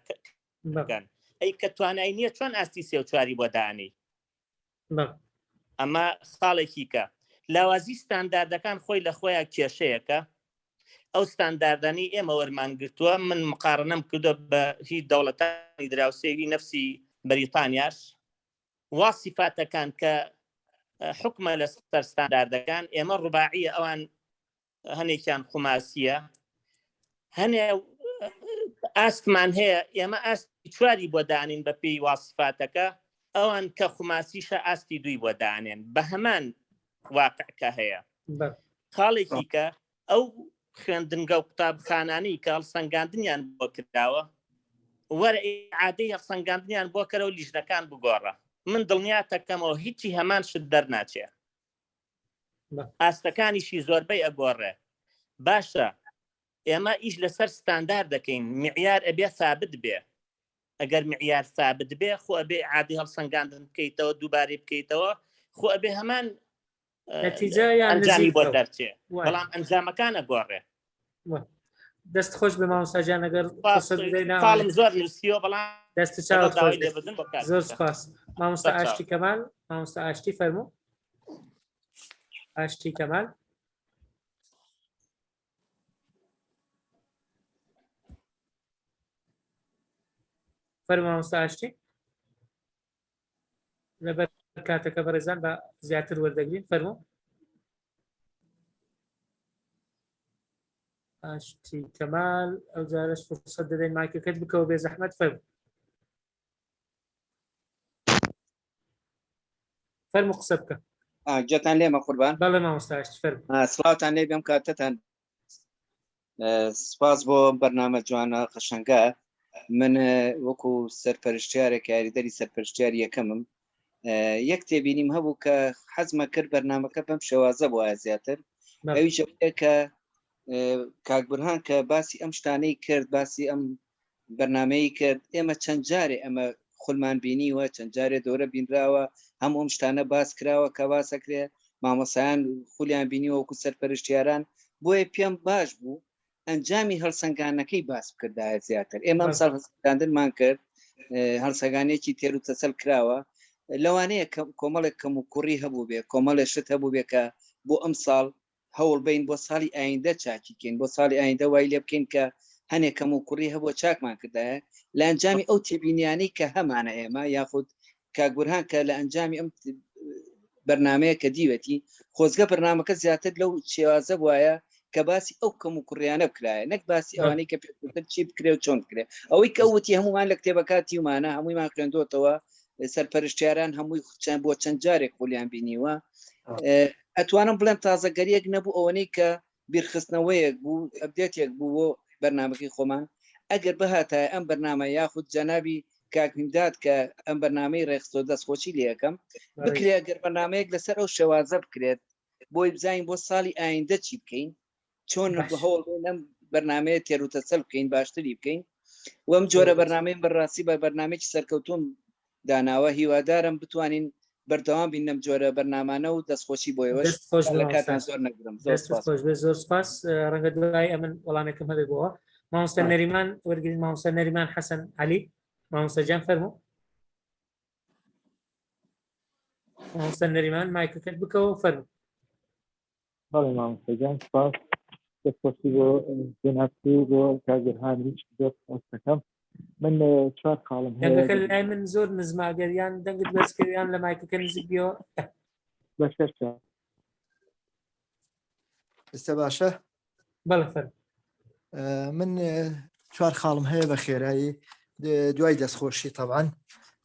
[SPEAKER 8] بکەن ئەی کە توانای نییە چۆن ئاستی سێ و چواری بۆ دانی ئەمە خاڵێکی کە لاوازی ستانداردەکان خۆی لە خۆیان کێشەیەکە ئەو ستانداردانی ئێمە وەرمان گرتووە من مقارنەم کردو بە هی دەوڵەتانی دراوسێوی نفسی بەریتانیاش وا سیفاتەکان کە حکومە لەسەر ستانداردەکان ئێمە ڕوباعیە ئەوان هەنێکیان خوماسیە هەنێ ئاستمان هەیە ئێمە ئاستی چواری بۆ دانین بە پێی واسفاتەکە ئەوان کە خوماسیشە ئاستی دووی بۆ دانێن بە هەمان واقع کە هەیە خاڵێکی کە ئەو خوێندنگە و قوتابخانانی کە هەڵسەنگاندنیان بۆ کراوە وەرە عادەی هەڵسەنگاندنیان بۆ کەرەوە لیژنەکان بگۆڕە من دڵنیاتەکەمەوە هیچی هەمان شت دەرناچێ ئاستەکانیشی زۆربەی ئەگۆڕێ باشە ئێمە ئیش لەسەر ستاندار دەکەین معیار ئەبێ ثابت بێ ئەگەر معیار ثابت بێ خۆ ئەبێ عادی هەڵسەنگاندن بکەیتەوە دووبارەی بکەیتەوە خۆ ئەبێ هەمان
[SPEAKER 1] نەتیجە یان
[SPEAKER 8] ئەنجامی بۆ دەرچێ بەڵام ئەنجامەکان ئەگۆڕێ
[SPEAKER 1] دەست خۆش بە مامۆستا گیان ئەگەر
[SPEAKER 8] ساڵم زۆر نووسیوە بەڵام.
[SPEAKER 1] دەست چاوت خۆش زۆر سپاس مامۆستا ئاشتی کەمال مامۆستا ئاشتی فەرموو ئاشتی کەمال فەرموو مامۆستا ئاشتی لەبەر کاتەکە بەڕێزان بە زیاتر وەردەگرین فەرموو ئاشتی کەمال ئەو جارش فرسەت دەدەین مایکەکەت بکەوە بێ زەحمەت فەرموو فەرموو قسە بکە
[SPEAKER 9] گوێتان لێمە قوربان
[SPEAKER 1] بەڵێ مامۆستا ئاشتی فەرموو
[SPEAKER 9] سڵاوتان لێ بێم کاتتان سپاس بۆ بەرنامە جوانە قەشەنگە من وەکو سەرپەرشتیارێک یاریدەری سەرپەرشتیار یەکەمم یەک تێبینیم هەبوو کە حەزمە کرد بەرنمەکە بەم شێوازە بووە زیاتر ئەویش کە کاک برهان کە باسی ئەم شتانەی کرد باسی ئەم بەرنمەیە کرد ئێمە چەند جارێ ئەمە خولمان بینیوە چەند جارێ دەورە بینراوە هەموو ئەم شتانە باس کراوە کە باسەکرێ مامۆسایان خولیان بینیوە وەکو سەرپەرشتیاران بۆیە پێم باش بوو ئەنجامی هەڵسەنگانەکەی باس بکردایە زیاتر ئێمە ئەمساڵ هەڵسەنگاندنمان کرد هەڵسەگانێکی تێر و تەسەل کراوە لەوانەیە کۆمەڵێک کەم و کوڕی هەبوو بێ کۆمەڵێ شت هەبوو بێ کە بۆ ئەم ساڵ هەوڵ بین بۆ ساڵی ئایندە چاکی کەین بۆ ساڵی ئایندە وای لێ بکەین کە هەنێک کەم و کوڕی هەبووە چاکمان کردایە لە ئەنجامی ئەو تێبینیانەی کە هەمانە ئێمە یاخود کاک بورهان کە لە ئەنجامی ئەم بەرنمەیە کە دیوەتی خۆزگە بەرنمەکە زیاتر لەو شێوازە وایە کە باسی ئەو کەم و کوڕیانە بکرایە نەک باسی ئەوانەی کە پێشتر چی بکرێ و چۆن بکرێ ئەوەی کە وتی هەمومان لە کتێبەکە تیمانە هەموویمان خوێندۆتەوە سەرپەرشتیاران هەمووی چەند بۆ چەند جارێک خولیان بینیوە ئەتوانم بڵێم تازەگەریەک نەبوو ئەوەنەی کە بیرخستنەوەیەک بوو ئەبدێتێک بوو بۆ بەرنمەکەی خۆمان ئەگەر بهاتایە ئەم بەرنامە یاخود جەنابی کاک هیمداد کە ئەم بەرنامەی ڕێخستۆ دەستخۆشی لێ یەکەم بکرێ ئەگەر بەرنمەیەک لەسەر ئەو شێوازە بکرێت بۆی بزانین بۆ ساڵی ئایندە چی بکەین چۆن هەوڵ لەم بەرنمەیە تێروتەسەل بکەین باشتری بکەین وەم جۆرە بەرنمەی بەڕاستی بە بەرنمێکی سەرکەوتون داناوە هیوادارم بتوانین بەردەوام بین لەم جۆرە بەرنامانە و دەستخۆشی بۆ ئێوەش
[SPEAKER 1] دەست خۆش
[SPEAKER 9] لە کاتان زۆر نەگرم زۆر
[SPEAKER 1] دەست
[SPEAKER 9] سپاس
[SPEAKER 1] خۆش بێ زۆر سپاس ڕەنگە دوای ئەمن وەڵامێکم هەبێ بۆەوە مامۆستا نەریمان وەرگرین مامۆستا نەریمان حەسەن عەلی مامۆستا گیان فەرموو مامۆستا نەریمان مایکەکەت بکەوە فەرموو
[SPEAKER 10] بەڵێ مامۆستا گیان سپاس دەستخۆشی بۆ جەنابت و بۆ کاک بورهانیش زۆر سپاس دەکەم من چوار خاڵم هەیە
[SPEAKER 1] دەنگەکە لای من زۆر نزمە ئەگەر یان دەنگت بەرز کەوی یان لە مایکەکە نزیک بیەوە
[SPEAKER 10] بەسەر چاو.
[SPEAKER 11] ئێستا باشە
[SPEAKER 1] بەڵێ فەرموو.
[SPEAKER 11] من چوار خاڵم هەیە بە خێرایی دوای دەستخۆشی تەبان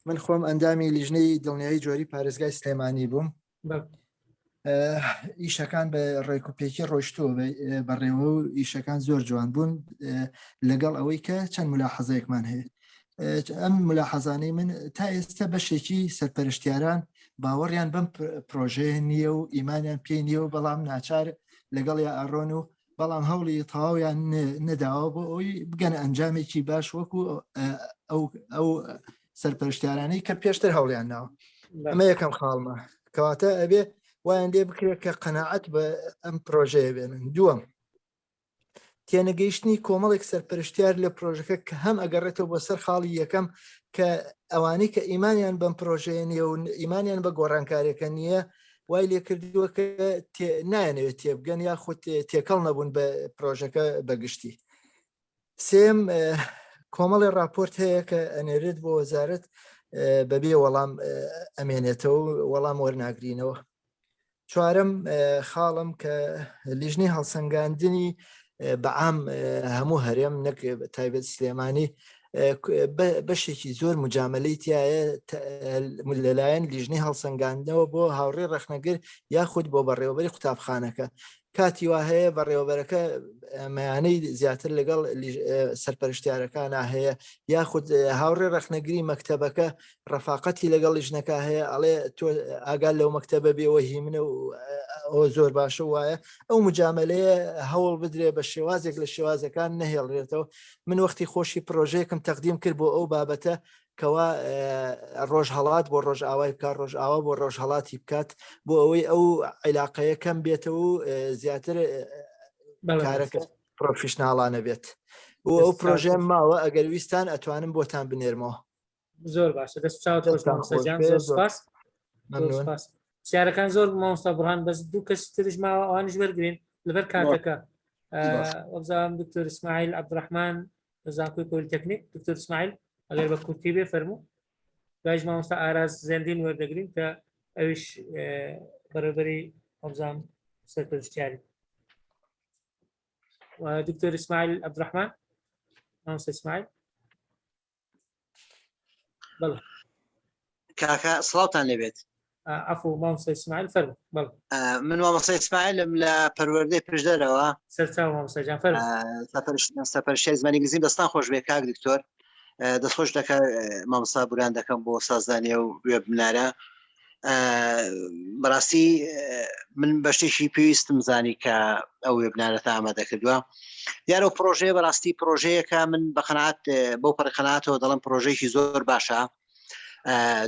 [SPEAKER 11] من خۆم ئەندامی لیژنەی دڵنیایی جۆری پارێزگای سلێمانی بووم ئیشەکان بە ڕێک و پێکی ڕۆشتووە بەڕێوە و ئیشەکان زۆر جوان بوون لەگەڵ ئەوەی کە چەند ملاحەزەیەکمان هەیە ئەم ملاحەزانەی من تا ئێستا بەشێکی سەرپەرشتیاران باوەڕیان بەم پرۆژەیە نییە و ئیمانیان پێ نییە و بەڵام ناچار لەگەڵ یا ئەڕۆن و بەڵام هەوڵی تەواویان نەداوە بۆ ئەوی بگەنە ئەنجامێکی باش وەکو ئەو ئەو سەرپەرشتیارانەی کە پێشتر هەوڵیان ناوە ئەمە یەکەم خاڵمە کەواتە ئەبێ وایان لێ بکرێت کە قەنەعەت بە ئەم پرۆژەیە بێنن دووەم تێنەگەیشتنی کۆمەڵێک سەرپەرشتیار لە پرۆژەکە کە هەم ئەگەڕێتەوە بۆ سەر خاڵی یەکەم کە ئەوانەی کە ئیمانیان بەم پرۆژەیە نییە و ئیمانیان بە گۆڕانکارێکە نییە وای لێکردووە کە نایەنەوێت تێبگەن یاخود تێکەڵ نەبوون بە پرۆژەکە بەگشتی سێم کۆمەڵی راپۆرت هەیە کە ئەنێرێت بۆ وەزارەت بەبێ وەڵام ئەمێنێتەوە وەڵام وەرناگرینەوە چوارەم خاڵم کە لیژنەی هەڵسەنگاندنی بەعام هەموو هەرێم نەک تایبەت سلێمانی بەشێکی زۆر مجاملەی تایە لەلایەن لیژنەی هەڵسەنگاندنەوە بۆ هاوڕێ ڕەخنەگر یاخود بۆ بەڕێوەبەری قوتابخانەکە کاتی وا هەیە بەڕێوەبەرەکە مەیانەی زیاتر لەگەڵ سەرپەرشتیارەکانە هەیە یاخود هاوڕێ ڕەخنەگری مەکتەبەکە ڕەفاقەتی لەگەڵ لیژنەکە هەیە ئەڵێ تۆ ئاگال لەو مەکتەبە بێەوە هی منە و ئەوە زۆر باشە وایە ئەو مجاملەیە هەوڵ بدرێ بە شێوازێک لە شێوازەکان نەهێڵرێتەوە من وەختی خۆشی پرۆژەیەکم تەقدیم کرد بۆ ئەو بابەتە کەوا ڕۆژهڵات بۆ ڕۆژئاوای بکات ڕۆژئاوا بۆ ڕۆژهڵاتی بکات بۆ ئەوەی ئەو عیلاقەیە کەم بێتەوە و زیاتر کارەکە پرۆفیشناڵانە بێت و ئەو پرۆژێم ماوە ئەگەر ویستان ئەتوانم بۆتان بنێرمەوە.
[SPEAKER 1] زۆر باشە دەست چاوت خۆش مامۆستا گیان زۆر سپاس زۆر سپاس پرسیارەکان زۆر مامۆستا بڕان بەس دوو کەس ترش ماوە ئەوانیش وەرگین لەبەر کاتەکە وەبزانم دکتۆر ئیسماعیل عەبدوڕەحمان لە زانکۆی پۆلیتەکنیک دکتۆر ئیسماعیل ئەگەر بە کورتی بێ فەرموو دوایش مامۆستا ئاراز زێندین وەردەگرین کە ئەویش بەڕێوەبەری وەبزانم سەرپەرشتیاری دکتۆر ئیسماعیل عەبدوڕەحمان مامۆستا ئیسماعیل
[SPEAKER 12] کاکە سڵاوتان لێبێت
[SPEAKER 1] عفو مامۆستا ئیسماعیل فەرموو بەڵێ
[SPEAKER 12] من مامۆستا ئیسماعیلم لە پەروەردەی پشدەرەوە
[SPEAKER 1] سەرچاو مامۆستا جان فەرموو
[SPEAKER 12] سەپەرشتیاری زمانی ئینگلیزیم دەستان خۆش بێ کاک دکتۆر دەستخۆش دەکە مامۆستا بوران دەکەم بۆ سازدانی و وێبنارە بەڕاستی من بە شتێکی پێویستم زانی کە ئەو وێبنارەتە ئامادە کردووە دیارە و پرۆژەیە بەڕاستی پرۆژەیەکە من بە قەناعەت بەو پەڕی قەناعەتەوە دەڵم پرۆژەیەکی زۆر باشە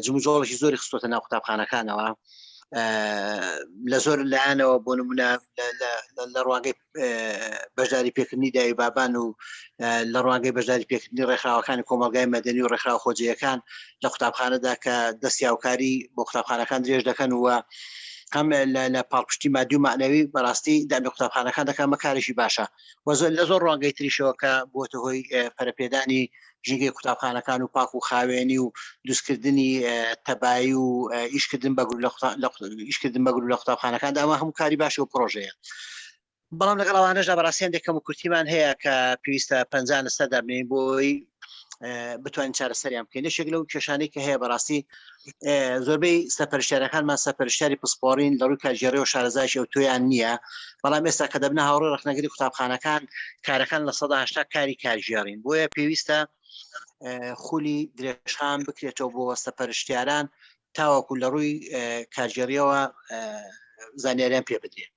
[SPEAKER 12] جموجۆڵێکی زۆری خستۆتە ناو قوتابخانەکانەوە لە زۆر لایەنەوە بۆ نمونە لە ڕوانگەی بەشداری پێکردنی دای بابان و لە ڕوانگەی بەشداری پێکردنی ڕێکخراوەکانی کۆمەلگای مەدەنی و ڕێکخراوە خۆجێیەکان لە قوتابخانەدا کە دەستی هاوکاری بۆ قوتابخانەکان درێژ دەکەن و هەم لە پاڵپشتی مادی و معنەوی بەڕاستی دامی قوتابخانەکان دەکەن بە کارێکی باشە و زۆر لە زۆر ڕوانگەی تریشەوە کە بۆتە هۆی پەرەپێدانی ژینگەی قوتابخانەکان و پاک و خاوێنی و دروستکردنی تەبایی و ئیشکردن بە گروپ لە ئیشکردن بە گروپ لە قوتابخانەکاندا ئەمە هەموو کاری باشە و پرۆژەیە بەڵام لەگەڵ ئەوانەشدا بەڕاستی هەندێک کەم و کورتیمان هەیە کە پێویستە پەنجا لەسەر دابنێین بۆی بتوانین چارەسەریان بکەین یەکێک لەو کێشانەی کە هەیە بەڕاستی زۆربەی سەرپەرشتیارەکانمان سەرپەرشتیاری پسپۆڕین لە ڕووی کارگێڕی و شارەزایش ئەو تۆیان نییە بەڵام ئێستا کە دەبنە هاوڕێ ڕەخنەگری قوتابخانەکان کارەکان 80% کاری کارگێڕین بۆیە پێویستە خولی درێژخان بکرێتەوە بۆ سەرپەرشتیاران تاوەکو لە ڕووی کارگێڕیەوە زانیاریان پێ بدرێت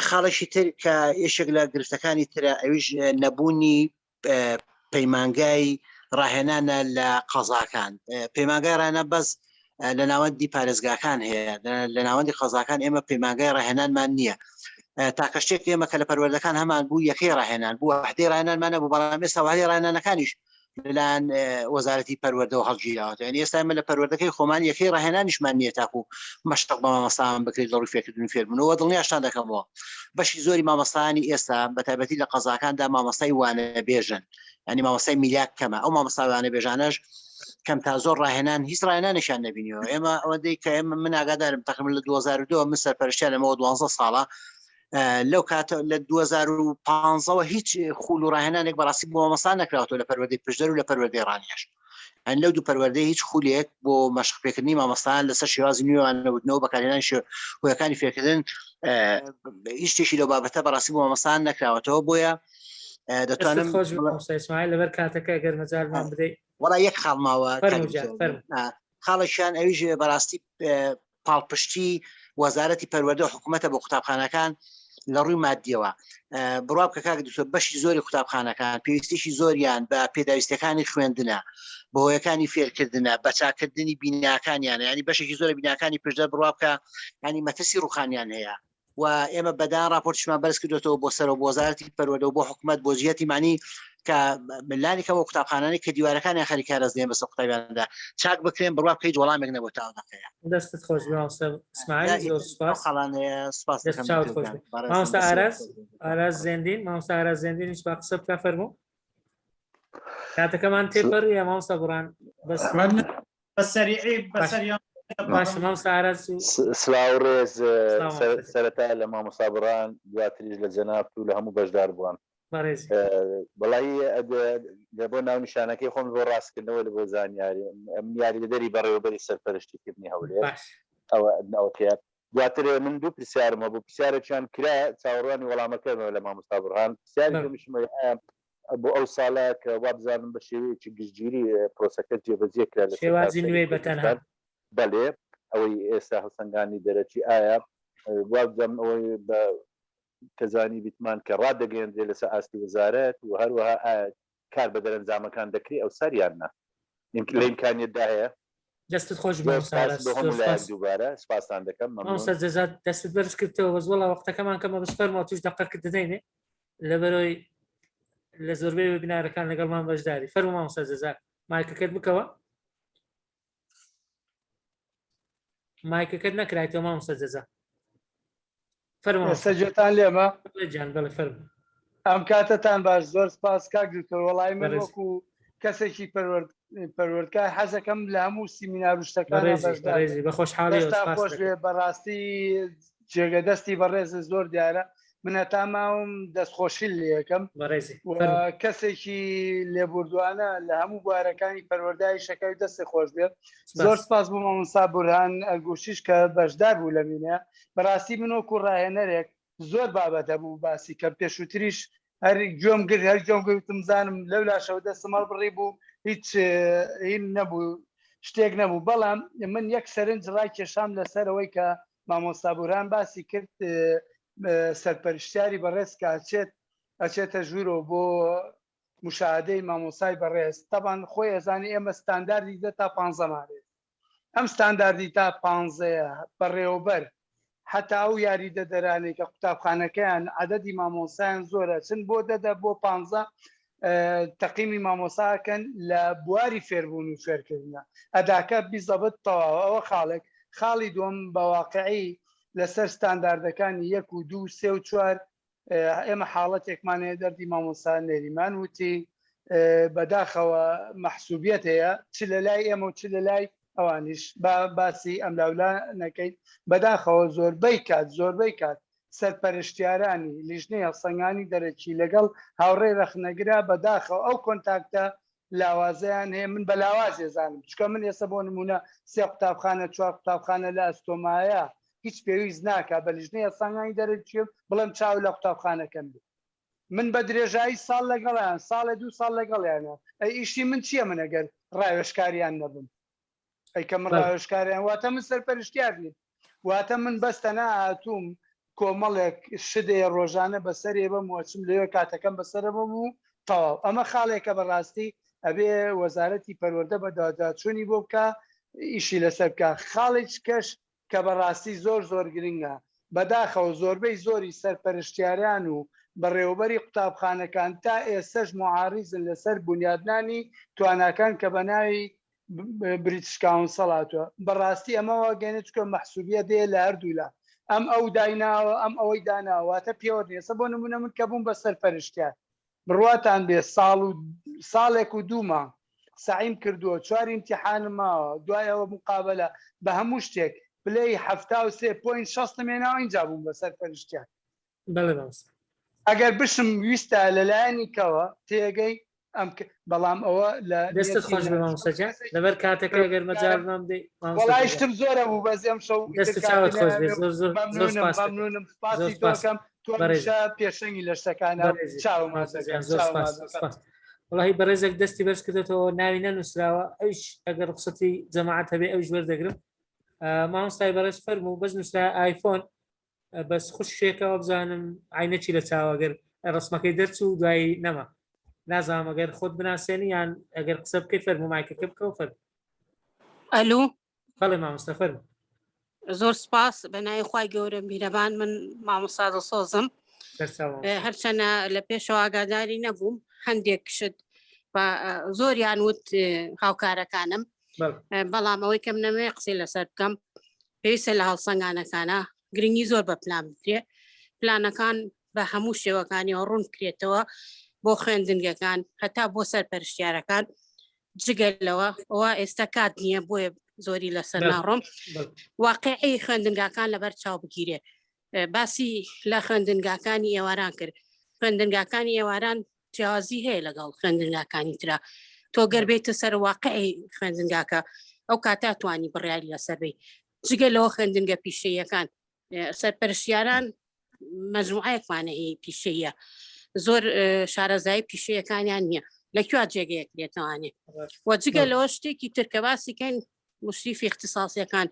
[SPEAKER 12] خاڵێکی تر کە یەکێک لە گرفتەکانی ترە ئەویش نەبوونی پەیمانگای ڕاهێنانە لە قەزاکان پەیمانگای ڕاهێنان بەس لە ناوەندی پارێزگاکان هەیە لە ناوەندی قەزاکان ئێمە پەیمانگای ڕاهێنانمان نییە تاکە شتێک ئێمە کە لە پەروەردەکان هەمان بوو یەکەی ڕاهێنان بوو وەحدەی ڕاهێنانمان نەبوو بەڵام ئێستا وەحدەی ڕاهێنانەکانیش لەلایەن وەزارەتی پەروەردەوە هەڵگیراوەتەوە یعنی ئێستا ئێمە لە پەروەردەکەی خۆمان یەکەی ڕاهێنانیشمان نییە تاکو مەشق بە مامۆستامان بکرێت لە ڕووی فێرکردن و فێربوونەوە دڵنیاشتان دەکەمەوە بەشی زۆری مامۆستایانی ئێستا بە تایبەتی لە قەزاکاندا مامۆستای وانەبێژن ینی مامۆستای میلاک کەمە ئەو مامۆستا وانەبێژانەش کەم تا زۆر ڕاهێنان هیچ ڕاهێنانێکیان نەبینیەوە ئێمە ئەوەندەی کە ئێمە من ئاگادارم تقریبا لە 2002 من سەرپەرشتیارمەوە 12 ساڵە لەو کاتە لە 2015ەوە هیچ خول و ڕاهێنانێک بەڕاستی بۆ مامۆستا نەکراوەتەوە لە پەروەردەی پشدەر و لە پەروەردەی ڕانیەش ئەن لەو دوو پەروەردەی هیچ خولێک بۆ مەشق پێکردنی مامۆستایان لەسەر شێوازی نوێوان نەوتنەوە بەکارهێنانی هۆیەکانی فێرکردن هیچ شتێکی لەو بابەتە بەڕاستی بۆ مامۆستایان نەکراوەتەوە بۆیە دەتوانم
[SPEAKER 1] خۆش ئیسماعیل لەبەر کاتەکە گەر مەجالمان بدەیت
[SPEAKER 12] وەڵا یەک خاڵ ماوە خاڵێکیان ئەویش بەڕاستی پاڵپشتی وەزارەتی پەروەردە و حکوومەتە بۆ قوتابخانەکان لە ڕووی مادیەوە بڕوا بکە کاک دکتۆر بەشی زۆری قوتابخانەکان پێویستیشی زۆریان بە پێداویستەکانی خوێندنە بە هۆیەکانی فێرکردنە بە چاکردنی بیناکانیان ینی بەشێکی زۆر بیناکانی پشدەر بڕوا بکە ینی مەترسی ڕوخانیان هەیە و ئێمە بەدان راپۆرتیشمان بەرز کردوێتەوە بۆ سەرۆک وەزارەتی پەروەردە و بۆ حکوومەت بۆ جیهتی معنی کە لانی کەمەوە قوتابخانانەی کە دیوارەکانیان خەریکە هەرەس دێن بەسەر قوتابیاندا چاک بکرێن بڕوا بکەیت وەڵامێک نەبوو تا ئەو دەقەیە.
[SPEAKER 1] دەستت خۆش بێ مامۆستا ئیسماعیل زۆر سوپاس.
[SPEAKER 12] خاڵانەیە سوپاس
[SPEAKER 1] دەست
[SPEAKER 12] دەکەم
[SPEAKER 1] چاوت
[SPEAKER 12] دکتۆر
[SPEAKER 1] خۆش
[SPEAKER 12] گیان.
[SPEAKER 1] بێ.
[SPEAKER 12] بەڕێزم
[SPEAKER 1] مامۆستا
[SPEAKER 12] دەست
[SPEAKER 1] ئاراز
[SPEAKER 12] خۆش بێ.
[SPEAKER 1] ئاراز زێندین مامۆستا ئاراز زێندینیش با قسە بکا فەرموو. کاتەکەمان تێپەڕیە مامۆستا بڕان بەس
[SPEAKER 2] بە سەریعی بەسەریان
[SPEAKER 1] باشە مامۆستا ئاراز و
[SPEAKER 13] سلااو ڕێز
[SPEAKER 1] سڵاو مامۆستا.
[SPEAKER 13] سەرەتا لە مامۆستا بڕان دواتریش لە جەنابت و لە هەموو بەشدار بووان
[SPEAKER 1] بەڕێزی.
[SPEAKER 13] وەڵایی لە بۆ ناونیشانەکەی خۆم بۆ ڕاستکردنەوە لە بۆ زانیاری من یاریدەدەری بەڕێوەبەری سەرپەرشتیکردنی هەولێر
[SPEAKER 1] باش.
[SPEAKER 13] ئەوە ئەوەکەیە دواتر من دوو پرسیارم هەبوو پرسیارێکیان کرا چاوەڕوانی وەڵامەکەمەوە لە مامۆستا بڕهان پرسیاری
[SPEAKER 1] بەڵێ.
[SPEAKER 13] دووەمیشم ئەوەیە ئایا بۆ ئەو ساڵە کە وابزانم بە شێوەیەکی گشتگیری پرۆسەکە جێبەجێ کرا لە
[SPEAKER 1] شێوازی
[SPEAKER 13] سەرتاسەری
[SPEAKER 1] نوێ بە تەنها.
[SPEAKER 13] کوردستان بەلێ ئەوەی ئێستا هەڵسەنگاندنی دەرەکی ئایا وابزانم ئەوەی بە کە زانیبیتمان کە ڕادەگەیەندرێت لەسەر ئاستی وەزارەت و هەروەها ئایا کار بە دەرەنجامەکان دەکرێ ئەو سەر یان نا لە ئیمکانیەتدا هەیە؟
[SPEAKER 1] دەستت خۆش
[SPEAKER 13] زۆر
[SPEAKER 1] مامۆستا
[SPEAKER 13] سپاس
[SPEAKER 1] ئاراس
[SPEAKER 13] بۆ
[SPEAKER 1] زۆر
[SPEAKER 13] هەموو لایەک
[SPEAKER 1] سپاس
[SPEAKER 13] دووبارە سپاستان دەکەم مەمنون.
[SPEAKER 1] مامۆستا جەزا دەستت بەرز کردەوە بەس وەڵا وەختەکەمان کەمە بەس فەرموو توش دەقەکە دەدەینێ لەبەرەوەی لە زۆربەی وێبینارەکان لەگەڵمان بەشداری فەرموو مامۆستا جەزا مایکەکەت بکەوە. مایکەکەت نەکرایتەوە مامۆستا جەزا.
[SPEAKER 14] ئێستا گوێتان لێمە؟
[SPEAKER 1] جان بەڵێ فەرموو.
[SPEAKER 14] ئەم کاتەتان باش زۆر سپاس کاک دکتۆر وەڵای من وەکو کەسێکی پەروەردگار حەزەکەم لە هەموو سیمینار و شتەکان
[SPEAKER 1] بە خۆشحاڵی
[SPEAKER 14] خۆش بێ بەڕاستی جێگە دەستی بەڕێز زۆر دیارە من هەتا ماوم دەستخۆشی لەکەم کەسێکی لێبوردوانە لە هەموو بوارەکانی پەروەردای شەکەوی دەستی خۆش بێت زۆر سپاس بۆ مامۆستا بورهان ئەرگوشیش کە بەشدار بوو لە مینە بەڕاستی من وەکو ڕاهێنەرێک زۆر بابەت هەبوو باسی کەم پێشووتریش هەر گوێم گرت هەر گوێم گرتم زانم لەو لاشەوە دەستم هەڵبڕی بوو هیچ هین نەبوو شتێک نەبوو بەڵام من یەک سەرنج ڕای کێشام لەسەرەوەی کە مامۆستا بورهان باسی کرد سەرپەرشتیاری بەڕێز کە ئەچێت ئەچێتە ژوورەوە بۆ مشاهدەی مامۆسای بەڕێز تەبان خۆی ئەزانی ئێمە ستانداردی دە تا پانزەمان هەیە ئەم ستانداردی تا پانزەیە بەڕێوەبەر حتا ئەو یاریدەدەرانەی کە قوتابخانەکەیان عەدەدی مامۆسایان زۆرە چن بۆ دەدە بۆ پانزە تەقیمی مامۆساکەن لە بواری فێربوون و فێرکردنە ئەداکە بیزەبت تەواوە ئەوە خاڵێک خاڵی دووەم بە واقعی لەسەر ستانداردەکانی یەک و دوو سێ و چوار ئێمە حاڵەتێکمان هەیە دەردی مامۆستا نەریمان وتی بەداخەوە مەحسوبیەت هەیە چ لە لای ئێمە و چ لە لای ئەوانیش با باسی ئەملاولا نەکەین بەداخەوە زۆربەی کات زۆربەی کات سەرپەرشتیارانی لیژنەی هەڵسەنگانی دەرەکی لەگەڵ هاوڕێی ڕەخنەگرا بەداخەوە ئەو contact ە لاوازەیان هەیە من بە لاواز ئێزانم چکە من ئێستا بۆ نمونە سێ قوتابخانە چوار قوتابخانە لە ئەستۆمایە هیچ پێویست ناکا بە لیژنەی هەڵسەنگانی دەرەکی بڵێم چاو لە قوتابخانەکەم بێ من بە درێژایی ساڵ لەگەڵیان ساڵێ دوو ساڵ لەگەڵیانە ئەی ئیشی من چییە من ئەگەر ڕاوێژکاریان نەبم ئەی کە من ڕاوێژکاریان واتە من سەرپەرشتیار نیم واتە من بەس تەنها هاتووم کۆمەڵێک شدێ ڕۆژانە بەسەرێ بەم وەچم لەوێ کاتەکەم بەسەرە بەم و تەواو ئەمە خاڵێکە بەڕاستی ئەبێ وەزارەتی پەروەردە بە داداچوونی بۆ بکە ئیشی لەسەر بکە خاڵێک کەش کە بەڕاستی زۆر زۆر گرنگە بەداخەوە زۆربەی زۆری سەرپەرشتیاران و بەڕێوەبەری قوتابخانەکان تا ئێستەش موعاریزن لەسەر بونیادنانی تواناکان کە بەناوی British Council هاتووە بەڕاستی ئەمە واگەێنێت چکە مەحسوبیە دێ لە هەردوولا ئەم ئەو دایناوە ئەم ئەوەی داناوە واتە پێوەر نیە بۆ نمونە من کە بووم بە سەرپەرشتیار بڕواتان بێ ساڵ و ساڵێک و دوو مانگ سەعیم کردووە چوار ئیمتیحانم ماوە دوای ئەوە مقابەلە بە هەموو شتێک پلەی 73 point شەستم هێناوە ئینجا بووم بە سەرپەرشتیار
[SPEAKER 1] بەڵێ مامۆستا.
[SPEAKER 14] ئەگەر بشم ویستە لەلایەنی کەوە تێگەی ئەم بەڵام ئەوە لە
[SPEAKER 1] دەستت خۆش بێ مامۆستا گیان لەبەر کاتەکە ئەگەر مەجالمان بدەی
[SPEAKER 14] مامۆستا وەڵای گیان. شتم زۆرە بوو بەس ئەم شەو
[SPEAKER 1] دەست
[SPEAKER 14] ئیتر
[SPEAKER 1] چاوت
[SPEAKER 14] کاتی
[SPEAKER 1] خۆش بێ
[SPEAKER 14] نایەوێ
[SPEAKER 1] زۆر زۆر زۆر
[SPEAKER 14] مەمنونم
[SPEAKER 1] سپاس دەکەم
[SPEAKER 14] مەمنونم
[SPEAKER 1] زۆر
[SPEAKER 14] سپاسی
[SPEAKER 1] سپاس
[SPEAKER 14] تۆکەم تۆ
[SPEAKER 1] بەڕێزی
[SPEAKER 14] هەمیشە پێشەنگی لە شتەکانە
[SPEAKER 1] بەڕێزی
[SPEAKER 14] چاوم
[SPEAKER 1] مامۆستا
[SPEAKER 14] ماچ
[SPEAKER 1] گیان
[SPEAKER 14] دەکەم
[SPEAKER 1] زۆر
[SPEAKER 14] چاوم
[SPEAKER 1] سپاس
[SPEAKER 14] ماچ دەکەم
[SPEAKER 1] سپاس وەڵاهی بەڕێزێک دەستی بەرز کردێتەوە ناوی نەنووسراوە ئەویش ئەگەر ڕوخسەتی جەماعەت هەبێ ئەویش وەردەگرم مامۆستای بەڕێز فەرموو بەس نووسرا ئایفۆن بەس خوشکێکە وابزانم عینەکی لە چاوە گەر ڕسمەکەی دەرچوو دوایی نەما نازانم ئەگەر خۆت بناسێنی یان ئەگەر قسە بکەی فەرموو مایکەکە بکەوە فەرموو
[SPEAKER 15] ئەلو
[SPEAKER 1] بەڵێ مامۆستا فەرموو
[SPEAKER 15] زۆر سپاس بە ناوی خوای گەورە میرەبان من مامۆستا دڵسۆزم
[SPEAKER 1] سەرچاوە
[SPEAKER 15] هەرچەنە لە پێشەوە ئاگاداری نەبووم هەندێک شت زۆریان وت هاوکارەکانم بەڵام ئەوەی کەم نەمێ قسەی لەسەر بکەم پێویستە لە هەڵسەنگانەکانە گرنگی زۆر بە پلان بدرێ پلانەکان بە هەموو شێوەکانیەوە ڕوون بکرێتەوە بۆ خوێندنگەکان هەتا بۆ سەرپەرشتیارەکان جگە لەوە ئەوە ئێستا کات نییە بۆیە زۆری لەسەر ناڕۆم واقعی خوێندنگاکان لەبەر چاو بگیرێ باسی لە خوێندنگاکانی ئێواران کرد خوێندنگاکانی ئێواران جیاوازی هەیە لەگەڵ خوێندنگاکانی ترا تۆ گەر بێتە سەر واقعی خوێندنگاکە ئەو کاتا توانی بڕیاری لەسەر بی جگە لەوە خوێندنگە پیشەیەکان سەرپەرشتیاران مەجموعەیەکمانە هی پیشەیە زۆر شارەزایی پیشەیەکانیان نییە لە کوێ جێگەیەک لێتوانێ و جگە لەوە شتێکی ترکە باسیکەین مشریفی اختصاصیەکان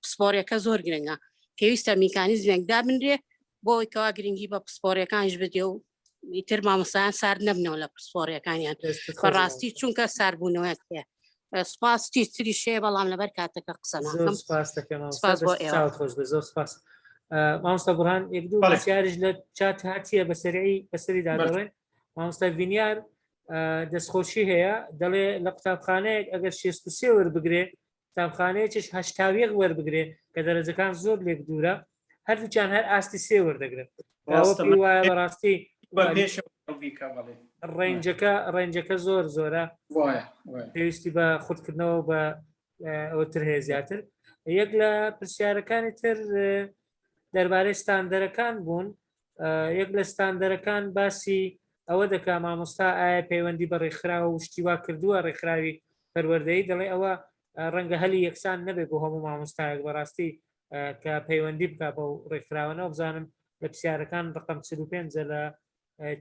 [SPEAKER 15] پسپۆڕیەکە زۆر گرنگە پێویستە میکانیزمێک دابنرێ بۆ ئەوەی کەوا گرنگی بە پسپۆڕیەکانیش بدێ و ئیتر مامۆستایان سارد نەبنەوە لە پسپۆڕیەکانیان بەڕاستی چونکە ساربوونەوەیان هەیە سپاس چی تریش هەیە بەڵام لەبەر کاتەکە قسە
[SPEAKER 1] زۆر
[SPEAKER 15] ناکەم
[SPEAKER 1] سپاس دەکەم مامۆستا
[SPEAKER 15] سپاس بۆ
[SPEAKER 1] دەست
[SPEAKER 15] ئێوە
[SPEAKER 1] چاوت خۆش بێ زۆر سپاس مامۆستا بڕان یەک دوو
[SPEAKER 2] بەڵێ.
[SPEAKER 1] پرسیاریش لە چات هاتیە بە سەرعی بەسەریدا
[SPEAKER 2] بەڵێ.
[SPEAKER 1] دەڵێن مامۆستا ڤینیار دەستخۆشی هەیە دەڵێ لە قوتابخانەیەک ئەگەر 63 وەربگرێ قوتابخانەیەکیش 81 وەربگرێ کە دەرەجەکان زۆر لێک دوورە هەردووکیان هەر ئاستی سێ وەردەگرن وایە بەڕاستی range ەکە range ەکە زۆر زۆرە پێویستی بە خودکردنەوە بە ئەوە تر هەیە زیاتر یەک لە پرسیارەکانی تر دەربارەی ستاندەرەکان بوون یەک لە ستاندەرەکان باسی ئەوە دەکا مامۆستا ئایا پەیوەندی بە ڕێکخراوە و شتی وا کردووە ڕێکخراوی پەروەردەیی دەڵێ ئەوە ڕەنگە هەلی یەکسان نەبێت بۆ هەموو مامۆستایەک بەڕاستی کە پەیوەندی بک بەو ڕێکخراوەنەوە بزانم لە پرسیارەکان ڕقم 45 لە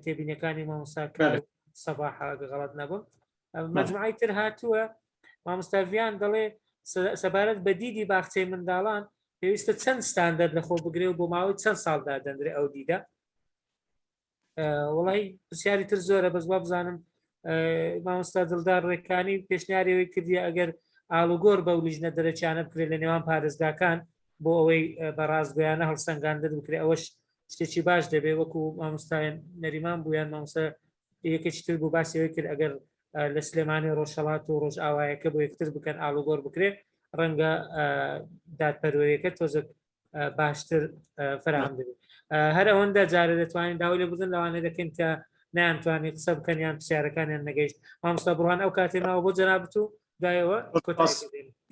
[SPEAKER 1] تێبینەکانی مامۆستا سەباح غەڵت نەبووم مەجموعەی تر هاتووە مامۆستا ڤیان دەڵێ سەبارەت بە دیدی باخچەی منداڵان پێویستە چەند ستاندەر لەخۆ بگرێ و بۆ ماوەی چەند ساڵ دادەندرێ ئەو دیدە وڵی پرسیاری تر زۆرە بەس وا بزانم مامۆستا دڵدار ڕێکانی پێشنیاری ئەوەی کردیە ئەگەر ئاڵوگۆر بەو لیژنە دەرەکیانە بکرێت لە نێوان پارێزگاکان بۆ ئەوەی بە ڕاستگۆیانە هەڵسەنگاندن بکرێت ئەوەش شتێکی باش دەبێت وەکو مامۆستایان نەریمان بوویان مامۆستا یەکێکی تر بوو باسی ئەوەی کرد ئەگەر لە سلێمانی ڕۆژهەڵات و ڕۆژئاوایەکە بۆ یەکتر بکەن ئاڵوگۆر بکرێت ڕەنگە دادپەروەریەکە تۆزێک باشتر فراهەم دەبێت هەر ئەوەندە جارە دەتوانین داوای لێبوردن لەوانە دەکەین کە نەیانتوانی قسە بکەن یان پرسیارەکانیان نەگەیشت مامۆستا بڕوان ئەو کاتێ ماوە بۆ جەنابت و دوایەوە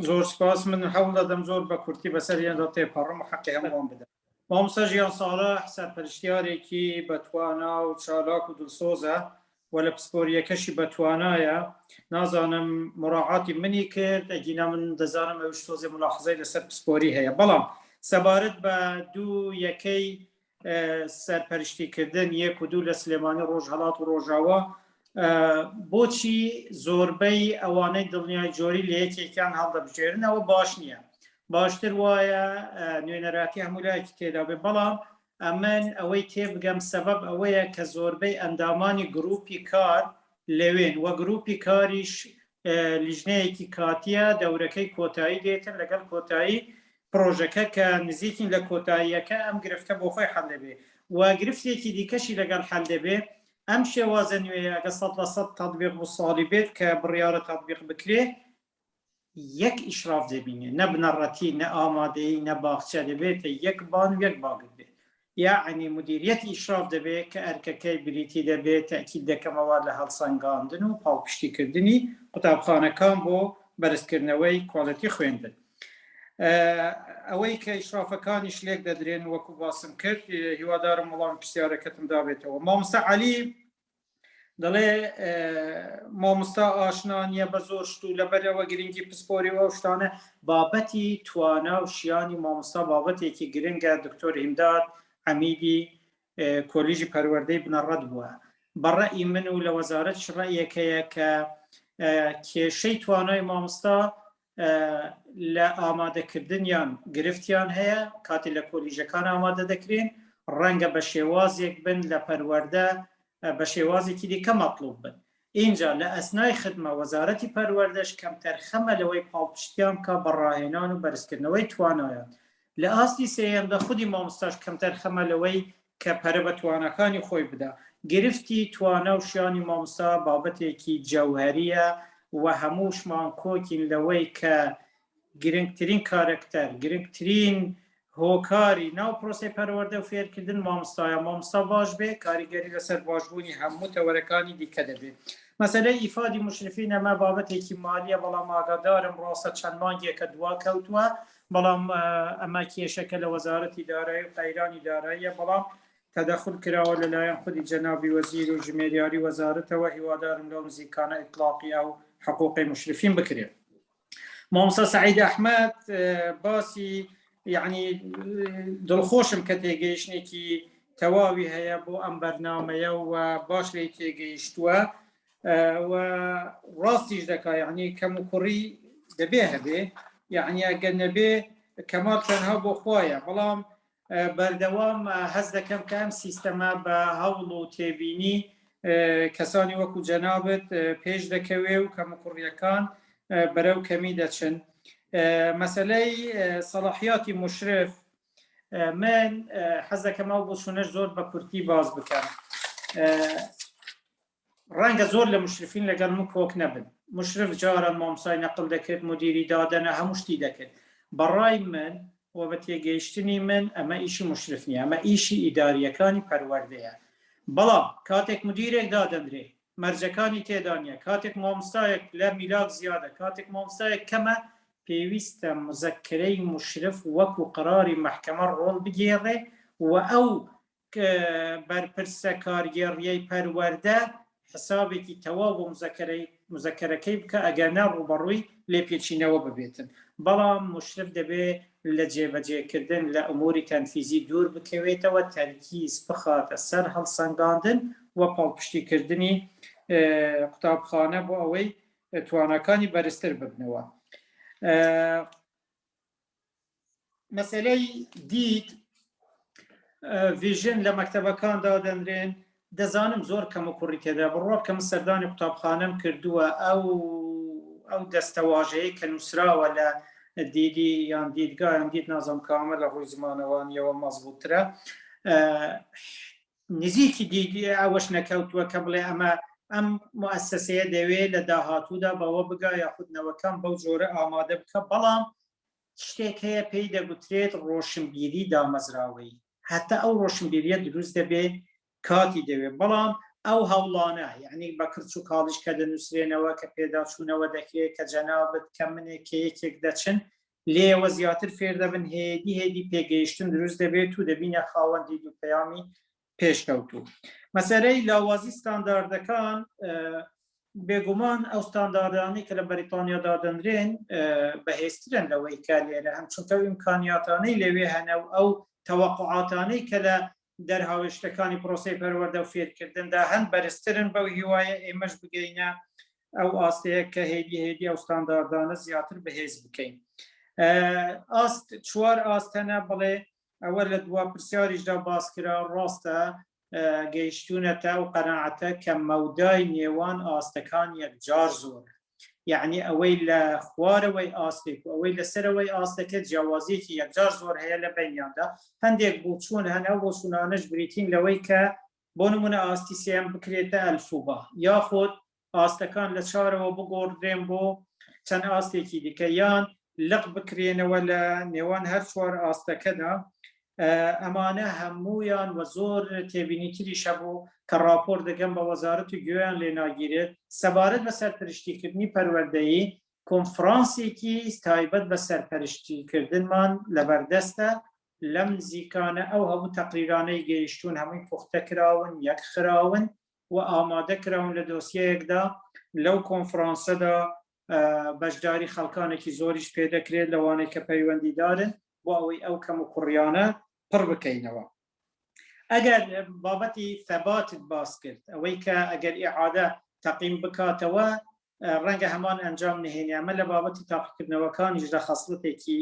[SPEAKER 2] زۆر سپاس من هەوڵ دەدەم زۆر بە کورتی بەسەریاندا تێپەڕم و حەقی هەمووان بدەم مامۆستا ژیان ساڵح سەرپەرشتیارێکی بەتوانا و چالاک و دڵسۆزە و لە پسپۆریەکەشی بەتوانایە نازانم مراعاتی منی کرد ئەگینا من دەزانم ئەوش تۆزێ ملاحزەی لەسەر پسپۆری هەیە بەڵام سەبارەت بە دوو یەکەی سەرپەرشتیکردن یەک و دوو لە سلێمانی ڕۆژهەڵات و ڕۆژاوا بۆچی زۆربەی ئەوانەی دڵنیای جۆری لە یەکێکیان هەڵدەبژێرن ئەوە باش نییە باشتر وایە نوێنەراتی هەموو لایەکی تێدا بێ بەڵام ئەمن ئەوەی تێبگەم سەبەب ئەوەیە کە زۆربەی ئەندامانی گروپی کار لەوێن و گروپی کاریش لیژنەیەکی کاتیە دەورەکەی کۆتایی دێتن لەگەڵ کۆتایی پڕۆژەکە کە نزیکین لە کۆتاییەکە ئەم گرفتە بۆ خۆی حەل دەبێ و گرفتێکی دیکەشی لەگەڵ حەل دەبێ ئەم شێوازە نوێیە ئەگە 100% تەطبیق بۆ ساڵی بێت کە بڕیارە تەطبیق بکرێ یەک ئیشراف دەبینێ نە بنەڕەتی نە ئامادەیی نە باخچە دەبێتە یەک بان و یەک باگت بێ یەعنی مدیریەتی ئیشراف دەبێت کە ئەرکەکەی بریتی دەبێت تەئکید دەکەمەوە لە هەڵسەنگاندن و پاڵپشتیکردنی قوتابخانەکان بۆ بەرزکردنەوەی کواڵێتی خوێندن. ئەوەی کە ئیشرافەکانیش لێک دەدرێن وەکو باسم کرد هیوادارم وەڵامی پرسیارەکەتم دابێتەوە. مامۆستا عەلی دەڵێ مامۆستا ئاشنا نییە بە زۆر شت و لەبەرەوە گرنگی پسپۆری و ئەو شتانە بابەتی توانا و شیانی مامۆستا بابەتێکی گرنگە دکتۆر هیمداد عەمیدی کۆلیژی پەروەردەی بنەڕەت بووە بە ڕەئی من و لە وەزارەت ڕەئیەکەیە کە کێشەی توانای مامۆستا لە ئامادەکردنیان گرفتیان هەیە کاتی لە کۆلیژەکان ئامادە دەکرێن ڕەنگە بە شێوازێک بن لە پەروەردە بە شێوازێکی دیکە مەطلوب بن ئینجا لە ئەسنای خدمە وەزارەتی پەروەردەش کەمتەرخەمە لەوەی پاڵپشتیان بکا بە ڕاهێنان و بەرزکردنەوەی توانایان لە ئاستی سێیەمدا خودی مامۆستاش کەمتەرخەمە لەوەی کە پەرە بە تواناکانی خۆی بدا. گرفتی توانا و شیانی مامۆستا بابەتێکی جەوهەرییە و هەمووشمان کۆکین لەوەی کە گرنگترین کارەکتەر، گرنگترین هۆکاری ناو پرۆسەی پەروەردە و فێرکردن مامۆستایە. مامۆستا باش بێ کاریگەری لەسەر باشبوونی هەموو تەوەرەکانی دیکە دەبێ. مەسەلەی ئیفادی موشرفین ئەمە بابەتێکی مالیە بەڵام ئاگادارم ڕاستە چەند مانگێکە دواکەوتووە بەڵام ئەمە کێشەکە لە وەزارەتی دارایی و قەیرانی داراییە بەڵام تەدەخول کراوە لەلایەن خودی جەنابی وەزیر و ژمێریاری وەزارەتەوە هیوادارم لەو نزیکانە ئیتلاقی ئەو حقوقی مشرفین بکرێت مامۆستا سعید ئەحمەد باسی یعنی دڵخۆشم کە تێگەیشتێکی تەواوی هەیە بۆ ئەم بەرنمەیە و باش لی تێگەیشتووە و ڕاستیش دەکا یعنی کەم و کوڕی دەبێ هەبێ یعنی ئەگەر نەبێ کەمال تەنها بۆ خوایە بەڵام بەردەوام هەست دەکەم کە ئەم سیستەمە بە هەوڵ و تێبینی کەسانی وەکو جەنابت پێش دەکەوێ و کەموکوڕیەکان بەرەو کەمی دەچن مەسلەی سەڵاحیاتی مشرف من حەز دەکەم ئەو بۆچوونەش زۆر بە کورتی باز بکەم ڕەنگە زۆر لە مشرفین لەگەڵ من کۆک نەبن. مشرف جاران مامۆستای نەقل دەکرد، مدیری دادەنا، هەموو شتی دەکرد. بەڕای من و بە تێگەیشتنی من ئەمە ئیشی مشرف نییە، ئەمە ئیشی ئیدارییەکانی پەروەردەیە. بەڵام کاتێک مدیرێک دادەنرێ مەرجەکانی تێدا نییە، کاتێک مامۆستایەک لە میلاک زیادە، کاتێک مامۆستایەک کەمە، پێویستە مزەکرەی مشرف وەکو قەراری مەحکەمە ڕۆڵ بگێڕێ و ئەو بەرپرسە کارگێڕیەی پەروەردە حسابێکی تەواو بۆ مزەکەرەکەی بکە ئەگەر نا ڕووبەڕووی لێپێچینەوە ببێتن بەڵام مشرف دەبێ لە جێبەجێکردن لە ئوموری تەنفیزی دوور بکەوێتەوە تەرکیز بخاتە سەر هەڵسەنگاندن و پاڵپشتیکردنی قوتابخانە بۆ ئەوەی تواناکانی بەرزتر ببنەوە. مەسەلەی دید ڤیژن لە مەکتەبەکان دادەنرێن دەزانم زۆر کەم و کوڕی تێدا بڕوا بکە من سەردانی قوتابخانەم کردووە ئەو ئەو دەستەواژەیە کە نووسراوە لە دیدی یان دیدگا یان دید نازم کامە لە ڕووی زمانەوانیەوە مەزبووترە نزیکی دیدی ئەوەش نەکەوتووە کە بڵێ ئەمە ئەم موسسەیە دەوێ لە داهاتوودا بەوە بگا یاخود نەوەکان بەو جۆرە ئامادە بکە بەڵام شتێک هەیە پێی دەگوترێت ڕۆشنبیری دامەزراوەیی هەتا ئەو ڕۆشنبیریە دروست دەبێت کاتی دەوێت بەڵام ئەو هەوڵانە یعنی بە کرچ و کاڵیش کە دەنووسرێنەوە کە پێداچوونەوە دەکرێت کە جەنابت کە منێک کە یەکێک دەچن لێەوە زیاتر فێر دەبن هێدی هێدی پێگەیشتن دروست دەبێت و دەبینە خاوەن دید و پەیامی پێشکەوتوو. مەسەلەی لاوازی ستانداردەکان بێگومان ئەو ستانداردانەی کە لە بەریتانیا دادەنرێن بەهێزترن لەوەی کە لێرە هەن چونکە ئەو ئیمکانیاتانەی لەوێ هەنە و ئەو تەوەقعاتانەی کە لە دەرهاوێشتەکانی پرۆسەی پەروەردە و فێرکردندا هەن بەرزترن بەو هیوایە ئێمەش بگەینە ئەو ئاستەیە کە هێدی هێدی ئەو ستانداردانە زیاتر بەهێز بکەین ئاست چوار ئاست هەنە بڵێ ئەوە لە دوا پرسیاریشدا باس کرا ڕاستە گەیشتونەتە ئەو قەناعەتە کە مەودای نێوان ئاستەکان یەکجار زۆرە یعنی ئەوەی لە خوارەوەی ئاستێک و ئەوەی لەسەرەوەی ئاستەکە جیاوازیەکی یەکجار زۆر هەیە لە بینیاندا هەندێک بۆچوون هەن ئەو بۆچوونانەش بریتین لەوەی کە بۆ نمونە ئاستی سێم بکرێتە ئەلفوبا یاخود ئاستەکان لە چارەوە بگۆڕدرێن بۆ چەند ئاستێکی دیکە یان لق بکرێنەوە لە نێوان هەر چوار ئاستەکەدا ئەمانە هەمویان و زۆر تێبینی تریش هەبوو کە راپۆر دەگەم بە وەزارەت و گوێیان لێ ناگیرێت سەبارەت بە سەرپەرشتیکردنی پەروەردەیی کۆنفرانسێکی تایبەت بە سەرپەرشتیکردنمان لەبەردەستە لەم نزیکانە ئەو هەموو تەقریرانەی گەیشتوون هەمووی پوختە کراون یەک خراون و ئامادە کراون لە دۆسیەیەکدا لەو کۆنفرانسەدا بەشداری خەڵکانێکی زۆریش پێدەکرێت لەوانەی کە پەیوەندیدارن بۆ ئەوەی ئەو کەم و کوڕیانە پڕ بکەینەوە ئەگەر بابەتی ثەباتت باس کرد ئەوەی کە ئەگەر ئیعادە تەقیم بکاتەوە ڕەنگە هەمان ئەنجام نهێنی ئەمە لە بابەتی تاقیکردنەوەکانیشدا خەسڵەتێکی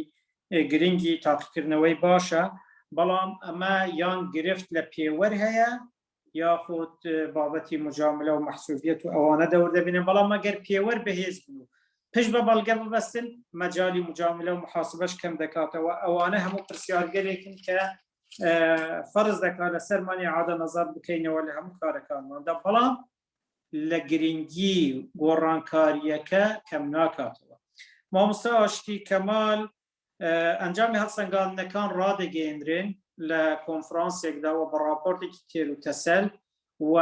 [SPEAKER 2] گرنگی تاقیکردنەوەی باشە بەڵام ئەمە یان گرفت لە پێوەر هەیە یاخود بابەتی مجاملە و مەحسوبیەت و ئەوانە دەور دەبینن بەڵام ئەگەر پێوەر بەهێز بن و پشت بە بەڵگە ببەستن مەجای مجاملە و محاسبەش کەم دەکاتەوە ئەوانە هەموو پرسیارگەلێکن کە فەرز دەکات لە سەرمانی عادە نەزار بکەینەوە لە هەموو کارەکانماندا بەڵام لە گرنگی گۆڕانکاریەکە کەم ناکاتەوە مامۆستا ئاشتی کەمال ئەنجامی هەڵسەنگاندنەکان ڕادەگەیەنرێن لە کۆنفرانسێکدا و بە ڕاپۆرتێکی تێر و تەسەل و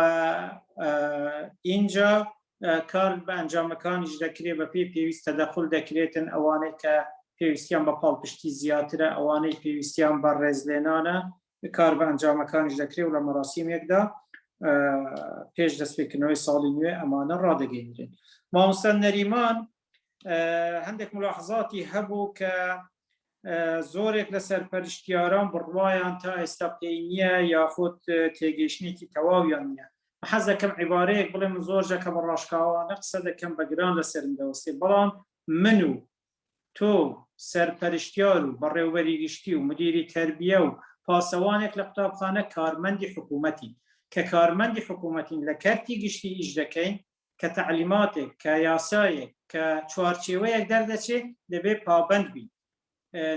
[SPEAKER 2] ئینجا کار بە ئەنجامەکانیش دەکرێت بە پێی پێویست تەدەخل دەکرێتن ئەوانەی کە پێویستیان بە پاڵپشتی زیاترە ئەوانەی پێویستیان بە ڕێزلێنانە کار بە ئەنجامەکانیش دەکرێت و لە مەراسیمێکدا پێش دەستپێکردنەوەی ساڵی نوێ ئەمانە ڕادەگەیندرێن مامۆستا نەریمان هەندێک ملاحظاتی هەبوو کە زۆرێک لە سەرپەرشتیاران بڕوایان تا ئێستا پێی نییە یاخود تێگەیشتێکی تەواویان نییە حەز دەکەم عیبارەیەک بڵێ من زۆر جەکە بە ڕاشکاوانە قسە دەکەم بە گران لەسەرم دەوەستێ بەڵام من و تۆ سەرپەرشتیار و بەڕێوبەری گشتی و مدیری تربیە و پاسەوانێک لە قوتابخانە کارمەندی حکوومەتی کە کارمەندی حکوومەتین لە کەرتی گشتی ئیش دەکەین کە تەعلیماتێک کە یاسایەک کە چوارچێوەیەک دەردەچێت دەبێت پابند بین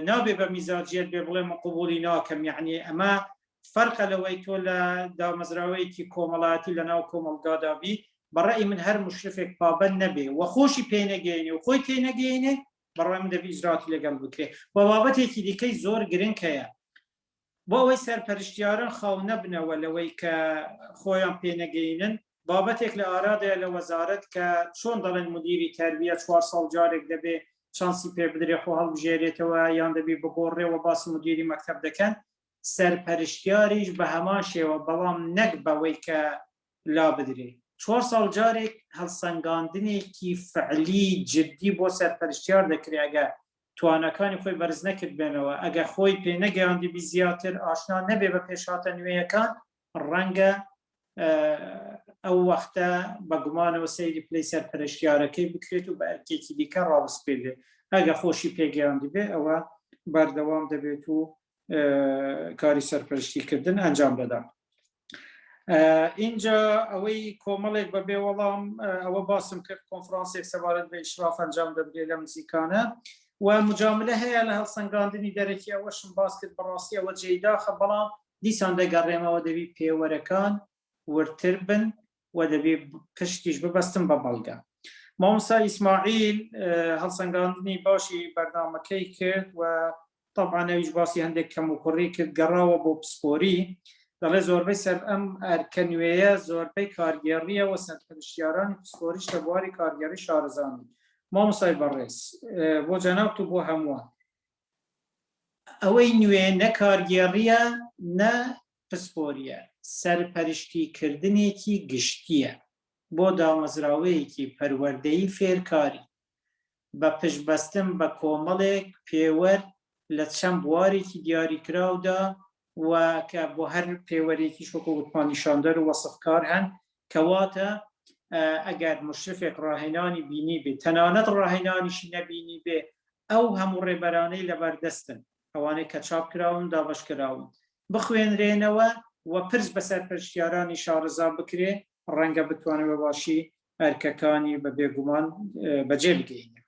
[SPEAKER 2] نابێ بە میزاجیەت بێ بڵێ من قوبولی ناکەم یعنی ئەمە فەرقە لەوەی تۆ لە دامەزراوەیەکی کۆمەڵایەتی لە ناو کۆمەڵگادا بی. بەڕێی من هەر مشرفێک پابند نەبێ و خۆشی پێ نەگەێنێ و خۆی تێ نەگەێنێ بەڕای من دەبی ئیجراتی لەگەڵ بکرێ. و بابەتێکی دیکەی زۆر گرنگ هەیە بۆ ئەوەی سەرپەرشتیاران خاو نەبنەوە لەوەی کە خۆیان پێنەگەینن، بابەتێک لە ئارادایە لە وەزارەت کە چۆن دەڵێن مدیری تەربیە چوار ساڵ جارێک دەبێ چانسی پێ بدرێ خۆ هەڵبژێرێتەوە یان دەبی بگۆڕێ و باسی مدیری مەکتەب دەکەن، سەرپەرشتیاریش بە هەمان شێوە بەڵام نەک بەوەی کە لابدرێ. چوار ساڵ جارێک هەڵسەنگاندنێکی فعلی جدی بۆ سەرپەرشتیار دەکرێ ئەگەر تواناکانی خۆی بەرز نەکردبێنەوە، ئەگەر خۆی پێ نەگەیاندبی زیاتر ئاشنا نەبێ بە پێشهاتە نوێیەکان، ڕەنگە ئەو وەختە بە گومانەوە سەیری پلەی سەرپەرشتیارەکەی بکرێت و بە ئەرکێکی دیکە ڕاوسپێرێت. ئەگەر خۆشی پێگەیاندبێ ئەوە بەردەوام دەبێت و کاری سەرپەرشتیکردن ئەنجام دەدات. اینجا ئەوەی کۆمەڵێک بە بێ وەڵام ئەوە باسم کرد کۆنفرانسێک سەبارەت بە ئیشراف ئەنجام دەدرێت لەم نزیکانە و مجاملە هەیە لە هەڵسەنگاندنی دەرەکی ئەوەشم باس کرد بەڕاستی ئەوە جێی داخە بەڵام دیسان دەگەڕێمەوە دەبی پێوەرەکان وردتر بن و دەبی پشتیش ببەستن بە بەڵگە. مامۆستا ئیسماعیل هەڵسەنگاندنی باشی بەرنامەکەی کرد و طبعا ئەویش باسی هەندێک کەموکوڕی کرد گەڕاوە بۆ پسپۆری دەڵێ زۆربەی سەر ئەم ئەرکە نوێیە زۆربەی کارگێڕیە و سەرپەرشتیارانی پسپۆریش لە بواری کارگێڕی شارەزانی مامۆستای بەڕێز بۆ جەنابت و بۆ هەمووان ئەوەی نوێ نە کارگێڕیە نە پسپۆریە سەرپەرشتی کردنێکی گشتیە بۆ دامەزراوەیەکی پەروەردەیی فێرکاری بە پشتبەستن بە کۆمەڵێک پێوەر لە چەند بوارێکی دیاریکراودا و کە بۆ هەر پێوەرێکیش وەکو وتمان نیشاندەر و وەسفکار هەن، کەواتە ئەگەر مشرفێک ڕاهێنانی بینی بێ تەنانەت ڕاهێنانیشی نەبینی بێ ئەو هەموو ڕێبەرانەی لەبەردەستن ئەوانەی کە چاپ کراون دابەش کراون بخوێنرێنەوە و پرس بە سەرپەرشتیارانی شارەزا بکرێ ڕەنگە بتوانێت بە باشی ئەرکەکانی بە بێگومان بەجێ بگەینە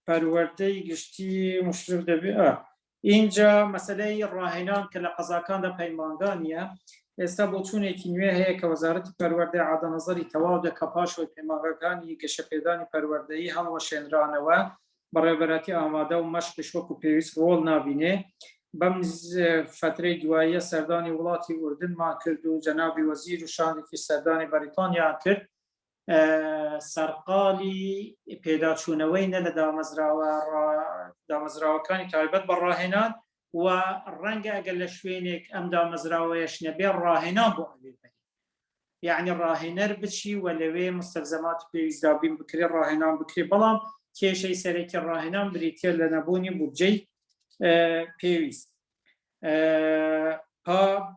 [SPEAKER 2] پەروەردەی گشتی مشرف دەبێ اینجا مەسلەی ڕاهێنان کە لە قەزاکاندا پەیمانگا نییە ئێستا بۆچوونێکی نوێ هەیە کە وەزارەتی پەروەردە عادە نەزەری تەواو دەکە پاشەوەی پەیمانگاکانی گەشەپێدانی پەروەردەیی هەڵوەشێنرانەوە بەڕێوەبەرایەتی ئامادە و مەشقیش وەکو پێویست ڕۆڵ نابینێ. بەم فترەی دواییە سەردانی وڵاتی ئوردنمان کرد و جەنابی وەزیر و شاندێکی سەردانی بەریتانیان کرد. سەرقاڵی پێداچوونەوەی نە لە دامەزراوە دامەزراوەکانی تایبەت بە ڕاهێنان و ڕەنگە ئەگەر لە شوێنێک ئەم دامەزراوەیەش نەبێ ڕاهێنان بۆ ئەوێ بەرێ. یعنی ڕاهێنەر بچی و لەوێ مستەلزەماتی پێویست دابین بکرێ ڕاهێنان بکرێ بەڵام کێشەی سەرەکی ڕاهێنان بریتە لە نەبوونی بودجەی پێویست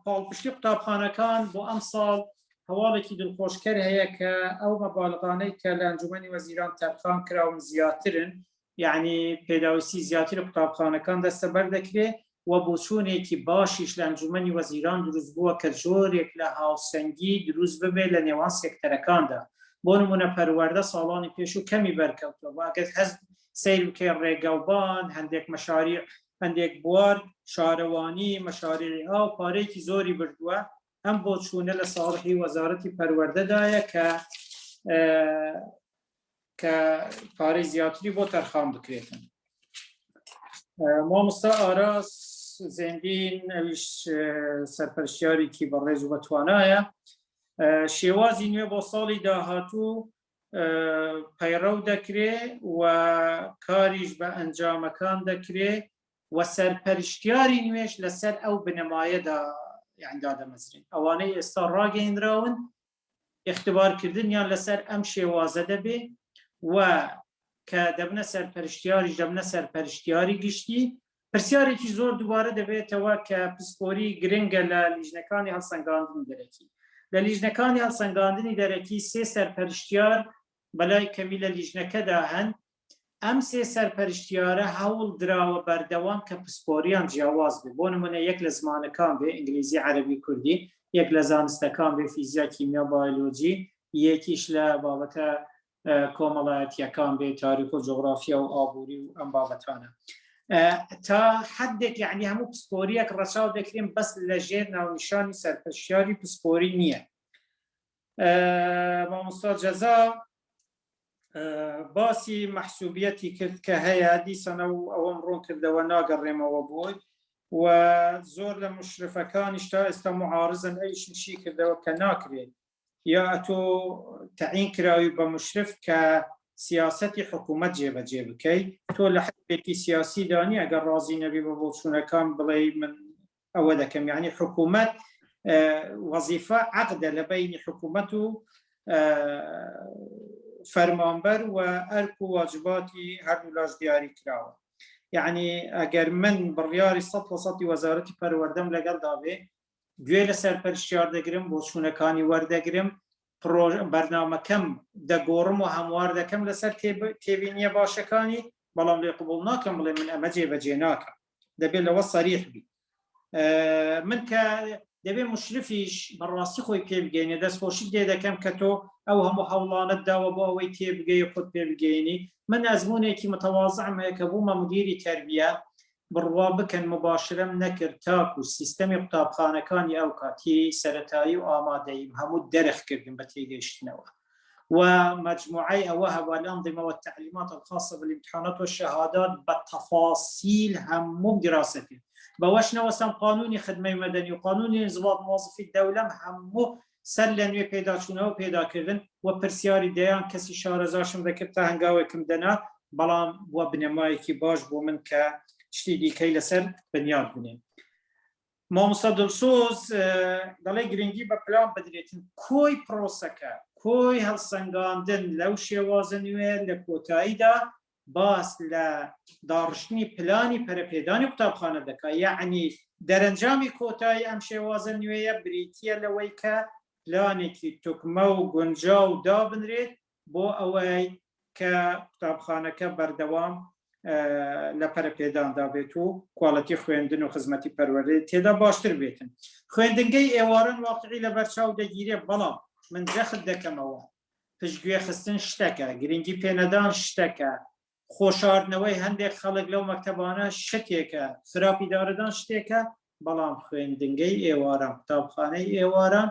[SPEAKER 2] پاڵپشتی قوتابخانەکان بۆ ئەم ساڵ هەواڵێکی دڵخۆشکەر هەیە کە ئەو مەبالغانەی کە لە ئەنجومەنی وەزیران تەرخان کراون زیاترن یعنی پێداویستی زیاتر قوتابخانەکان دەستەبەر دەکرێت و بۆچوونێکی باشیش لە ئەنجومەنی وەزیران دروست بووە کە جۆرێک لە هاوسەنگی دروست ببێت لە نێوان سێکتەرەکاندا بۆ نمونە پەروەردە ساڵانی پێشوو کەمی بەرکەوتووە و ئەگەر هەست سەیر بکەی ڕێگەوبان هەندێک مەشاریع هەندێک بوار شارەوانی مەشاریعی ئاو پارەیەکی زۆری بردووە ئەم بۆچوونە لە ساڵحی وەزارەتی پەروەردەدایە کە کە پارەی زیاتری بۆ تەرخان بکرێتن مامۆستا ئاراس زێندین ئەویش سەرپەرشتیارێکی بەڕێز و بەتوانایە شێوازی نوێ بۆ ساڵی داهاتوو پەیڕەو دەکرێ و کاریش بە ئەنجامەکان دەکرێ و سەرپەرشتیاری نوێش لەسەر ئەو بنەمایەدا یان دادەمەزرێن ئەوانەی ئێستا ڕاگەیەنراون اختبارکردنیان لەسەر ئەم شێوازە دەبێ و کە دەبنە سەرپەرشتیاریش دەبنە سەرپەرشتیاری گشتی پرسیارێکی زۆر دووبارە دەبێتەوە کە پسپۆری گرنگە لە لیژنەکانی هەڵسەنگاندنی دەرەکی لە لیژنەکانی هەڵسەنگاندنی دەرەکی سێ سەرپەرشتیار بەلای کەمی لە لیژنەکەدا هەن ئەم سێ سەرپەرشتیارە هەوڵ دراوە بەردەوام کە پسپۆریان جیاواز بێ بۆ نمونە یەک لە زمانەکان بێ ئینگلیزی عەرەبی کوردی یەک لە زانستەکان بێ فیزیا کیمیا بایۆلۆجی یەکیش لە بابەتە کۆمەڵایەتیەکان بێ تاریخ و جۆغرافیا و ئابووری و ئەم بابەتانە تا حدێک یعنی هەموو پسپۆریەک ڕەچاو دەکرێن بەس لە ژێر ناونیشانی سەرپەرشتیاری پسپۆری نییە. مامۆستا جەزا باسی مەحسوبیەتی کرد کە هەیە دیسانە و ئەوەم ڕوون کردەوە ناگەڕێمەوە بۆی و زۆر لە مشرفەکانیش تا ئێستا معارزن ئەویشم شی کردەوە کە ناکرێت یا ئەتۆ تەعین کراوی بە مشرف کە سیاسەتی حکوومەت جێبەجێ بکەی تۆ لە حزبێکی سیاسی دانی ئەگەر ڕازی نەبی بە بۆچوونەکان بڵێ من ئەوە دەکەم یعنی حکوومەت وەزیفە عقدە لە بینی حکوومەت و فەرمانبەر و ئەرک و واجباتی هەردوو لاش دیاری کراوە یعنی ئەگەر من بڕیاری سە لە سەتی وەزارەتی پەروەردەم لەگەڵدا بێ گوێ لە سەرپەرشتیار دەگرم بۆچوونەکانی وەردەگرم بەرنامەکەم دەگۆڕم و هەموار دەکەم لەسەر تێبینیە باشەکانی بەڵام لێ قبول ناکەم بڵێ من ئەمە جێبەجێ ناکەم دەبێت لەوە سەریح بی من کە دەبێ مشرفیش بەڕاستی خۆی پێبگەینێ دەستخۆشی لێ دەکەم کە تۆ ئەو هەموو هەوڵانت داوە بۆ ئەوەی تێبگەی خۆت پێبگەینی من ئەزمونێکی متەوازعم هەیە کە بوومە مدیری تربیە بڕوا بکەن مباشرەم نەکرد تاکو سیستەمی قوتابخانەکانی ئەو کاتی سەتایی و ئامادەیم هەموو دەرخ کردم بە تێگەیشتنەوە ومجموعەی ئەوە هەبووە الأنظمة والتعليمات الخاصة بالامتحانات والشهادات بە تەفاسیل هەمووم دراسە کرد بەوەش نەوەستام قانونی خدمەی مەدەنی و قانونی انضباط موظفی دەولەم هەموو سەر لە نوێ پێداچوونەوە پێداکردن و پرسیاری دەیان کەسی شارەزاشم دەکرد تا هەنگاوێکم دەنا بەڵام بووە بنەمایەکی باش بۆ من کە شتی دیکەی لەسەر بنیاد بنێم مامۆستا دڵسۆز دەڵێ گرنگی بە پلان بدرێتن کۆی پرۆسەکە کۆی هەڵسەنگاندن لەو شێوازە نوێ لە کۆتاییدا باس لە داڕشتنی پلانی پەرەپێدانی قوتابخانە دەکات یعنی دەرەنجامی کۆتایی ئەم شێوازە نوێیە بریتە لەوەی کە پلانێکی توکمە و گونجاو دابنرێت بۆ ئەوەی کە قوتابخانەکە بەردەوام لە پەرەپێداندا بێت و quality خوێندن و خزمەتی پەروەردەی تێدا باشتر بێتن خوێندنگەی ئێواران واقعی لە بەرچاو دەگیرێ بەڵام من جەخت دەکەمەوە پشتگوێ خستن شتەکە گرنگی پێنەدان شتەکە خۆشاردنەوەی هەندێک خەڵک لەو مەکتەبانە شتێکە خراپی دارەدان شتێکە بەڵام خوێندنگەی ئێواران قوتابخانەی ئێواران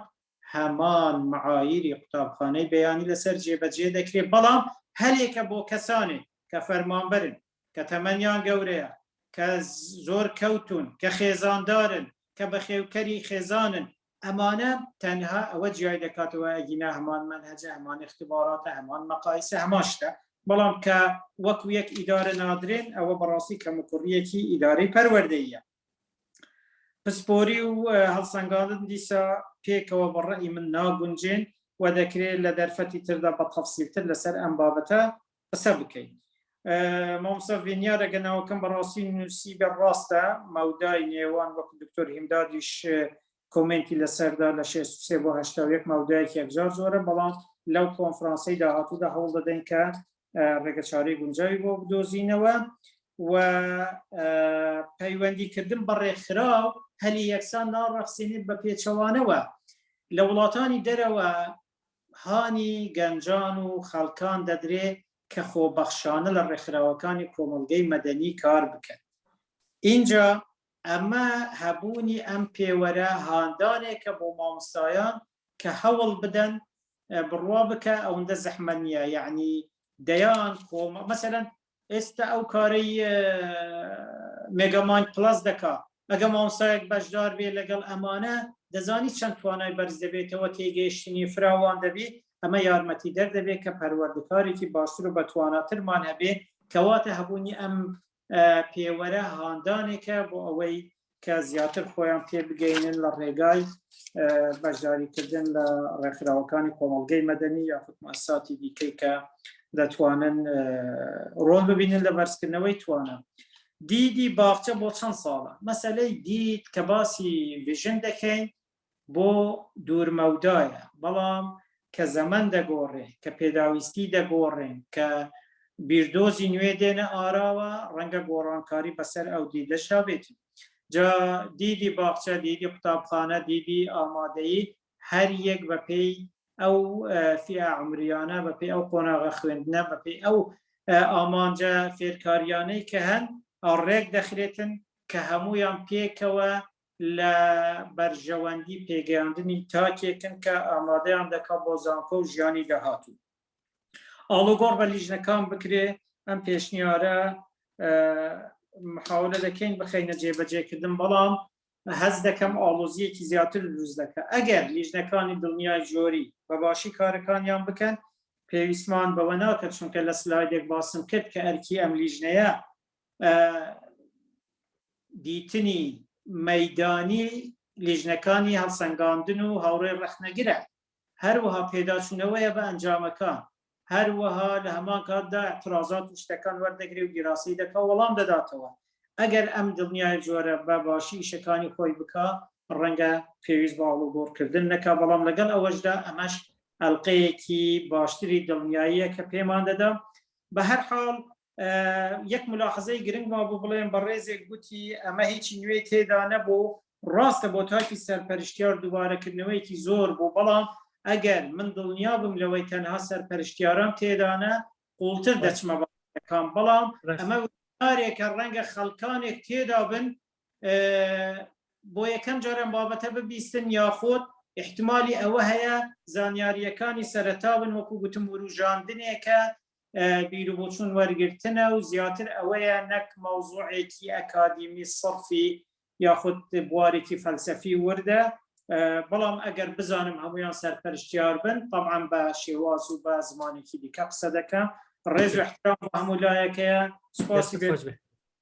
[SPEAKER 2] هەمان معایری قوتابخانەی بەیانی لەسەر جێبەجێ دەکرێت بەڵام هەلێکە بۆ کەسانێک کە فەرمانبەرن کە تەمەنیان گەورەیە کە زۆر کەوتون کە خێزاندارن کە بەخێوکەری خێزانن ئەمانە تەنها ئەوە جیای دەکاتەوە ئەگینا هەمان مەنهەجە هەمان اختباراتە هەمان مەقایسە هەمان شتە بەڵام کە وەکو یەک ئیدارە نادرێن ئەوە بەڕاستی کەموکوڕیەکی ئیدارەی پەروەردەیە پسپۆری و هەڵسەنگاندن دیسا پێکەوە بە ڕەئی من ناگونجێن و دەکرێت لە دەرفەتی تردا بە تەفسیلتر لەسەر ئەم بابەتە قسە بکەین. مامۆستا ڤینیار ئەگە ناوەکەم بەڕاستی نووسی بە ڕاستە مەودای نێوان وەک دکتۆر هیمدادیش کۆمێنتی لەسەردا لە 63 بۆ 81 مەودایەکی یەکجار زۆرە بەڵام لەو کۆنفرانسەی داهاتوودا هەوڵ دەدەین کە ڕێگەچارەی گونجاوی بۆ بدۆزینەوە و پەیوەندیکردن بە ڕێکخراو هەلی یەکسان ناڕەخسێنێت بە پێچەوانەوە لە وڵاتانی دەرەوە هانی گەنجان و خەڵکان دەدرێ کە خۆبەخشانە لە ڕێکخراوەکانی کۆمەڵگەی مەدەنی کار بکەن اینجا ئەمە هەبوونی ئەم پێوەرە هاندانێکە بۆ مامۆستایان کە هەوڵ بدەن بڕوا بکە ئەوەندە زەحمە نییە یعنی دەیان کۆمە مەسەلەن ئێستا ئەو کارەی مێگامایند پڵەس دەکا ئەگە مامۆستایەک بەشدار بێ لەگەڵ ئەمانە دەزانی چەند توانای بەرز دەبێتەوە تێگەیشتنی فراوان دەبی ئەمە یارمەتی دەردەبێت کە پەروەردەکارێکی باشتر و بەتواناترمان هەبێ کەواتە هەبوونی ئەم پێوەرە هاندانێکە بۆ ئەوەی کە زیاتر خۆیان پێ بگەینن لە ڕێگای بەشداریکردن لە ڕێکخراوەکانی کۆمەڵگەی مەدەنی یاخود مؤسساتی دیکەی کە دەتوانن ڕۆڵ ببینن لە بەرزکردنەوەی توانا دیدی باخچە بۆ چەند ساڵە مەسەلەی دید کە باسی vision دەکەین بۆ دوورمەودایە، بەڵام کە زەمەن دەگۆڕێ، کە پێداویستی دەگۆڕێن، کە بیردۆزی نوێ دێنە ئاراوە، ڕەنگە گۆڕانکاری بەسەر ئەو دیدەشدا بێت. جا دیدی باخچە، دیدی قوتابخانە، دیدی ئامادەیی، هەر یەک بەپێی ئەو فیئە عومریانە، بەپێی ئەو قۆناغە خوێندنە، بەپێی ئەو ئامانجە فێرکاریانەی کە هەن، ڕێک دەخرێتن کە هەموویان پێکەوە. لە بەرژەوەندی پێگەیاندنی تاکێکن کە ئامادەیان دەکات بۆ زانکۆ و ژیانی داهاتوو. ئاڵوگۆڕ بە لیژنەکان بکرێ ئەم پێشنیارە محاولە دەکەین بخەینە جێبەجێکردن بەڵام هەز دەکەم ئاڵۆزیەکی زیاتر دروست دەکە ئەگەر لیژنەکانی دڵنیای جۆری بە باشی کارەکانیان بکەن پێویستمان بەوە ناکە چونکە لە سلایدێک باسم کرد کە ئەرکی ئەم لیژنەیە دیتنی مەدانی لیژنەکانی هەڵسەنگاندن و هاوڕێ ڕەخنەگرە هەروەها پێداچوونەوەیە بە ئەنجامەکان، هەروەها لە هەمان کاتدا ئیعترازات و شتەکان وەردەگرێ و دیراسەی دەکا و وەڵام دەداتەوە. ئەگەر ئەم دڵنیای جۆرە بە باشی ئیشەکانی خۆی بکا، ڕەنگە پێویست بە ئاڵوگۆڕکردن نەکا، بەڵام لەگەڵ ئەوەشدا ئەمەش ئەڵقەیەکی باشتری دڵنیاییە کە پێمان دەدا. بە هەر حاڵ یەک ملاحەزەی گرنگ مابوو بڵێم، بەڕێزێک گوتی ئەمە هیچی نوێی تێدا نەبوو، ڕاستە بۆ تاکی سەرپەرشتیار دووبارەکردنەوەیەکی زۆر بوو، بەڵام ئەگەر من دڵنیا بم لەوەی تەنها سەرپەرشتیاران تێدانە قوڵتر دەچمە بابەتەکان، بەڵام ئەمە وتارێکە ڕەنگە خەڵکانێک تێدا بن بۆ یەکەم جار ئەم بابەتە ببیستن یاخود ئیحتمالی ئەوە هەیە زانیارییەکانی سەرەتا بن وەکو گوتم وروژاندنێکە بیروبۆچوون وەرگرتنە و زیاتر ئەوەیە نەک مەوزوعێکی ئەکادیمی سەرفی یاخود بوارێکی فەلسەفی وردە بەڵام ئەگەر بزانم هەمویان سەرپەرشتیار بن طبعا بە شێواز و بە زمانێکی دیکە قسە دەکەم ڕێز و احترام بۆ هەموو لایەکەیە سپاسی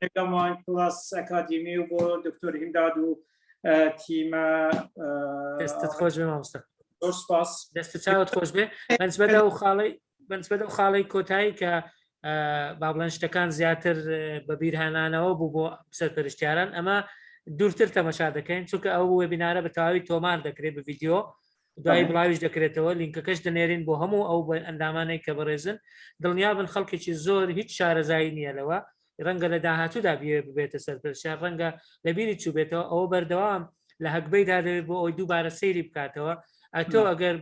[SPEAKER 2] مێگامایند پڵاس ئەکادیمی و بۆ دکتۆر هیمداد و تیمە
[SPEAKER 1] دەستت خۆش بێ مامۆستا
[SPEAKER 2] زۆر سپاس
[SPEAKER 1] دەست چاوت خۆش بێ بەنسبەت ئەو خاڵی بەنسبەت ئەو خاڵی کۆتایی کە با بڵێن شتەکان زیاتر بە بیرهێنانەوە بوو بۆ سەرپەرشتیاران ئەمە دوورتر تەمەشا دەکەین چونکە ئەو وێبینارە بە تەواوی تۆمار دەکرێت بە ڤیدیۆ دوایی بڵاویش دەکرێتەوە لینکەکەش دەنێرین بۆ هەموو ئەو ئەندامانەی کە بەڕێزن دڵنیابن خەڵکێکی زۆر هیچ شارەزایی نییە لەوە ڕەنگە لە داهاتوودا بێ ببێتە سەرپەرشتیار ڕەنگە لە بیری چووبێتەوە ئەوە بەردەوام لە هەگبەیدا دەبێت بۆ ئەوی دووبارە سەیری بکاتەوە ئەتۆ ئەگەر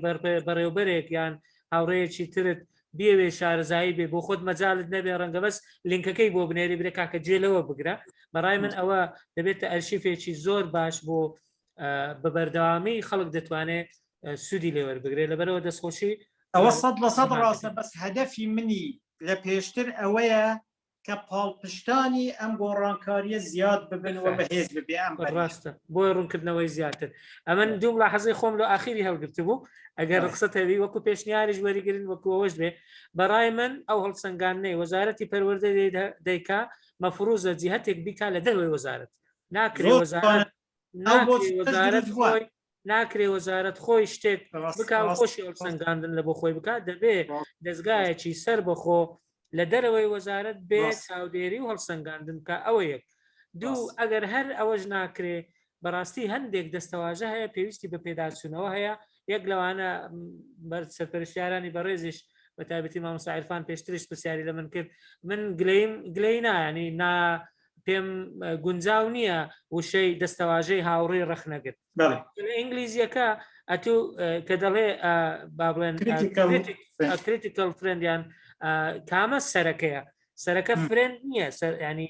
[SPEAKER 1] بەڕێوبەرێک یان هاوڕێیەکی ترت بیەوێ شارەزایی بێ بۆ خۆت مەجالت نەبێ ڕەنگە بەس لینکەکەی بۆ بنێری برێ کاکە گوێ لەوە بگرە بەڕای من ئەوە دەبێتە ئەرشیفێکی زۆر باش بۆ بە بەردەوامی خەڵک دەتوانێت سوودی لێوەربگرێت لەبەرەوە دەستخۆشی
[SPEAKER 2] ئەوە سەد لە سەد ڕاستە بەس هەدەفی منی لە پێشتر ئەوەیە کە پاڵپشتانی ئەم گۆڕانکاریە زیاد ببن و بەهێز ببێ ئەم
[SPEAKER 1] ڕاستە بۆ ڕوونکردنەوەی زیاتر ئەمن دوو ملاحەزەی خۆم لە ئاخیری هەڵگرت بوو ئەگەر ڕخسەت هەبی وەکو پێشنیاریش وەریگرن وەکو ئەوەش بێ بەڕای من ئەو هەڵسەنگاندنەی وەزارەتی پەروەردە دەیکا مەفروزە جیهتێک بیکا لە دەرەوەی وەزارەت ناکرێ وەزارەت وەزارەت خۆی ناکرێ وەزارەت خۆی شتێک بکا و خۆشی هەڵسەنگاندن لە بۆ خۆی بکات دەبێ دەستگایەکی سەر بەخۆ لە دەرەوەی وەزارەت بێ چاودێری و هەڵسەنگاندن بکە ئەوە یەک دوو ئەگەر هەر ئەوەش ناکرێ بەڕاستی هەندێک دەستەواژە هەیە پێویستی بە پێداچوونەوە هەیە یەک لەوانە بەر سەرپەرشتیارانی بەڕێزیش بە تایبەتی مامۆستا عیرفان پێشتریش پرسیاری لە من کرد من گلەیم گلەی نایانی نا پێم گونجاو نییە وشەی دەستەواژەی هاوڕێی ڕەخنەگر لە ئینگلیزیەکە ئەتو کە دەڵێ با بڵێن critical friend یان کامە سەرەکەیە سەرەکە friend نییە سەر ینی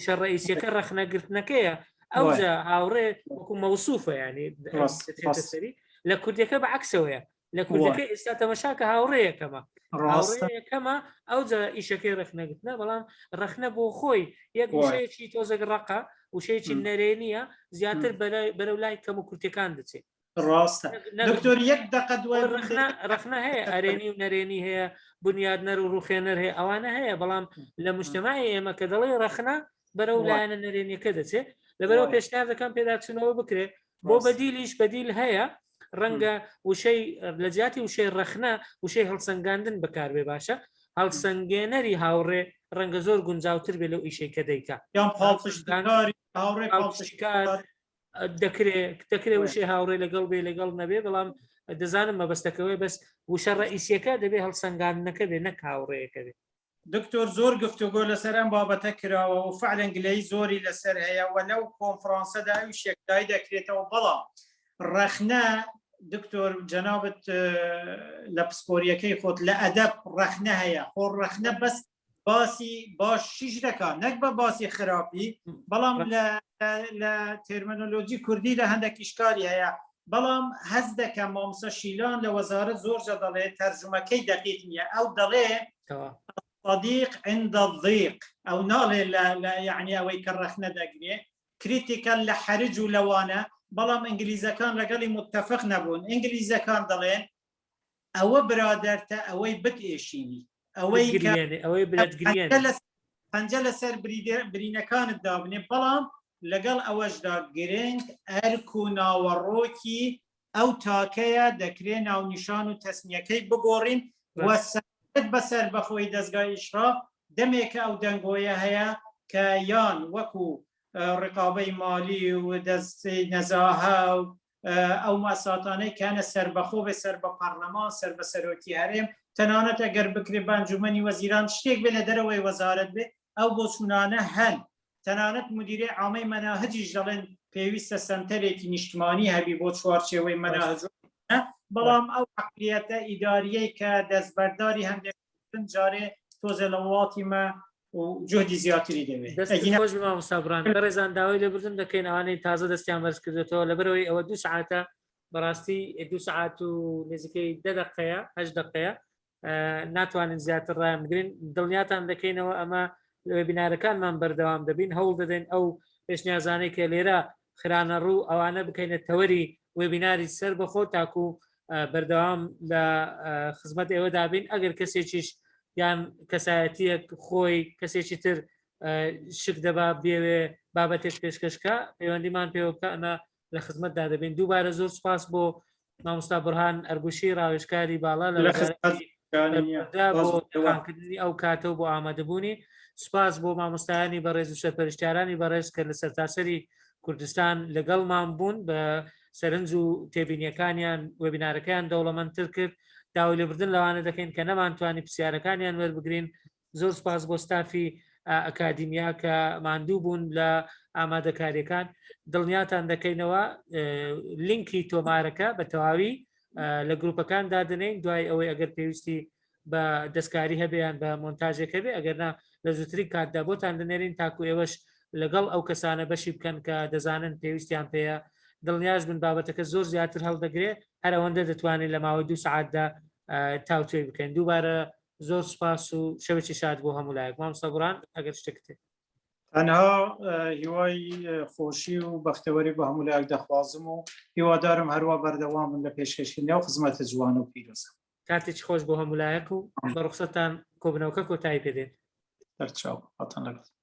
[SPEAKER 1] شە ڕئیسیەکە ڕەخنەگرتنەکەیە ئەوجا هاوڕێ وەکو مەوسوفە ینی سەری لە کوردەکە بە عکسەوەیە لە کوردەکە ئێستا تەمەشاکە هاوڕێیەکەمە هاوڕێیەکەمە ئەو جا ئیشەکەی ڕەخنەگرتنە بەڵام ڕەخنە بۆ خۆی یەک وشەیەکی تۆزێک ڕەقە وشەیەکی نەرێنیە زیاتر بەرەو لای کەم و کورتەکان دەچێت
[SPEAKER 2] ڕاستە دکتۆر یەک دقە دوای
[SPEAKER 1] ڕەخنە ڕەخنە هەیە ئەرێنی و نەرێنی هەیە بنیادنەر و ڕوخێنەر هەیە ئەوانە هەیە بەڵام لە مجتمعی ئێمە کە دەڵێ ڕەخنە بەرەو لایەنە نەرێنیەکە دەچێت لەبەرەوە پێشنیار دەکەم پێداچوونەوە بکرێت بۆ بەدیلیش بەدیل هەیە ڕەنگە وشەی لە جیاتی وشەی ڕەخنە وشەی هەڵسەنگاندن بەکاربێ باشە هەڵسەنگێنەری هاوڕێ ڕەنگە زۆر گونجاوتر بێ لەو ئیشەی کە دەیکا
[SPEAKER 2] یان پاڵپشتکاری هاوڕێ
[SPEAKER 1] پاڵپشتکار دەکرێ دەکرێ وشەی هاوڕێ لەگەڵ بێ لەگەڵ نەبێ بەڵام دەزانم مەبەستەکەوەی بەس وشە ڕئیسیەکە دەبێ هەڵسەنگاندنەکە بێ نەک هاوڕێیەکە بێ
[SPEAKER 2] دکتۆر زۆر گفتوگۆ لەسەر ئەم بابەتە کراوە و فعلەن گلەیی زۆری لەسەر هەیە و لەو کۆنفرانسەدا ئەویش یەکلایی دەکرێتەوە بەڵام ڕەخنە دکتۆر جەنابت لە پسپۆریەکەی خۆت لە ئەدەب ڕەخنە هەیە خۆ ڕەخنە بەس باسی باشیش دەکا نەک بە باسی خراپی بەڵام لە تێرمنۆلۆجی کوردی لە هەندێک ئیشکالی هەیە بەڵام هەز دەکەم مامۆستا شیلان لە وەزارەت زۆر جە دەڵێ تەرجومەکەی دقیق نییە ئەو دەڵێ صدیق عند الضیق ئەو ناڵێ لە یعنی ئەوەی کە ڕەخنە دەگرێ critical لە حەرج و لەوانە بەڵام ئینگلیزەکان لەگەڵی متفق نەبوون ئینگلیزەکان دەڵێن ئەوە برادەرتە ئەوەی بتئێشینی ئەوەی
[SPEAKER 1] ئەوەی
[SPEAKER 2] پەنجە لەسەر برینەکانت دابنێ بەڵام لەگەڵ ئەوەشدا گرنگ ئەرک و ناوەڕۆکی ئەو تاکەیە دەکرێ ناونیشان و تەسمیەکەی بگۆڕین و سەبارەت بە سەربەخۆی دەزگای ئیشراف دەمێکە ئەو دەنگۆیە هەیە کە یان وەکو ڕقابەی مالی و دەستەی نەزاهە و ئەو ماساتانەی کە هەنە سەربەخۆ بێ سەر بە پەرلەمان سەر بە سەرۆکی هەرێم تەنانەت ئەگەر بکرێ بە ئەنجومەنی وەزیران شتێک بێ لە دەرەوەی وەزارەت بێ ئەو بۆچوونانە هەن تەنانەت مدیرەی عامەی مەناهجیش دەڵێن پێویستە سەنتەرێکی نیشتمانی هەبی بۆ چوارچێوەی مەناهج بەڵام ئەو عەقلیەتە ئیداریەی کە دەستبەرداری هەندێک جارێ تۆزێ لە وڵاتی مە و جهدی زیاتری دەوێت
[SPEAKER 1] دەست خۆش بێ مامۆستا بران بەڕێزان داوای لێبوردن دەکەین ئەوانەی تازە دەستیان بەرز کردێتەوە لەبەرەوەی ئەوە دوو سعاتە بەڕاستی دوو سعات و نزیکەی دە دقەیە هەشت دقەیە ناتوانین زیاتر ڕایان بگرین دڵنیاتان دەکەینەوە ئەمە لە وێبینارەکانمان بەردەوام دەبین هەوڵ دەدەین ئەو پێشنیازانەی کە لێرە خرانە ڕوو ئەوانە بکەینە تەوەری وێبیناری سەر بەخۆ تاکو بەردەوام لە خزمەت ئێوەدا بین ئەگەر کەسێکیش یان کەسایەتیەک خۆی کەسێکی تر شک دەبا بێوێ بابەتێک پێشکەشکە پەیوەندیمان پێوە بکە ئەمە لە خزمەتدا دەبین دووبارە زۆر سپاس بۆ مامۆستا بڕهان ئەرگوشی ڕاوێژکاری باڵا لە بۆکردنی ئەو کاتە و بۆ ئامادەبوونی سپاس بۆ مامۆستایانی بەڕێز و سەرپەرشتیارانی بەڕێز کە لە سەرتاسەری کوردستان لەگەڵمان بوون بە سەرنج و تێبینیەکانیان وێبینارەکەیان دەوڵەمەندتر کرد داوای لێبوردن لەوانە دەکەین کە نەمانتوانی پرسیارەکانیان وەربگرین زۆر سپاس بۆ ستافی ئەکادیمیا کە ماندوو بوون لە ئامادەکاریەکان دڵنیاتان دەکەینەوە لینکی تۆمارەکە بە تەواوی لە گروپەکان دادنین دوای ئەوەی ئەگەر پێویستی بە دەستکاری هەبێ یان بە مۆنتاژێک هەبێ ئەگەر نا لە زووترین کاتدا بۆتان دەنێرین تاکو ئێوەش لەگەڵ ئەو کەسانە بەشی بکەن کە دەزانن پێویستیان پێیە دڵنیاش بن بابەتەکە زۆر زیاتر هەڵدەگرێ هەر ئەوەندە دەتوانین لە ماوەی دوو سعاتدا تاوتوێ بکەین دووبارە زۆر سوپاس و شەوێکی شاد بۆ هەموو لایەک مامۆستا گوڕان ئەگەر شتێکت هەیە.
[SPEAKER 2] تەنها هیوای خۆشی و بەختەوەری بە هەموو لایەک دەخوازم و هیوادارم هەروە بەردەوام بن لە پێشکەشکردنی ئەو خزمەتە جوان و پیرۆزە.
[SPEAKER 1] کاتێکی خۆش بۆ هەموو لایەک و بە ڕوخسەتان کۆبنەوەکە کۆتایی پێدێن.
[SPEAKER 2] سەرچاو، خاتان لەگەڵ.